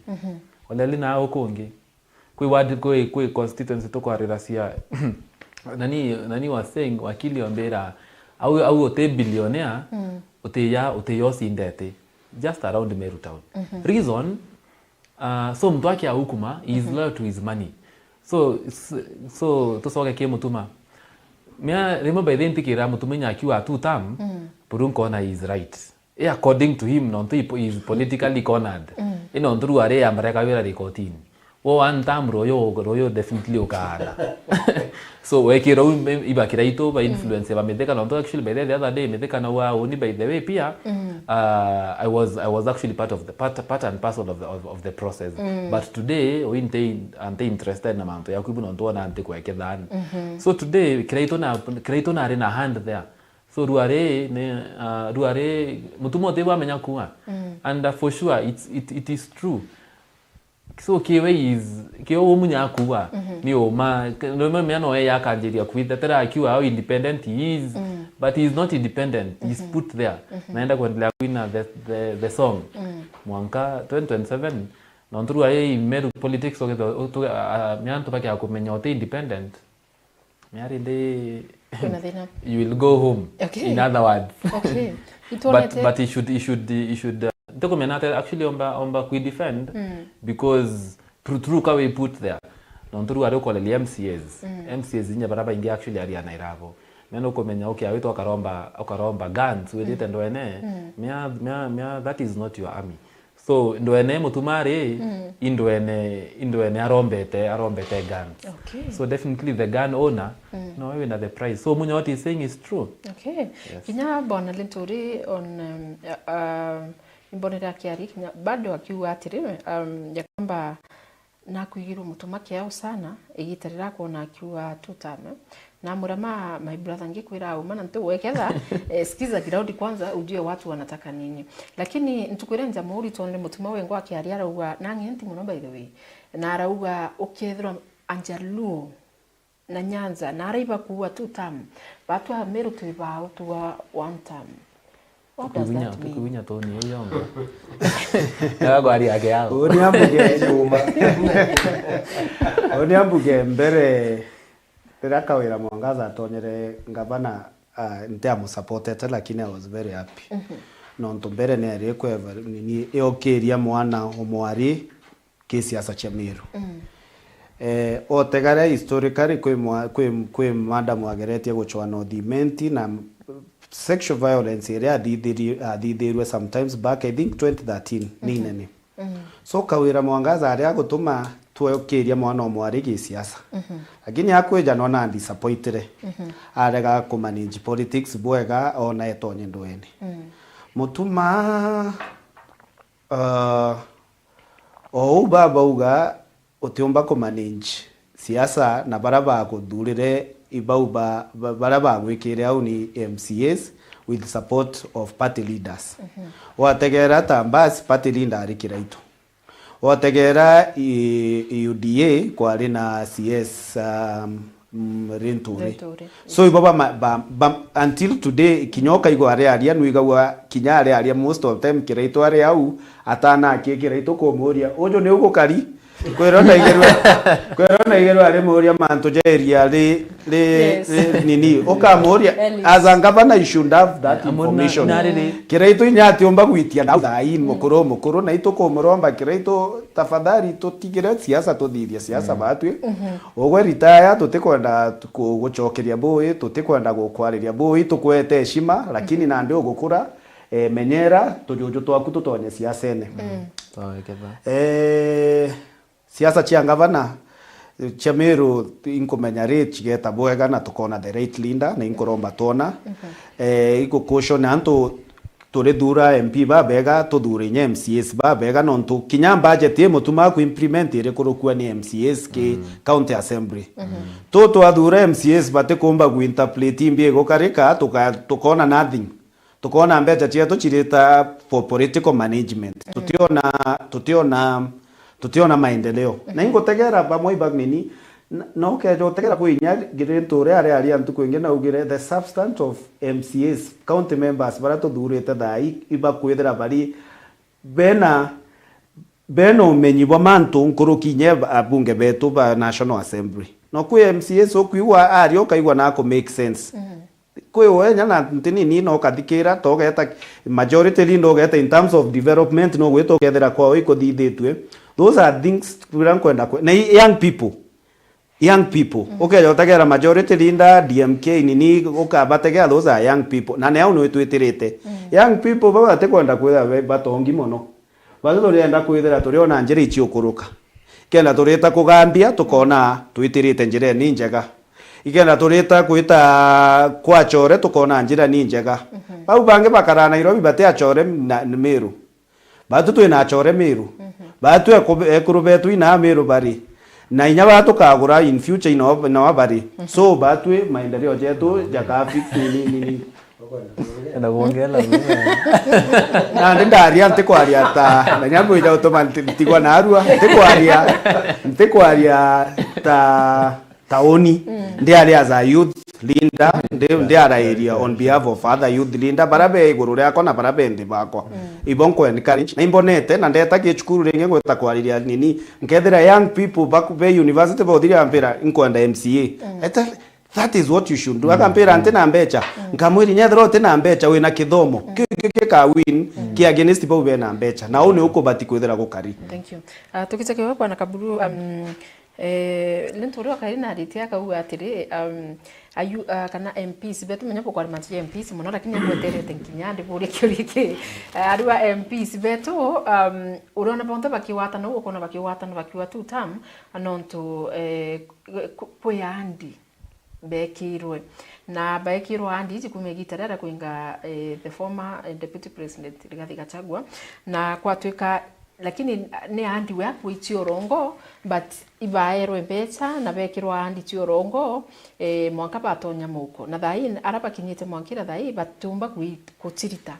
Oleli na ukungi. Kwi ward, kwi, kwi constituency tukwarira cia nani, nani was saying, wakili ombira, au, au uti billionaire, utiya, utiya ucindete. Just around Meru town. Reason, uh, so mtu wake aukuma, he is loyal to his money. So, s-, so, tucoke ki Mutuma. Mia, rimwe by the way ntikira Mutuma inya akiuga two term, buru nkona he is right. Eh, according to him, nontu he po-, he is politically cornered. Eh, nontu riu ari ya mareka wira ri kotini. Wo one term ruyu, ruyu definitely ukaana. So, wekira u me-, iba Kiraitu, ba influence ba Mithika, nontu actually by the, the other day, Mithika na wa uni by the way pia, uh, I was, I was actually part of the, part, part and parcel of the, of, of the process. But today, u inte, ante interested na mantu yaku ibu nontu wona anti kwekethani. So today, Kiraitu na, Kiraitu na ari na hand there. So, ruari ni, uh, ruari, Mutuma uti bwamenya kuuga. And, uh, for sure, it's, it, it is true. So, kiwe is, kiwe umunya kuuga, ni uma, k-, no mea no eya akanjiria kwithetera akiuga how independent he is, but he is not independent, he is put there. Naenda kuendelea kuina the, the, the song. Mwanka twenty twenty-seven, Nontu rua i Meru politics, ukethirwa utu-, a, a, mea antu bakea kumenya uti independent, mea rindi Kwina thina. You will go home. Okay. In other words. Okay. But, Itwonete. But he should, he should, he should, uh, ntikumenya ati actually omba, omba kwi defend, mm, because true, true ka we put there. Nontu rua ari ukoreria M C As. Mm. M C As inya bara baingi actually ari anairabo. Mena ukumenya, okay, awitwa ukaromba, ukaromba guns withite, mm, ndwene. Mm. Mea, mea, mea, that is not your army. So, ndwene Mutumari, mm, indwene, indwene arombete, arombete guns. Okay. So, definitely the gun owner, mm, no, we na the price. So, Munya, what he's saying is true. Okay. Yes. Kinya Bwana Linturi on, um, uh, imbonera akiari, kinya bado akiuga atiri, um, ya kwamba nakuigirwe Mutuma kiao sana, igita rira akwona akiuga two term. Namwira, ma, my brother, ngikwira uma na ntigweketha, eh, sikiza ground kwanza, ujue watu wanataka nini. Lakini ntuku iria njamuri, tondu Mutuma wengwa akiaria arauga, na ang'enti mono by the way, na arauga, ukethirwa Anjaluo na Nyanza, na aria ibakuua two term, batwa Meru twi bao tuwa one term. What does that mean? Tukiwinya toni iyongo. Yaga kwari yake yao. Uni ambuge nyuma. Uni ambuge mbere, riria Kawira Mwangaza atonyere ngavana, uh, ntiamusupportete, lakini I was very happy. Mhm. Nontu mbere ni ari kweva nini, iokiria mwana omwari ki siasa cia Meru. Mm. Eh, otegare historically kwi mwa-, kwi, kwi madam ageretie guchwa North Imenti na sexual violence iria athithiri-, athithirwe sometimes back, I think, twenty thirteen, ni, mhm, inene. Mm. So, Kawira Mwangaza aria agutuma twokiria mwana omwari gi siasa. Mhm. Lakini akwija nona disappointire. Mhm. Arega kumanage politics bwega, ona etonye ndwene. Mm. Mutuma, uh, o uu babauga utiumba kumanage siasa na bara bakuthurire, ibau ba, ba, bara bagwikire au ni M C As with support of party leaders. Mhm. Wategera ta basi party leader ari Kiraitu. Wategera i, i U D A kwari na C S, um, mm, Rinturi. Rinturi. So ibo ba, ba, ba, until today, kinya ukaigua ari aria, nwigagua kinya ari aria most of time Kiraitu ari au, atana aki Kiraitu kumuria, uju ni ugukari? Kwirwo naigerwe, kwirwo naigerwe ari muria mantu ja area ri, ri, yes, ri, nini, ukamuria. Ellis. As a governor, you should have that, amwe na, information. Na riri. Kiraitu inya atiumba gwitia na thain, mm, mukuru, mukuru, na itukumuromba Kiraitu, tafadhali tutigire siasa, tuthithie siasa, mm, batwi. Mhm. Ugwe retire, tutikwenda ku-, gucokeria bui, tutikwenda gukwariria bui, tukwete heshima, lakini, mhm, nandi ugukura, eh, menyera tujuju twaku tutonye siasene. Mm. Twaweketha. Eh, siasa cia ngavana, eh, cia Meru, inkumenya ri cigeta bwega na tukona the right leader, na inkuromba twona. Mhm. Eh, igukushone antu turithura M P babega, tuthure inya M C As babega, nontu kinya budget i Mutuma ku implement iri kurukua ni M C As ki, mm, county assembly. Mhm. Tu twathura M C As batikumba gu interpret imbi igukarika, tuka-, tukona nothing. Tukona mbeca cietu cirita for political management. Mm. Tutiona, tutiona, tutiona maendeleo. Na, mhm, ingutegera bamwe iba nini, na, na ukeja utegera kwi inya Girintu uria ari aria ntuku ingi naugire the substance of M C As, county members baria tuthurite thaa ii, ibakwithira bari bena, bena umenyi bwa mantu nkuruki inya abunge betu ba National Assembly. No kwi M C As ukwigua aria ukaigua na ku make sense. Mm. Kwi wenya na nti nini no ukathikira, to ugeta majority leader, ugeta in terms of development, no gwita ukethira kwao ikuthithitue. Those are things turia nkwenda kwe-, na i-, young people. Young people. Mm. Ukeja utegera majority leader, D M K, nini, ukabategera, those are young people. Na ni au nwitwitirite. Mm. Young people baba batikwenda kwithira be-, batongi mono. Batu turienda kwithira turiona njira ici ukuruka. Kenda turita kugambia, tukona twitirite njira ni njega. Ikenda turita kwita kwa Achore, tukona njira ni njega. Mhm. Bau bangi bakaraa Nairobi bati Achore na, ni Meru. Batu twina Achore Meru. Mhm. Batu eku-, ekuru betu ina Meru bari. Na inya baa tukagura in future ino, ino bari. Mhm. So, batwi maendeleo jetu jaka fix ni, ni, ni. Enda kuongela. Nandi ndaria ntikwaria ta, na nyamu ija utuma nti-, ntigwa narua, ntikwaria, ntikwaria ta, tauni. Mm. Ndiari as a youth leader, ndi, ndiarairia on behalf of other youth leader, bara be iguru riakwa na bara be nthi bakwa. Mm. Ibo nku encourage, na imbonete, na ndeta ki cukuru ringi ngwita kwariria nini, nkethira young people baku be university bothiria mpira, nkwenda M C A. Mm. Eta, that is what you should do. Mm. Akampira nti na mbecha. Mm. Nkamwiri nyethira uti na mbecha, wina kithomo. Mm. Ki, ki, ki ka win, mm, ki against bau be na mbecha. Na uu ni ukubati kwithira gukari. Thank you. Ah, tukicha kiwa bwana Kaburu, um, Eh, ni ntu uria wakari naritie akauga atiri, um, ayu, uh, kana M Ps betu, menya bukwari mantu ja M Ps mono, lakini agweterete nkinya ndiburie kiuria ki, uh, ariwa M Ps betu, um, uriona bonthe bakiwatana, uu ukona bakiwatana bakiuga two term, nontu, eh, ku-, kwi andi bekirwe. Na bekirwe andi iji kuma igita riria kwinga, eh, the former, eh, Deputy President Rigathi Gachagua, na kwatwika Lakini ni andi we akwitia urongo, but ibaerwe mbecha na bekirwa andi cia urongo, eh, mwanka batonya muko. Na thaa ii, ara bakinyite mwankira thaa ii, batiumba kwi-, kucirita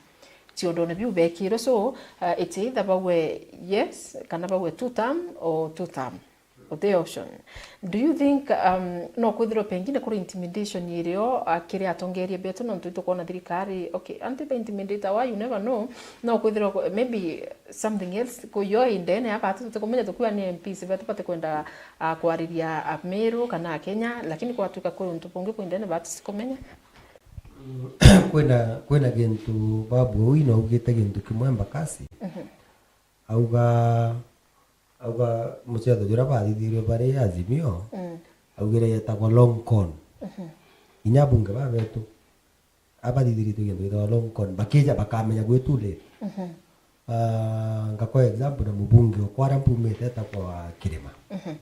ciondone biu bekirwe. So, uh, it's either baue yes, kana baue two term or two term. Uti option. Do you think, um, no kwithirwa pengine kuri intimidation irio, uh, kiri atongeria betu, nontu itukwona thirikari, okay, anti ba intimidate wa, you never know, no kwithirwa ku-, maybe something else, ku yo indene, aba ati tutikumenya tukiuga ni M Ps, betu batikwenda, uh, kwariria Ameru kana Akenya, lakini kwatuika kuri untu bungi ku indene, ba tutikumenya. Kwina, kwina gintu babu uu inaugite gintu kimwe Mbakasi. Mhm. Auga, auga mucetho juria bathithirie bari Azimio, mm, augire yetagwa long con. Mhm. Inya abunge babetu, abathithirie tu gintu gitagwa long con, bakija bakamenya gwi too late. Mhm. Ah, ngakwa example na mubunge okwa aria mpumite etagwa Kirima. Mhm.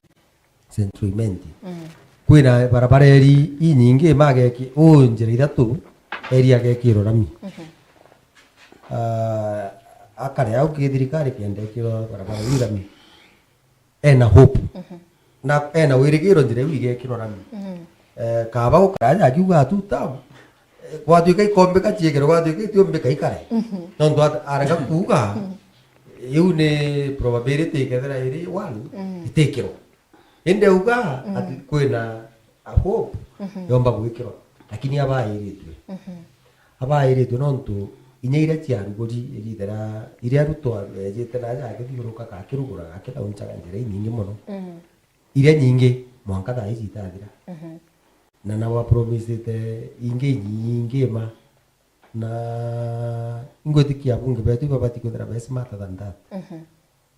Central Imenti. Mm. Kwina barabara eri inyingi mageki, uu njira ithatu, eri agekirwa rami. Mhm. Ah, akare au ki thirikari kenda ikirwa barabara iu rami. Ena hope. Mhm. Na ena wirigiro njira iu igekirwa rami. Mhm. Eh, kaba gukara aja akiuga atu ta, eh, gwatuika ikombika ciikirwe, gwatuika itiombika ikare. Mhm. Nontu at-, arega kuuga, iu ni probability ikethira iri one, mhm, itikirwa. Indi auga, mm, ati kwina a hope, mhm, yomba gwikirwa, lakini abairitue. Mhm. Abairitue nontu inya iria ciaruguri igita ria, iria Ruto ejite na aja akithiuruka akiruguraga akilaunchaga njira inyingi mono. Mm. Iria nyingi mwanka thaa ici itathira. Mhm. Na nabo apromisite ingi inyingi ma. Na ingwitikia abunge betu ibabati kwithira be smarter than that. Mhm.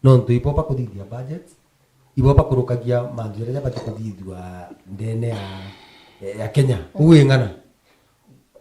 Nontu ibo bakuthithia budget, ibo bakurukagia mantu jaria jabati kuthithua ndene ya, ya Kenya. Mhm. Uu wi ng'ana.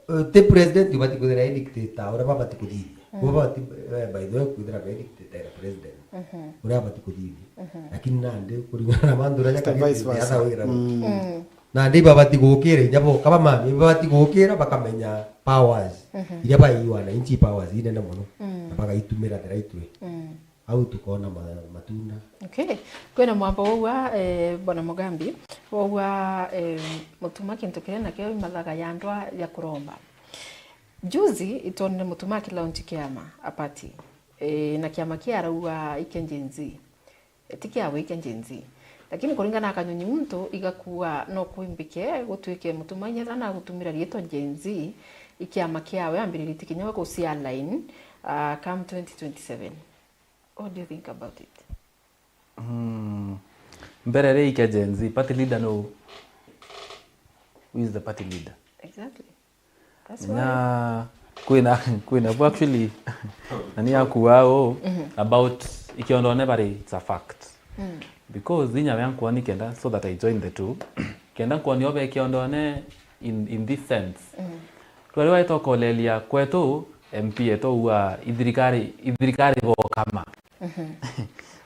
Eh, ti president ubati kwithira e dictator uria babati kuthithia. Mhm. Bo babati, eh, by the way, kwithira be dictator ya president. Mhm. Uria abati kuthithia. Mhm. Lakini nandi kuringana na mantu uria jakagite, vice versa. Mm. Mm. Nandi ibabati gukira inya bo, kaba mami, ibabati gukira bakamenya powers, mhm, iria baiwa na inchi powers inene mono, mm, na bagaitumira the right way. Mm. Au tukona ma-, matunda. Okay. Kwina mwamba waugwa, eh, Bwana Mugambi, waugwa, eh, Mutuma kintu kiria nakio imathaga ya ndwa ya kuromba. Juzi itwonire Mutuma akilaunch kiama, a party. Eh, na kiama kia arauga ikia Gen Z. Ti kiawe ikia Gen Z. Lakini kuringana na Kanyonyi muntu igakua no kwimbike gutwike Mutuma inya ethira nagutumira riitwa Gen Z, ikiama kiawe ambiriritie kinya we gucia line, ah, come twenty twenty-seven. What do you think about it? Mm. Mbere ri ikia Gen Z, party leader no? Who is the party leader? Exactly. That's why. Na kwina, kwina bu actually, na ni akua uu, mhm, about ikiondone bari, it's a fact. Mm. Because inya we ankwa ni kenda, so that I join the two, kenda nkwoni obe ikiondone in, in this sense. Mm. Twari waita ukolelia kwetu, M P yetu ua ithirikari, ithirikari bokama. Mhm.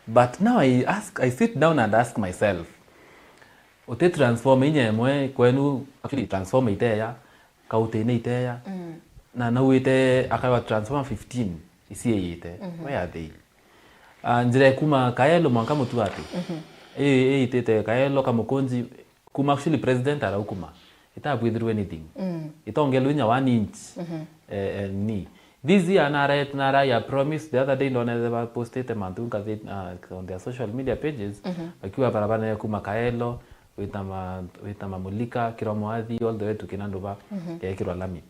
But now I ask, I sit down and ask myself, uti transformer inya imwe kwenu, actually transformer iteya, kautine iteya, mm, na nauite akawa transformer fifteen iciiyite. Mhm. Where are they? Ah, njira ya kuma Kaelo mwanka Mutuati. Mhm. Ii, iitite Kaelo, Kamukunji, kuma actually president araukuma. Itabwithirwe anything. Mm. Itongelwe inya one inch. Mhm. Eh, eh, ni. This year, nara, nara ya promise, the other day, ndonete ba postete mantu ngathit-, ah, on their social media pages, mhm, bakiuga barabara ya kuma Kaelo, wita ma-, wita Mamulika, Kiromo Athi, all the way to Kinanduba, gegekirwa lami.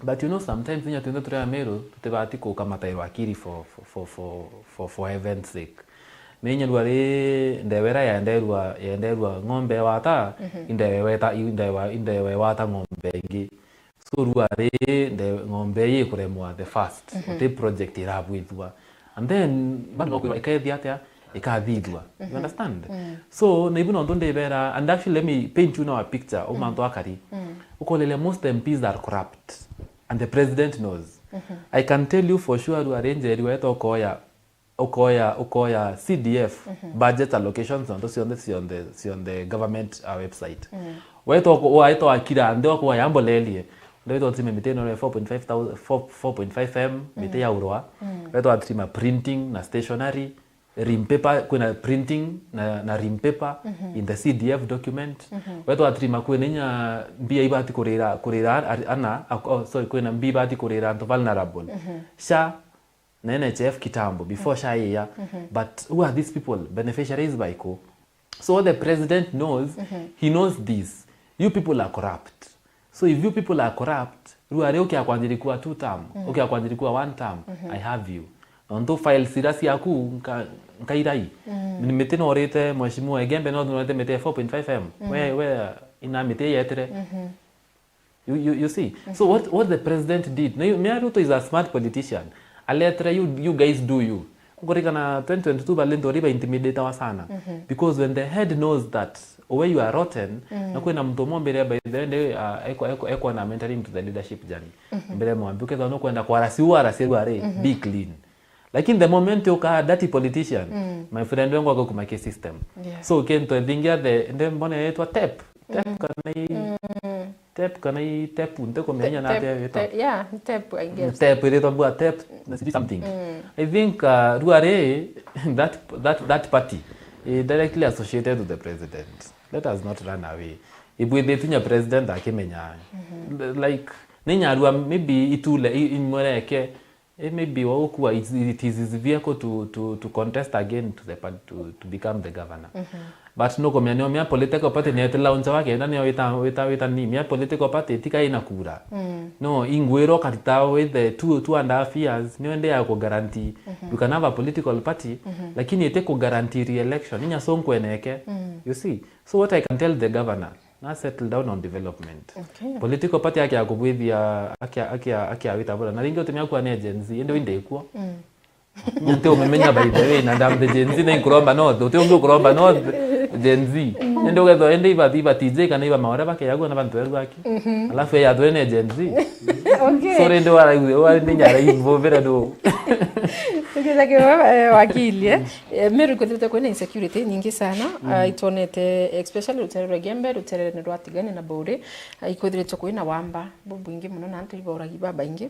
But you know, sometimes inya twinthe turi Ameru, tutibati kukamatairwa akiri for, for, for, for, for, for heaven's sake. Ni inya rua ri ndewe ira yenderwa, yenderwa ng'ombe wata, indewe weta, indewe, indewe wata ng'ombe ingi. So rua ri nde ng'ombe ii ikuremwa the first. Guti project irabwithua. And then, bado no kwithwa ikethia atia, ikathithua. You understand? So, na ibu nontu ndibera, and actually let me paint you now a picture, u mantu akari. Ukoleria most M Ps are corrupt. And the president knows. I can tell you for sure, rua ri njeri weta ukoya ukoya, ukoya C D F budget allocations nontu cionthe, cionthe, cionthe government, uh, website. Wetwa ku-, waetwa akira nthi okwa yambolerie. Ndetwa trima miti ino four point five thousand, four, four point five M miti ya urwa. Wetwa trima printing na stationery, ream paper, kwina printing na, na ream paper in the C D F document. Wetwa trima kwina inya mbia ibati kurira, kurira ar-, ana, ak-, oh, sorry, kwina mbia ibati kurira antu vulnerable. SHA, na N H I F kitambo, before SHA iya. But who are these people? Beneficiaries by ku? So what the president knows, he knows this. You people are corrupt. So if you people are corrupt, rua ri ukia kwanjiri kuwa two term, ukia kwanjiri kuwa one term, I have you. Nontu files ira ciaku nka-, nkairai. Ni miti norite, Mheshimiwa Igembe, no norite miti ya four point five M. We, we, ina miti yetire. You, you, you see? So what, what the president did, na you, Mia Ruto is a smart politician. Aletere you, you guys do you. Ukurikana twenty twenty-two bali nthori ba intimidate wa sana. Because when the head knows that where you are rotten, na kwina muntu umwe mbere by the end, uh, eko, eko, eko na mentoring to the leadership journey. Mbere mwambi ukethwa no kwenda kwa rasi wa rasi wa re, be clean. Lakini the moment uka dirty politician, my friend, wengo ako kumake system. So kintu ethingia the, nde mbona yetwa tep. Tep kana i, tep kana i tep, nte kumenya na atia yetwa. Te-, yeah, tep, I guess. Tep, iretwa bua tep, na sijui something. I think, uh, rua ri, that, that, that party, is directly associated with the president. Let us not run away. Ibwithitu nya president akimenya. Like, ni nyarua maybe itule, i-, imwereke, Eh, maybe wa gukua, it, it is his vehicle to, to, to contest again to the par-, to, to become the governor. But no kumenya ni omia political party ni eti launcher wa kenda ni wita, wita, wita ni mia political party tika ina kura. No, ingwiro karita with the two, two and a half years, ni wende ya ku guarantee. You can have a political party, lakini eti ku guarantee re-election. Inya so nkweneke. You see? So what I can tell the governor, na settle down on development. Okay. Political party yake ya kubwithia akia, akia, akia wita bora. Na ringi utumia kwa ni Gen Z, ende winde ikuo. Nte umemenya by the way, na ndam the Gen Z na inkuromba north, uti ungi ukuromba north, Gen Z. Ende ugethwa ende iba, iba T J kana iba maore bakeyagua na bantu eru aki. Alafu ya twene Gen Z. Okay. So rende wara, wara ni nyara imbo bera do. Tukiza kiwa, eh, wakili, eh. Eh, Meru ikwithiritwe kwina insecurity nyingi sana. Ah, itwonete, especially rutere rwa Igembe, rutere ni rwa Tigania na Buuri. Ah, ikwithiritwe kwina wamba bubwingi muno na antu ibauragi babaingi.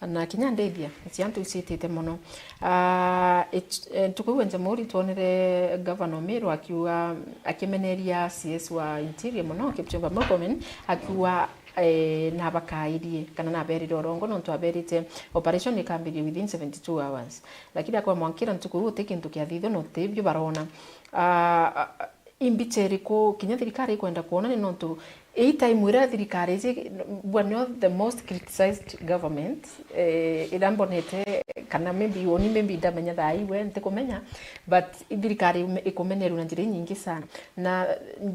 Na kinya ndithia cia antu icitite muno. Ah, it-, eh, ntuku iu nja Muuri twonere Governor Meru akiuga, akimeneria C S wa Interior muno, Kipchumba Murkomen, akiuga, eh, nabakairie kana naberire urongo nontu aberite operation ikambiria within seventy-two hours. Lakini akwa mwankira ntuku iu uti kintu kiathithua na uti bio barona. Ah, ah, imbicha iriku kinya thirikari ikwenda kwona ni nontu ii time iria thirikari iji, bwa nio the most criticized government, eh, iria mbonete, kana maybe uni maybe ndamenya thaa ii we ntikumenya, but thirikari ikumenerua na njira inyingi sana. Na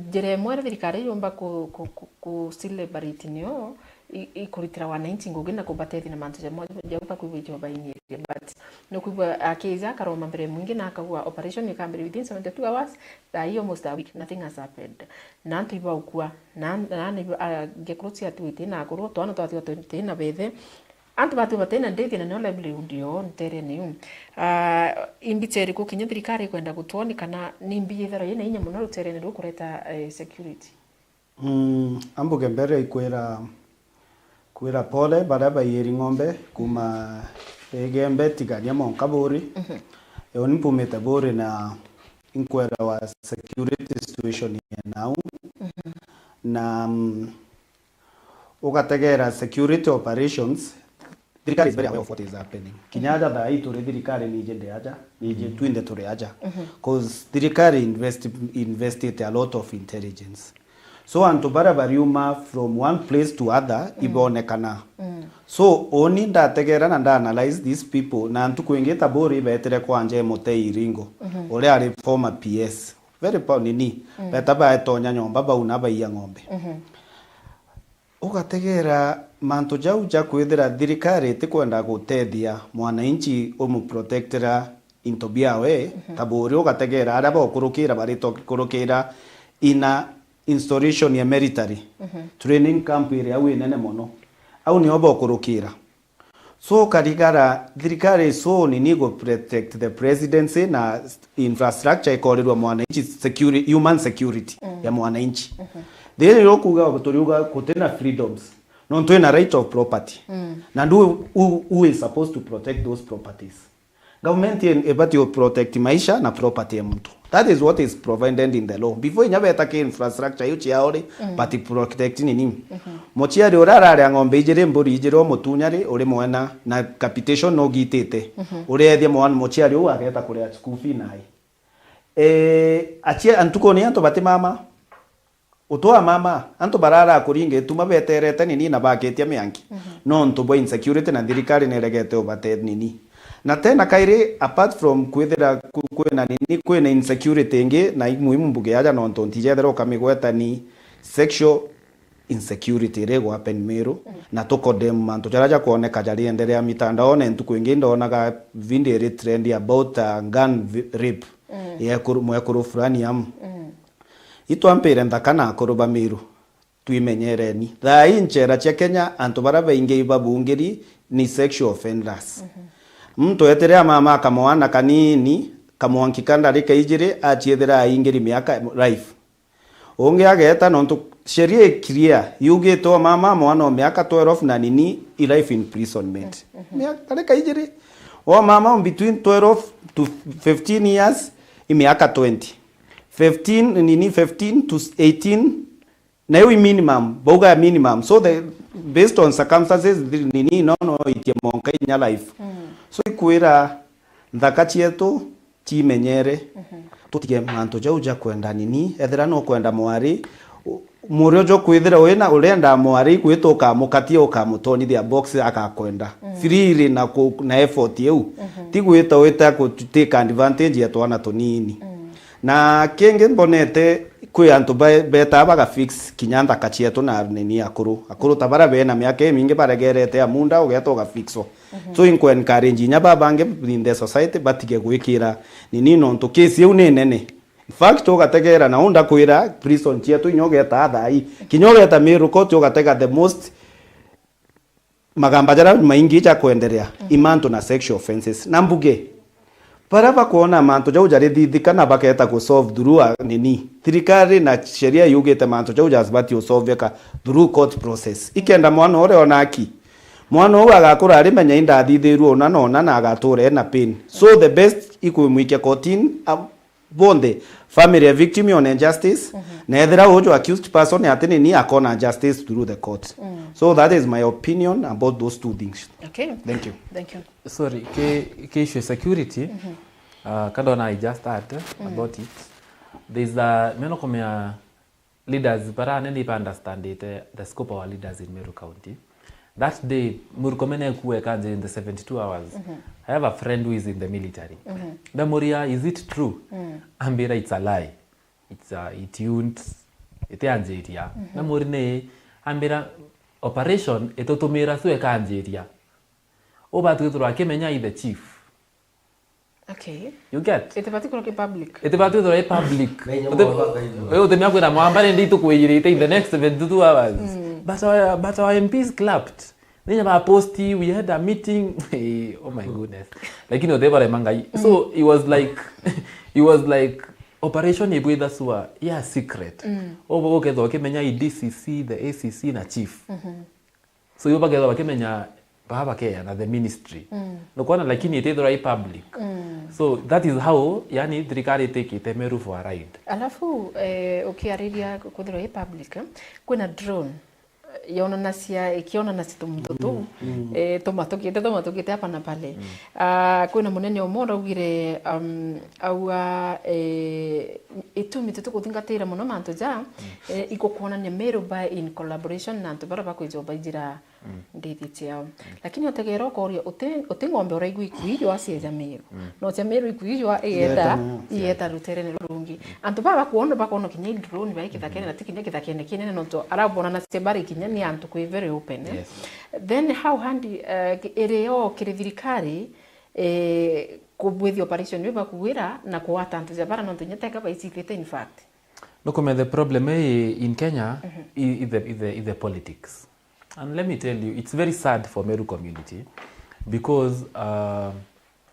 njira imwe iria thirikari yumba ku, ku, ku, ku celebrate nio i-, ikuritira wananchi ngugi na kubatethia na mantu jamwe ja uka kwigua ijo bainyiria, but nukwigua akija akaroma mbere mwingi na akauga operation ikambiria within seventy-two hours, thaa ii almost a week, nothing has happened. Na antu ibaukua, na, na, na, ah, ngekuru ciatu iti na akuru, twana twatu iti na bethe, antu batu bati na ndithia na nio livelihood yo nterene iu. Ah, imbicha iriku kinya thirikari ikwenda gutwoni kana ni mbi yithirwa yina inya muno ruterene ruu kureta, eh, security? Mm, ambuge mbere ikwira, kwira pole baria baiyiri ng'ombe kuma Igembe Tigania monka Buuri. Yo ni mpumite Buuri na inkwira wa security situation ya nau. Na, mm, ugategera security operations, Thirikari is very aware of what is happening. Kinya aja thaa hii turi thirikari ni ije ndi aja, ni ije twinthe turi aja. 'Cause thirikari invest, investite a lot of intelligence. So antu baria bariuma from one place to other ibonekana. So uni ndategera na nda analyze these people, na ntuku ingi ta buri betire kwanja Mutei Iringo, uria ari former P S. Very power nini. Beta baetonya nyomba bau na baiya ng'ombe. Ugategera mantu jau ja kwithira thirikari itikwenda gutethia mwananchi umuprotectera into biawe, ta buri ugategera aria bokurukira baritokurukira ina installation ya military training camp iria au inene mono. Au nio bokurukira. So ukarigara thirikari so nini gu protect the presidency na infrastructure ikorirwa mwananchi security, human security ya mwananchi. Thiri ukuga turiuga gutina freedoms. No twina right of property. Na ndu who, who is supposed to protect those properties? Government ibati u protect maisha na property ya muntu. That is what is provided in the law. Before inya beta ki infrastructure iu ciao ri, but protect nini? Muciari uria araria ng'ombe ijiri, mburi ijiri, umutunya ri, uri mwena na capitation no gitite. Uriethia mwana muciari uu ageta kuria school fee nai. Eh, achia antuko ni antu bati mama. Utwa mama, antu barara kuringa ituma beterete nini na bakitia mianki. Nontu bwa insecurity na thirikari niregete ubate nini. Na tena kairi, apart from kwithira ku-, kwina nini, kwina insecurity ingi, na imuhimu mbuge aja nontu ntijethira ukamigweta ni sexual insecurity iri gwapen Meru, na tukodem mantu jaria jakwoneka jarienderea mitandaone. Ntuku ingi ndonaga video iri trend about a gun vi-, rape ya ekuru, mwekuru fulani amu. Itwampire nthaka na akuru ba Meru, twimenyereni. Thaa ii nchera cia Kenya, antu baria baingi ibabungiri ni sexual offenders. Muntu etire amama akamwana kanini, kamwanki ka ndarika ijiri, aciethira aingiri miaka life. Ungi ageta nontu sheria i clear, yugite o mama mwana o miaka twelve na nini i life imprisonment. Miaka ndarika ijiri. O mama between twelve to fifteen years i miaka twenty. Fifteen, nini, fifteen to eighteen, na iu i minimum, bauga ya minimum. So the, based on circumstances, thi-, nini, no, no, itie monka inya life. So ikwira nthaka cietu cimenyere, tutige mantu jau ja kwenda nini, ethira no kwenda mwari, u-, muri ujo kwithira wina, urenda mwari, gwita ukamukatia, ukamutonithia box, agakwenda. Freely na ku-, na effort iu. Ti gwita wita ku take advantage ya twana tunini. Na kingi mbonete kwi antu ba-, betaa baga fix kinya nthaka cietu na nini akuru. Akuru ta baria bena miaka imingi baregerete amunda ugeta ugafixo. So inko encourage inya babangi in the society batige gwikira nini nontu case iu ni nene. In fact ugategera na unda kwira prison cietu inya ugeta thai. Kinya ugeta Meru court ugatega the most magamba jaria maingi ja kwenderea i mantu na sexual offences. Na mbuge, baria bakwona mantu jau jarithithika na baketa ku solve through a nini, thirikari na sheria yugite mantu jau jasibati usolveka through court process. Ikenda mwana uria ona aki, mwana uu agakura arimenya indathithirue una na una na agatura ena pain. So the best ikwimwikia kotini, a-, bonthe, family ya victim yone justice, na ethira uju accused person ati nini akona justice through the court. So that is my opinion about those two things. Okay. Thank you. Thank you. Sorry, ki, ki issue ya security, uh, kando na I just add about it. There's a, meno komea leaders bara nene iba understandite the scope of our leaders in Meru County. That day, Murkomen ekuwe kanje in the seventy-two hours. I have a friend who is in the military. Ndamuria, "Is it true?" Ambira, "It's a lie. It's a, it won't, itianjiria." Ndamuria, "Ni?" Ambira, "Operation itutumira so ikanjiria." Ubati kwithirwa akimenya i the chief. Okay. You get? Itibati kwithirwa ki public. Itibati kwithirwa i public. Na inya mwamba kaigua. Uyu utimia kwira mwamba ni ndi tukwiyirite in the next seventy-two hours. But our, but our M Ps clapped. Ninya ba post, "We had a meeting." Hey, oh my goodness. Lakini utibare mangai. So he was like, he was like, operation ibwitha sua ya secret. Ubu ukethwa ukimenya i D C C, the A C C na chief. So ibo bakethwa bakimenya baa bakeana the ministry. Nukwona, lakini itithirwa i public. So that is how, yani, thirikari itikite Meru for a ride. Alafu, eh, ukiariria kwithirwa i public, eh, kwina drone. yonanacia, ikionanacia tumuntu tuu, eh, tumatukite, tumatukite hapa na pale. Ah, kwina munene umwe uraugire, um, auga, eh, itumi tutikuthingatira muno mantu ja, eh, igukwonania Meru by in collaboration na antu baria bakwija baijira ndithi ciao. Lakini utegera ukoria, uti, uti ng'ombe uraigua ikuijwa cieja Meru. No cia Meru ikuijwa ieta, ieta ruterene rurungi. Antu baba bakwona, bakona kinya i drone bai kithakene, na ti kinya kithakene kinene, nontu arabona na cia bari kinya ni antu kwi very open, eh? Yes. Then how handi, eh, ki-, iri o kiri thirikari, eh, kubwithia operation iu bakuwira na kugwata antu ja bara, nontu kinya teka baicithite, in fact. Nukume the problem i in Kenya, i, i the, i the, i the politics. And let me tell you, it's very sad for Meru community because, uh,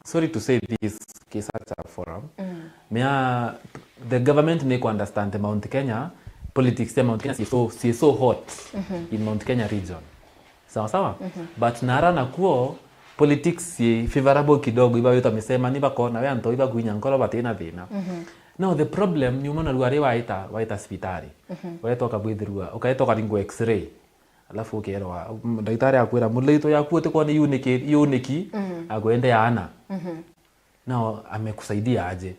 sorry to say this, ki such a forum, mea, the government ni ku understand Mount Kenya, politics ya Mount Kenya si so, si so hot in Mount Kenya region. Sawa sawa? But nara nakuo, politics si favorable kidogo, iba wita misema, ni bakona we antu iba kuinya nkoro batina thina. Now the problem ni umona rua ri waita, waita cibitari. Waita ukabwithirua, ukaita ukaringwa x-ray. Alafu ukerwa, mm, ndagitari akwira, "Mulaito yaku utikwona iuniki, iuniki," akwende ana. Now amekusaidia aje?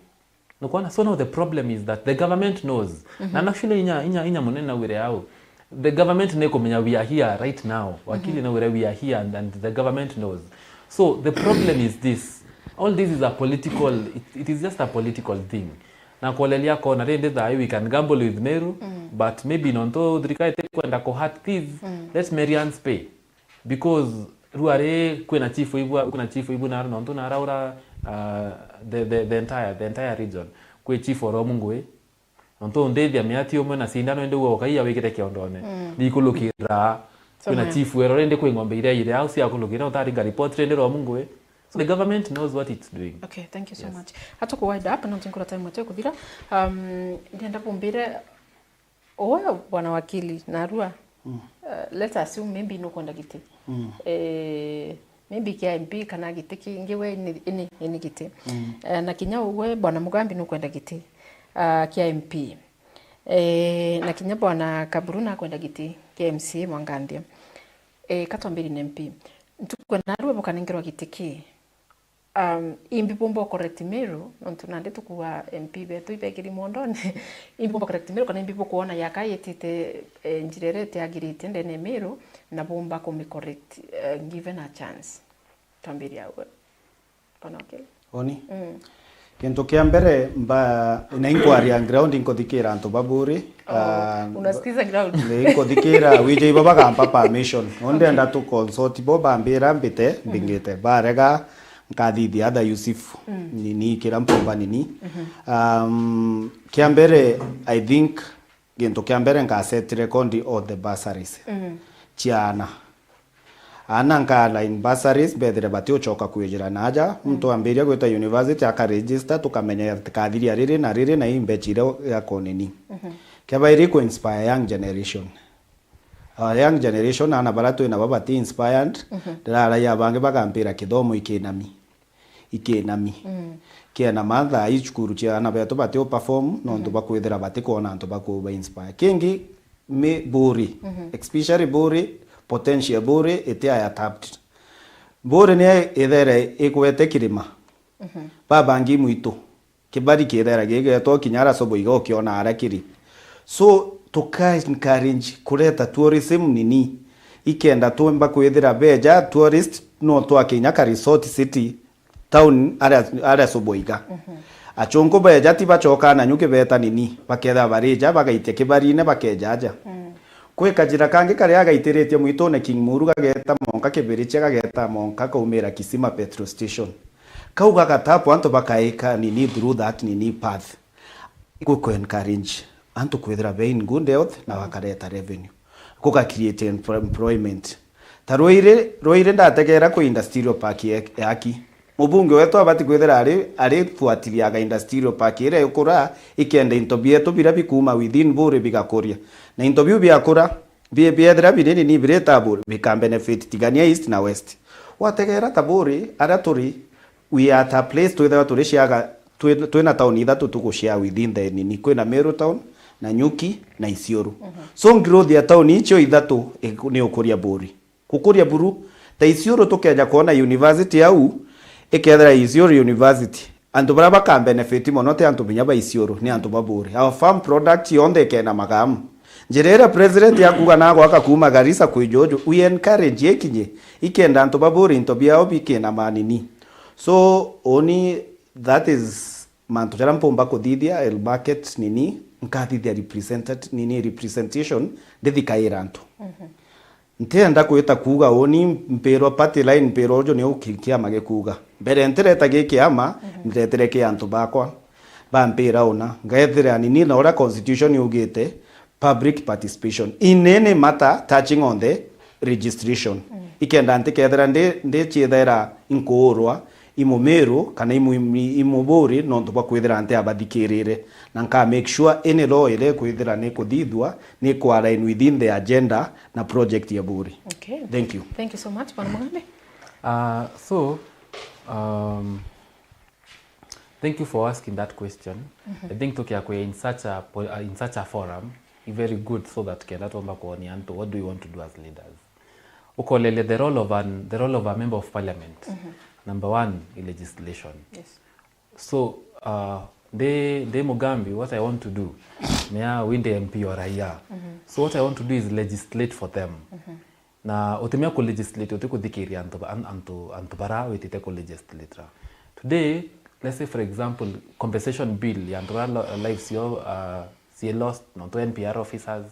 Nukwona? So now the problem is that the government knows. Na actually inya, inya, inya munene naugire au. The government ni kumenya we are here right now. Wakili naugire we are here and, and the government knows. So the problem is this. All this is a political, it, it is just a political thing. Na kuoleria kona rindi thayu we can gamble with Meru, but maybe nontu thirikari itikwenda ku hurt these, let Merians pay. Because ruari kwina chief ibu, kwina chief ibu na nontu naraura, uh, the, the, the entire, the entire region. Kwi chief oro mungui. Nontu ndithia miati umwe na sindano indi uwe ukaiya wikite kiondone. Nikulukira. Kwina chief wero rindi kwi ng'ombe iria iri au cia kulukira, utaringa report rindi ro mungui. So the government knows what it's doing. Okay, thank you so much. Hatuku wind up, nontu nkura time yetu ikuthira. Um, ndienda kumbire, uwe bwana wakili, narua. Uh, let's assume maybe nukwenda giti. Eh, maybe kia M P kana giti kingi we ini, ini, ini giti. Eh, na kinya uwe bwana Mugambi nukwenda giti, uh, kia M P. Eh, na kinya bwana Kaburu nakwenda giti kia M C A Mwanganthia. Eh, katwambiri na M P. Ntukwenda narua bukanengerwa giti ki? Um, imbi bumba correct Meru, nontu nandi tukuga M P betu ibekiri mwondone. Imbi bumba correct Meru, kana imbi bukwona yaka yetite, eh, njira iria itiagirite ndene ya Meru, na bumba kumi correct, eh, given a chance. Twambiria uwe. Bwana Okelo. Oni? Mm. Kintu kia mbere, mba, na inkwaria ground, inkuthikira antu ba Buri. Oh, ah, unasikiza ground? Ni inkuthikira, wije ibo bagampa permission. Nontu ndenda tu consult bo, bambira mbite, mbingite. Barega, nkathithia other Yusuf. Nini, kira mpumba nini. Um, kia mbere, I think, gintu kia mbere nka set record on the bursaries. Ciana. Ana nka align bursaries, bethire batiucoka kwijira na aja. Muntu ambiria gwita university, aka register, tukamenya tikathiria riri na riri na imbechi iria ya konini. Kia bairi ku inspire young generation. Our young generation, ana bara twina bo bati inspired, ndiraraia bangi bagampira kithomo ikinami. Ikinami. Kienama thaa ii cukuru cia ana betu bati perform, nontu bakwithira batikwona antu bakuba inspire. Kingi, mi Buri, especially Buri, potential Buri, iti aya tapped. Buri ni ithere igwete kirima. Babangi mwitu. Kibari kithera gigetwo kinya ara sobo iga ukiona ara kiri. So, tuka encourage kureta tourism nini. Ikenda twemba kwithira beja tourist no twakinya ka resort city town aria, aria sobo iga. Achunku beja ti bacoka na nyuki beta nini. Baketha barija bagaitia kibarine bakeja aja. Kwi kajira kangi karia agaitiritie mwitune King Muru gageta monka Kibirichia gageta monka kaumira Kisima petrol station. Kau gagatapu antu bakaika nini through that nini path. Ku, ku encourage antu kwithira be in good health na bakareta revenue. Kuga create empl-, employment. Ta rwairi, rwairi ndategera ku industrial park ya, yaki. Mubunge wetu abati kwithira ari, ari fuatiliaga industrial park iria ikura ikenda into bietu biria bikuma within Buri bigakuria. Na into biu biakura, Bi-, biethira binini ni birita Buri, bika benefit Tigania East na West. Wategera ta Buri, aria turi, we are at a place twithagwa turi ciaga, twi-, twina town ithatu tugushare within the nini. Kwina Meru town, Nanyuki na Isiolo. So growth ya tauni icio ithatu iku-, ni ukuria buri. Kukuria buru, ta Isiolo tukeja kwona university au, ikethira Isiolo University, antu baria baka benefit mono ti antu binya ba Isiolo, ni antu ba buri. Our farm product yonthe ikena magamu. Njira iria president akuga na gwaka kuuma Garissa kwi Jojo, we encourage ikinye, ikenda antu ba buri into biao bikina manini. So, uni, that is mantu jaria mpumba kuthithia, I'll market nini, nkathithia representat-, nini, representation, ndithikaira antu. Ntienda kwita kuuga uni mpirwa party line, mpirwa uju niu ki-, kiama gikuuga. Mbere ntireta gi kiama, ndiretire ki antu bakwa. Bampira una, ngethira nini na uria constitution yugite, public participation in any matter touching on the registration. Ikenda ntikethira ndi, ndichiethaira inkuurwa imumiru kana imu-, imuburi nontu bwa kwithira nti abathikirire, na nka make sure any law iria ikwithira ni kuthithua ni ku align within the agenda na project ya buri. Okay. Thank you. Thank you so much, Bwana Mugambi. Uh, so, um, thank you for asking that question. I think tukia kwi in such a po-, uh, in such a forum, i very good so that kenda tuomba kuonia antu what do we want to do as leaders. Ukolele the role of an, the role of a member of parliament. Number one, i legislation. Yes. So, uh, ndi, ndi Mugambi, what I want to do, mea winde M P or raia. So what I want to do is legislate for them. Na utimea ku legislate, utikuthikiria antu ba-, an-, antu, antu bara witite ku legislate ra. Today, let's say for example, compensation bill ya antu bara lo-, lives yo, uh, cie lost, nontu N P R officers,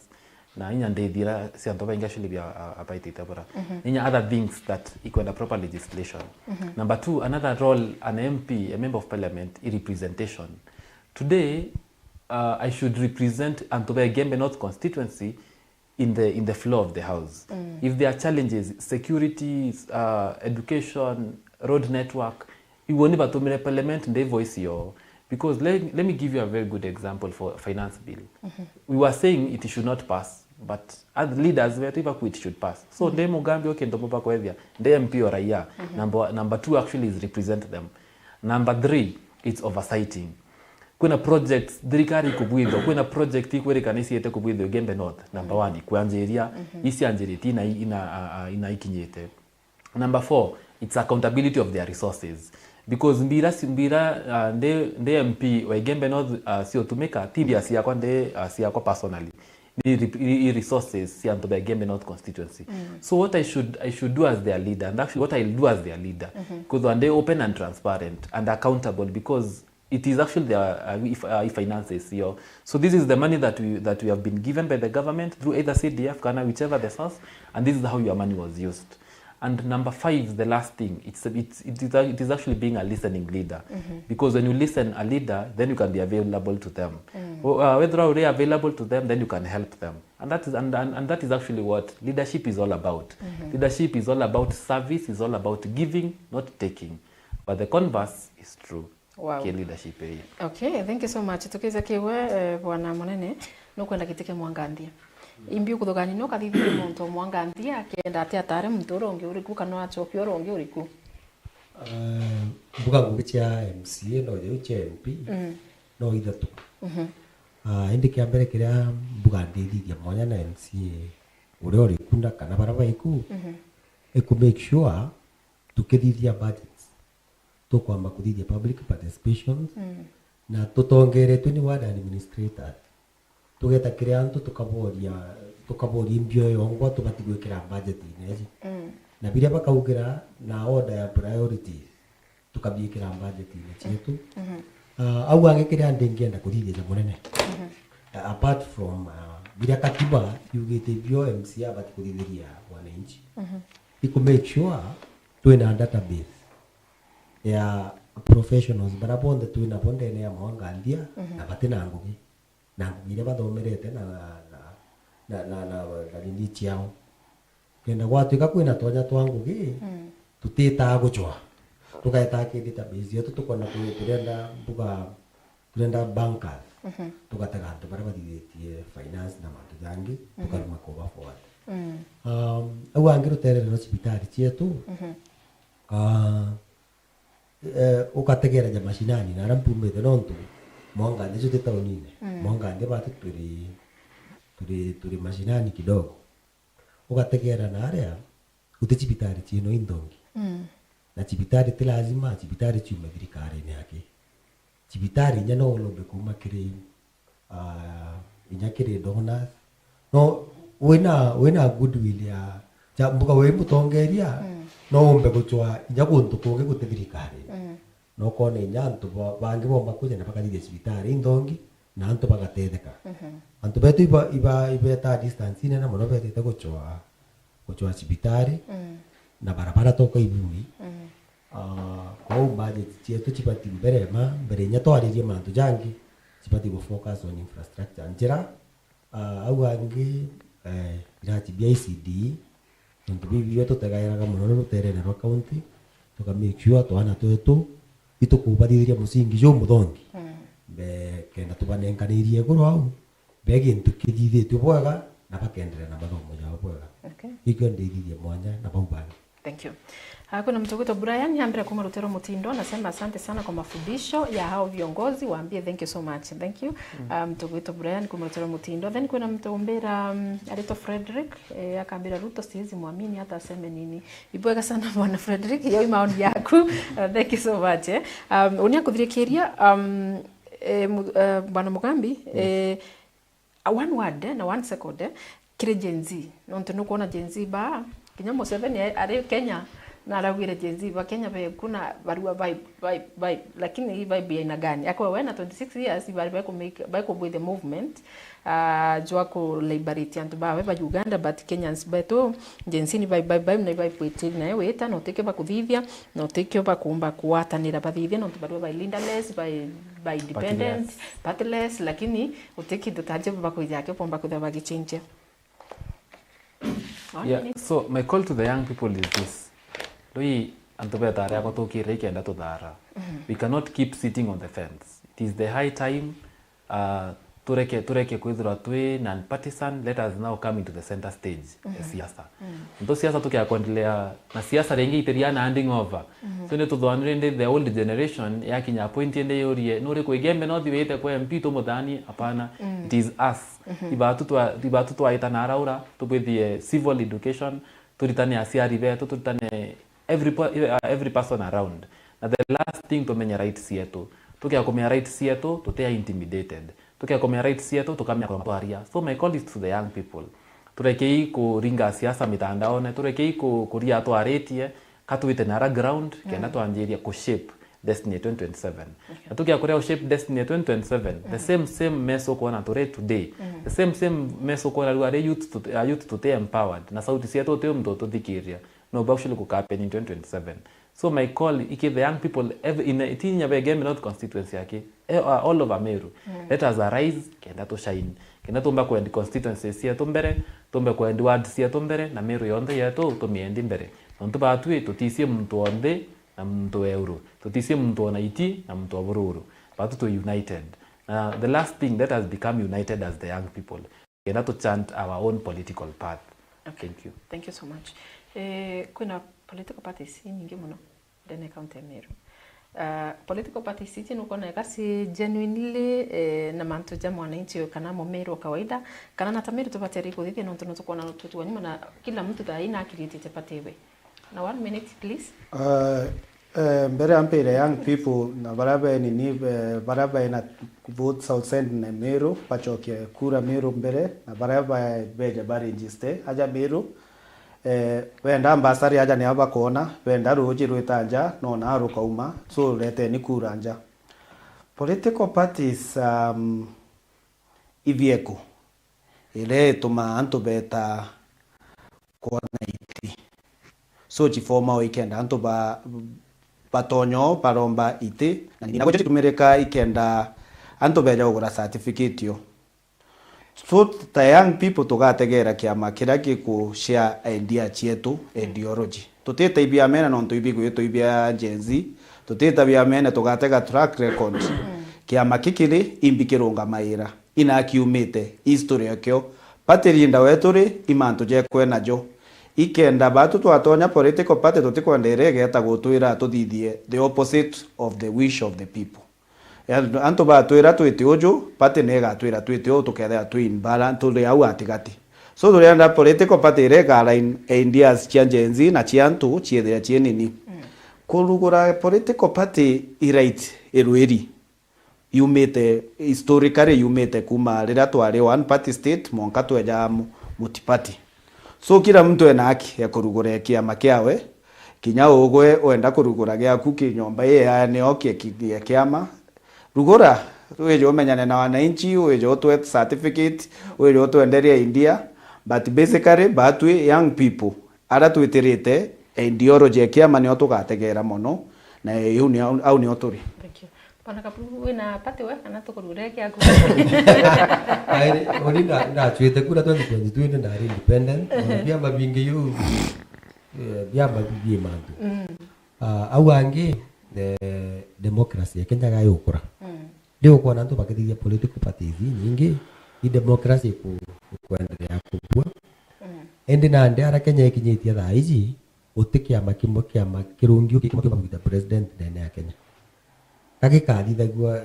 na inya ndithira cia antu baingi actually bia, a-, abaitite bura. Inya other things that ikwenda proper legislation. Number two, another role an M P, a member of parliament, i representation. Today, uh, I should represent antu ba Igembe North constituency in the, in the floor of the house. If there are challenges, security, uh, education, road network, iwe ni batumire parliament ndi voice yo. Because let, let me give you a very good example for finance bill. We were saying it should not pass, but as leaders, we are it should pass. So, ndi Mugambi, okay, ndomo bakwethia, ndi M P or raia. Number, number two actually is represent them. Number three, it's oversighting. Kwina projects thirikari ikubwithwa, kwina project ikwirikana iciete kubwithwa Igembe North, number one, ikwanjiria, icianjiritie ina, ina, a, a, ina ikinyite. Number four, it's accountability of their resources. Because mbira si-, mbira, uh, ndi, ndi M P wa Igembe North, uh, cio tumika, ti mbia ciakwa ndi, uh, ciakwa personally. Ni re-, i, i resources cia antu ba Igembe North constituency. So what I should, I should do as their leader, and actually what I'll do as their leader, because I'm open and transparent and accountable, because it is actually their, uh, if, uh, finances, yo. So this is the money that we, that we have been given by the government through either C D F, kana whichever the source, and this is how your money was used. And number five, the last thing, it's, it's, it is, it is actually being a listening leader. Because when you listen a leader, then you can be available to them. O, uh, whether you're available to them, then you can help them. And that is, and, and, and that is actually what leadership is all about. Leadership is all about service, is all about giving, not taking. But the converse is true. Wow. Ki leadership ii. Okay, thank you so much. Tukiza kiwe, eh, bwana munene, nukwenda giti kia Mwangandia. Imbi ukuthugania no kathithia muntu Mwangandia, kenda ati atare muntu uria ungi uriku, kana acokia uria ungi uriku? Eh, mbuga ngugi cia M C A no jau cia M P, no ithatu. Ah, indi kia mbere kiria mbuga ndithithia mwanya na M C A uria uriku na kana bara baiku, i ku make sure tukithithia budgets, tukwamba kuthithia public participations, na tutongeretwe ni ward administrators. Tugeta kiri antu tukaboria, tukaboria imbio yongwa tubati gwikira budget-ini iji. Na biria bakaugira na order ya priorities, tukabiikira budget-ini cietu. Ah, au angi kiria ndingienda kuthithia ja munene. Ah, apart from, ah, biria katiba yugite bio M C A abati kuthithiria wananchi. I ku make sure twina database ya professionals bara bonthe twinabo ndene ya Mwangandia na bati na ngugi. Na ngugi iria bathomerete na, na, na, na, na, na nini ciao. Kenda gwatuika kwina twanya twa ngugi, tutitaa gucwa. Tugaetaa ki database yetu, tukona tu-, turenda mbuga, turenda bankers. Tugatega antu baria bathithitie finance na mantu jangi, tukaruma kuba forward. Um, au angi ruterere rwa cibitari cietu, ka, eh, ukategereja mashinani na aria mpumite, nontu Mwanga nthi ti taunine. Mm. Mwanga nthi batu turi, turi, turi mashinani kidogo. Ugategera na aria, guti cibitari ciino inthongi. Mm. Na cibitari ti lazima, cibitari ciume thirikarine aki. Cibitari inya no ulombe kuuma kiri, ah, inya kiri donors. No, wina, wina goodwill ya, ja, mbuga wi mutongeria, mm, no umbe gucwa inya guntu kungi guti thirikari. Mm. No kona inya antu ba-, bangi bomba kuja na bakathithia cibitari inthongi, na antu bagatetheka. Mhm. Antu betu iba, iba, ibeta distance inene mono betite gucwa, gucwa cibitari, mm, na barabara toka ibui. Mm. Ah, kwou budget cietu cibati mbere ma, mbere inya twaririe mantu jangi, cibati gu focus on infrastructure. Njira, ah, au angi, eh, irati bia I C D, nontu bibi bio tutegairaga mono ruterene rwa county, tuka make sure twana twetu itukubathithiria musingi jumuthongi. Mm. Be, kenda tubanenkaniririe iguru au, be gintu kithithitue bwega, na bakenderea na mathomo jao bwega. Okay. Ikio ndithithie mwanya na bau bangi. Thank you. Ah, kwina mtu gwitwa Brian, ambira kuma Rutero Mutindo, anasema asante sana kwa mafundisho ya hao viongozi, waambie thank you so much. Thank you. Mm. Ah, mtu gwitwa Brian kuma Rutero Mutindo. Then kwina mtu umbira, um, aritwa Frederick, eh, akambira Ruto siwezi mwamini hata aseme nini. Ibwega sana bwana Frederick, hiyo ni maoni yaku. Uh, thank you so much, eh. Um, unia kuthirikiria, um, eh, mu-, eh, bwana Mugambi, mm, eh, a one word, eh, na one second, eh, kiri Gen Z. Nontu nukwona Gen Z ba, kinya Museveni a-, ari Kenya, na araugire Gen Z ba Kenya be, kuna barua vibe, vibe, vibe. Lakini hii vibe ya aina gani? Akwa we na twenty-six years, bari bai ku make, bai ku with the movement, ah, jwa ku liberate antu bawe ba Uganda, but Kenyans betu, Gen Z ni vibe, vibe, vibe, na vibe witiri nayo wita, na utikio bakuthithia, na utikio bakumba kuwatanira bathithia, nontu barua bai leaderless, bai, bai dependent, partiless, lakini uti kintu ta Jehova bakwija akio bomba kwithira bagichinjia. Yeah, so my call to the young people is this. Lui antu beta aria ago tukire ikenda tuthara. Mhm. We cannot keep sitting on the fence. It is the high time, uh, tureke, tureke kwithirwa twi non-partisan, let us now come into the center stage ya siasa. Mm. Nto siasa tukia kuendelea na siasa ringi itiria na handing over. Mhm. So ni tuthwanire ndi the old generation yakinya point ende yurie, nuri ku Igembe North wite kwa M P tumuthani? Hapana. Mm. It is us. Mhm. Ibatu twa, ibatu twaitana araura, tubwithie civil education, turitane aciari betu, turitane every po-, uh, every person around. Na the last thing, tumenye rights cietu. Tukia kumenya rights cietu, tutia intimidated. Tukia kumenya rights cietu, tukamenya kwa twaria. So my call is to the young people. Turekei kuringa siasa mitandaone, turekei ku-, kuria twaritie, ka twite nara ground, kenda twanjiria ku shape destiny ya twenty twenty-seven. Okay. Na tukia kuria u shape destiny ya twenty twenty-seven, the same, same mess ukwona turi today, the same, same mess ukwona riu ari youth tut-, a youth tuti empowered, na sauti cietu uti muntu ututhikiria. No, but actually ku happen in twenty twenty-seven. So my call iki the young people, ev-, in, itinya be Igembe North constituency aki, eh, uh, all over Meru. Mm. Let us arise, kenda tu shine. Kenda tumba kwendi constituencies cietu mbere, tumbe kwendi wards cietu mbere, na Meru yonthe yetu tumiendi mbere. Nontu batwi tuticie muntu o nthi na muntu wa iguru. Tuticie muntu o naiti na muntu o bururu. Batu twi united. Na the last thing, let us become united as the young people. Kenda tu chant our own political path. Okay. Thank you. Thank you so much. Eh, kwina political parties inyingi muno ndene county ya Meru. Ah, political parties iji nukwona eka ci genuinely, eh, na mantu ja mwananchi uyu kana mumiru wa kawaida, kana na ta Meru tubatere kuthithia nontu nutukwona tutuwa nyuma na kila mtu thaa ii na create party iwe. Na one minute, please. Uh, uh, mbere ampire young people na baria benini, be-, baria bena votes outside na Meru, bacokie kura Meru mbere, na baria ba-, beja ba register aja Meru, eh, benda ambasari aja nio bakwona, benda ruji rwita nja, nona rukauma, so reteni kura nja. Political parties, um, ithieku iria itumaa antu beta kwona iti. So, chifoma o ikenda antu ba, batonyo baromba iti, na nina gwecho chitumirika ikenda antu beja kugura certificate yo. So, ta young people tugategera kiama kiria giku share idea chietu, ideology. Tutita ibiamene nontu ibigwitwa ibia Gen Z, tutita biamene tugatega track record. Kiama kikiri imbi kirungamaira. Ina kiumite, history yakio. Party leader wetu ri, i mantu jekwe najo. Ikenda batu twatonya political party tutikwenda iria igeta gutwira tuthithie the opposite of the wish of the people. Antu batwira twiti uju, party ni igatwira twiti uu, tukethira twi in balance, turi au atigati. So, turienda political party iria ika align ideas cia Gen Z na cia antu ciithire cii nini. Kurugura political party i right irwiri. Yumite, historically yumite kuma riria twari one party state, mwanka tweja mu-, multi party. So, kila mtu ena haki ya kurugura kiama kiawe, kinya ugwe wenda kurugura giaku ki nyomba ii ya nio kie ki-, gia kiama, rugura, wije umenyane na wananchi, wije utwe certificate, wije utwenderia idea, but basically, batwi young people, aria twitirite ideology ya kiama nio tugategera mono, na iu nio, au nio turi. Thank you. Bwana Kaburu, wina party we, kana tukurugure kiaku? Airi, uri nda-, ndacwite kura twenty twenty-two, indi ndari independent, ona biama bingi yu, eh, biama bi mantu. Mm. Ah, au angi, eh, democracy ya Kenya ga yukura. Mm. Riu ukwona antu bakithithia political parties inyingi, i democracy iku-, ikwenderea kubua. Mm. Indi nandi aria Kenya ikinyitie thaa iji, guti kiama kimwe, kiama kirungi uki kimwe kiumba kugita president ndene ya Kenya. Ka gikathithagua, eh,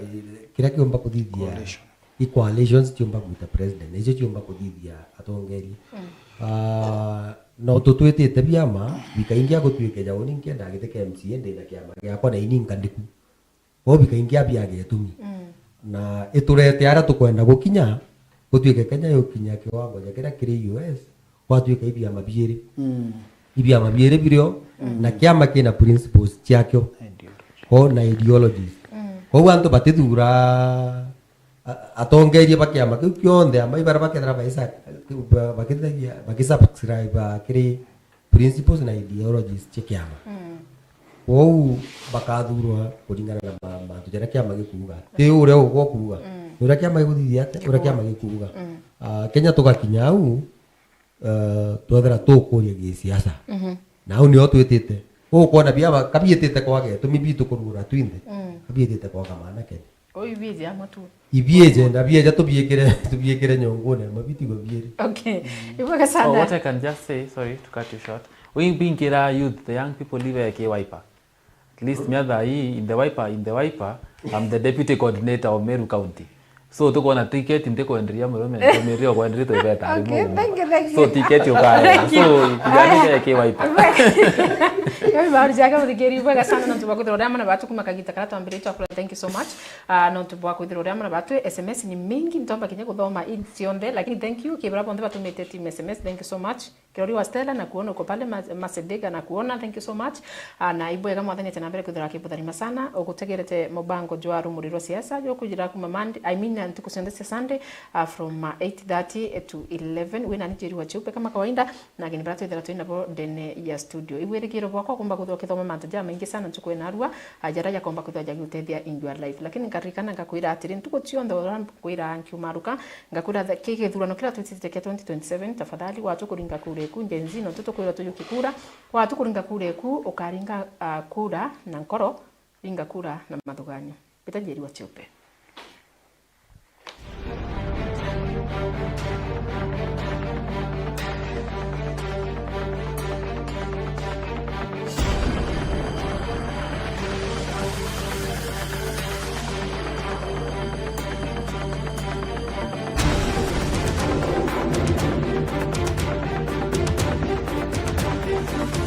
kiria kiumba kuthithia, coalition, i coalitions ciumba kugita president, nicio ciumba kuthithia atongeria. Mm. Ah, no tutwitite biama, bikaingia gutuike ja uni nkienda giti kia M C A, ndina kiama giakwa na ini nkandiku. Kwou bikaingia biaga itumi. Mm. Na iturete aria tukwenda gukinya, gutuike Kenya yukinya kiwango ja kiria kiri U S, gwatuika i biama biiri. Mm. I biama biiri birio, mm, na kiama kina principles ciakio. Ideology. Kwou na ideologies. Mm. Kwou antu batithura a-, atongeria ba kiama kiu kionthe, amwe ibaria bakethira baisa-, ba-, bakithagia, bakisubscribe kiri principles na ideologies cia kiama. Mm. Kwou bakathurwa kuringana na ma-, mantu jaria kiama gikuuga. Ti uria ugwe ukuuga. Mm. Ni uria kiama gikuthithia atia, uria kiama gikuuga. Mm. Ah, Kenya tugakinya au, eh, twethira tukuria gisiasa. Mhm. Na au nio twitite. Ukwona biama kabiitite kwaga itumi bitu kurugura twinthe. Mm. Kabiitite kwaga maana Kenya. Uu ibiije amwe tu. Ibiije, na bieja tubiikire, tubiikire nyongune, mabiti babiiri. Okay. Mm. Ibwega sana. So what I can just say, sorry to cut you short. Wi mbingira youth, the young people live ke Wiper. At least me thaa ii, in the Wiper, in the Wiper, I'm the deputy coordinator of Meru County. So tukwona ticket ntikwenderia murume, ntumirie kwenderia twibeta. Okay, thank you, thank you. So ticket ukaya. Thank you. So kijana ke Wiper. Yo ibaru jake muthikiri, ibwega sana nontu bwa kwithirwa uri amwe na batu kuma kagita karia twambiritie twakura. Thank you so much. Ah, nontu bwa kwithirwa uri amwe na batu, S M S ni mingi, ntomba kinya kuthoma in cionthe, lakini thank you kibra bonthe batumite team S M S, thank you so much. Kirori wa Stella, na kuona uko pale, Ma-, Masedega, na kuona, thank you so much. Ah, na ibwega mwathani acha na mbere kwithirwa akibutharima sana, ugutegerete mubango jwa rumuri rwa siasa, jwa kujira kuma Monday, I mean, ntuku cionthe cia Sunday, ah, from, ah, eight thirty to eleven. Wina ni Njeri wa Chiupe kama kawaida, na ageni baria twithira twi nabo ndene ya studio. Ibwirigiro bwakwa kumba kwithirwa ukithoma mantu jamaingi sana ntuku ina arua, ah, jaria jakomba kwithirwa jagiguteethia in your life. Lakini nkaririkana ngakwira atiri, ntuku cionthe uria nkwira nkiumaruka, ngakwira the, ki githurano kiria twitite kia twenty twenty-seven, tafadhali, watu kuringa kura eku, Gen Z, nontu tukwirwa tujuki kura, watu kuringa kura eku, ukaringa, ah, kura na nkoro, ringa kura na mathuganio. Mbita Njeri wa Chiupe.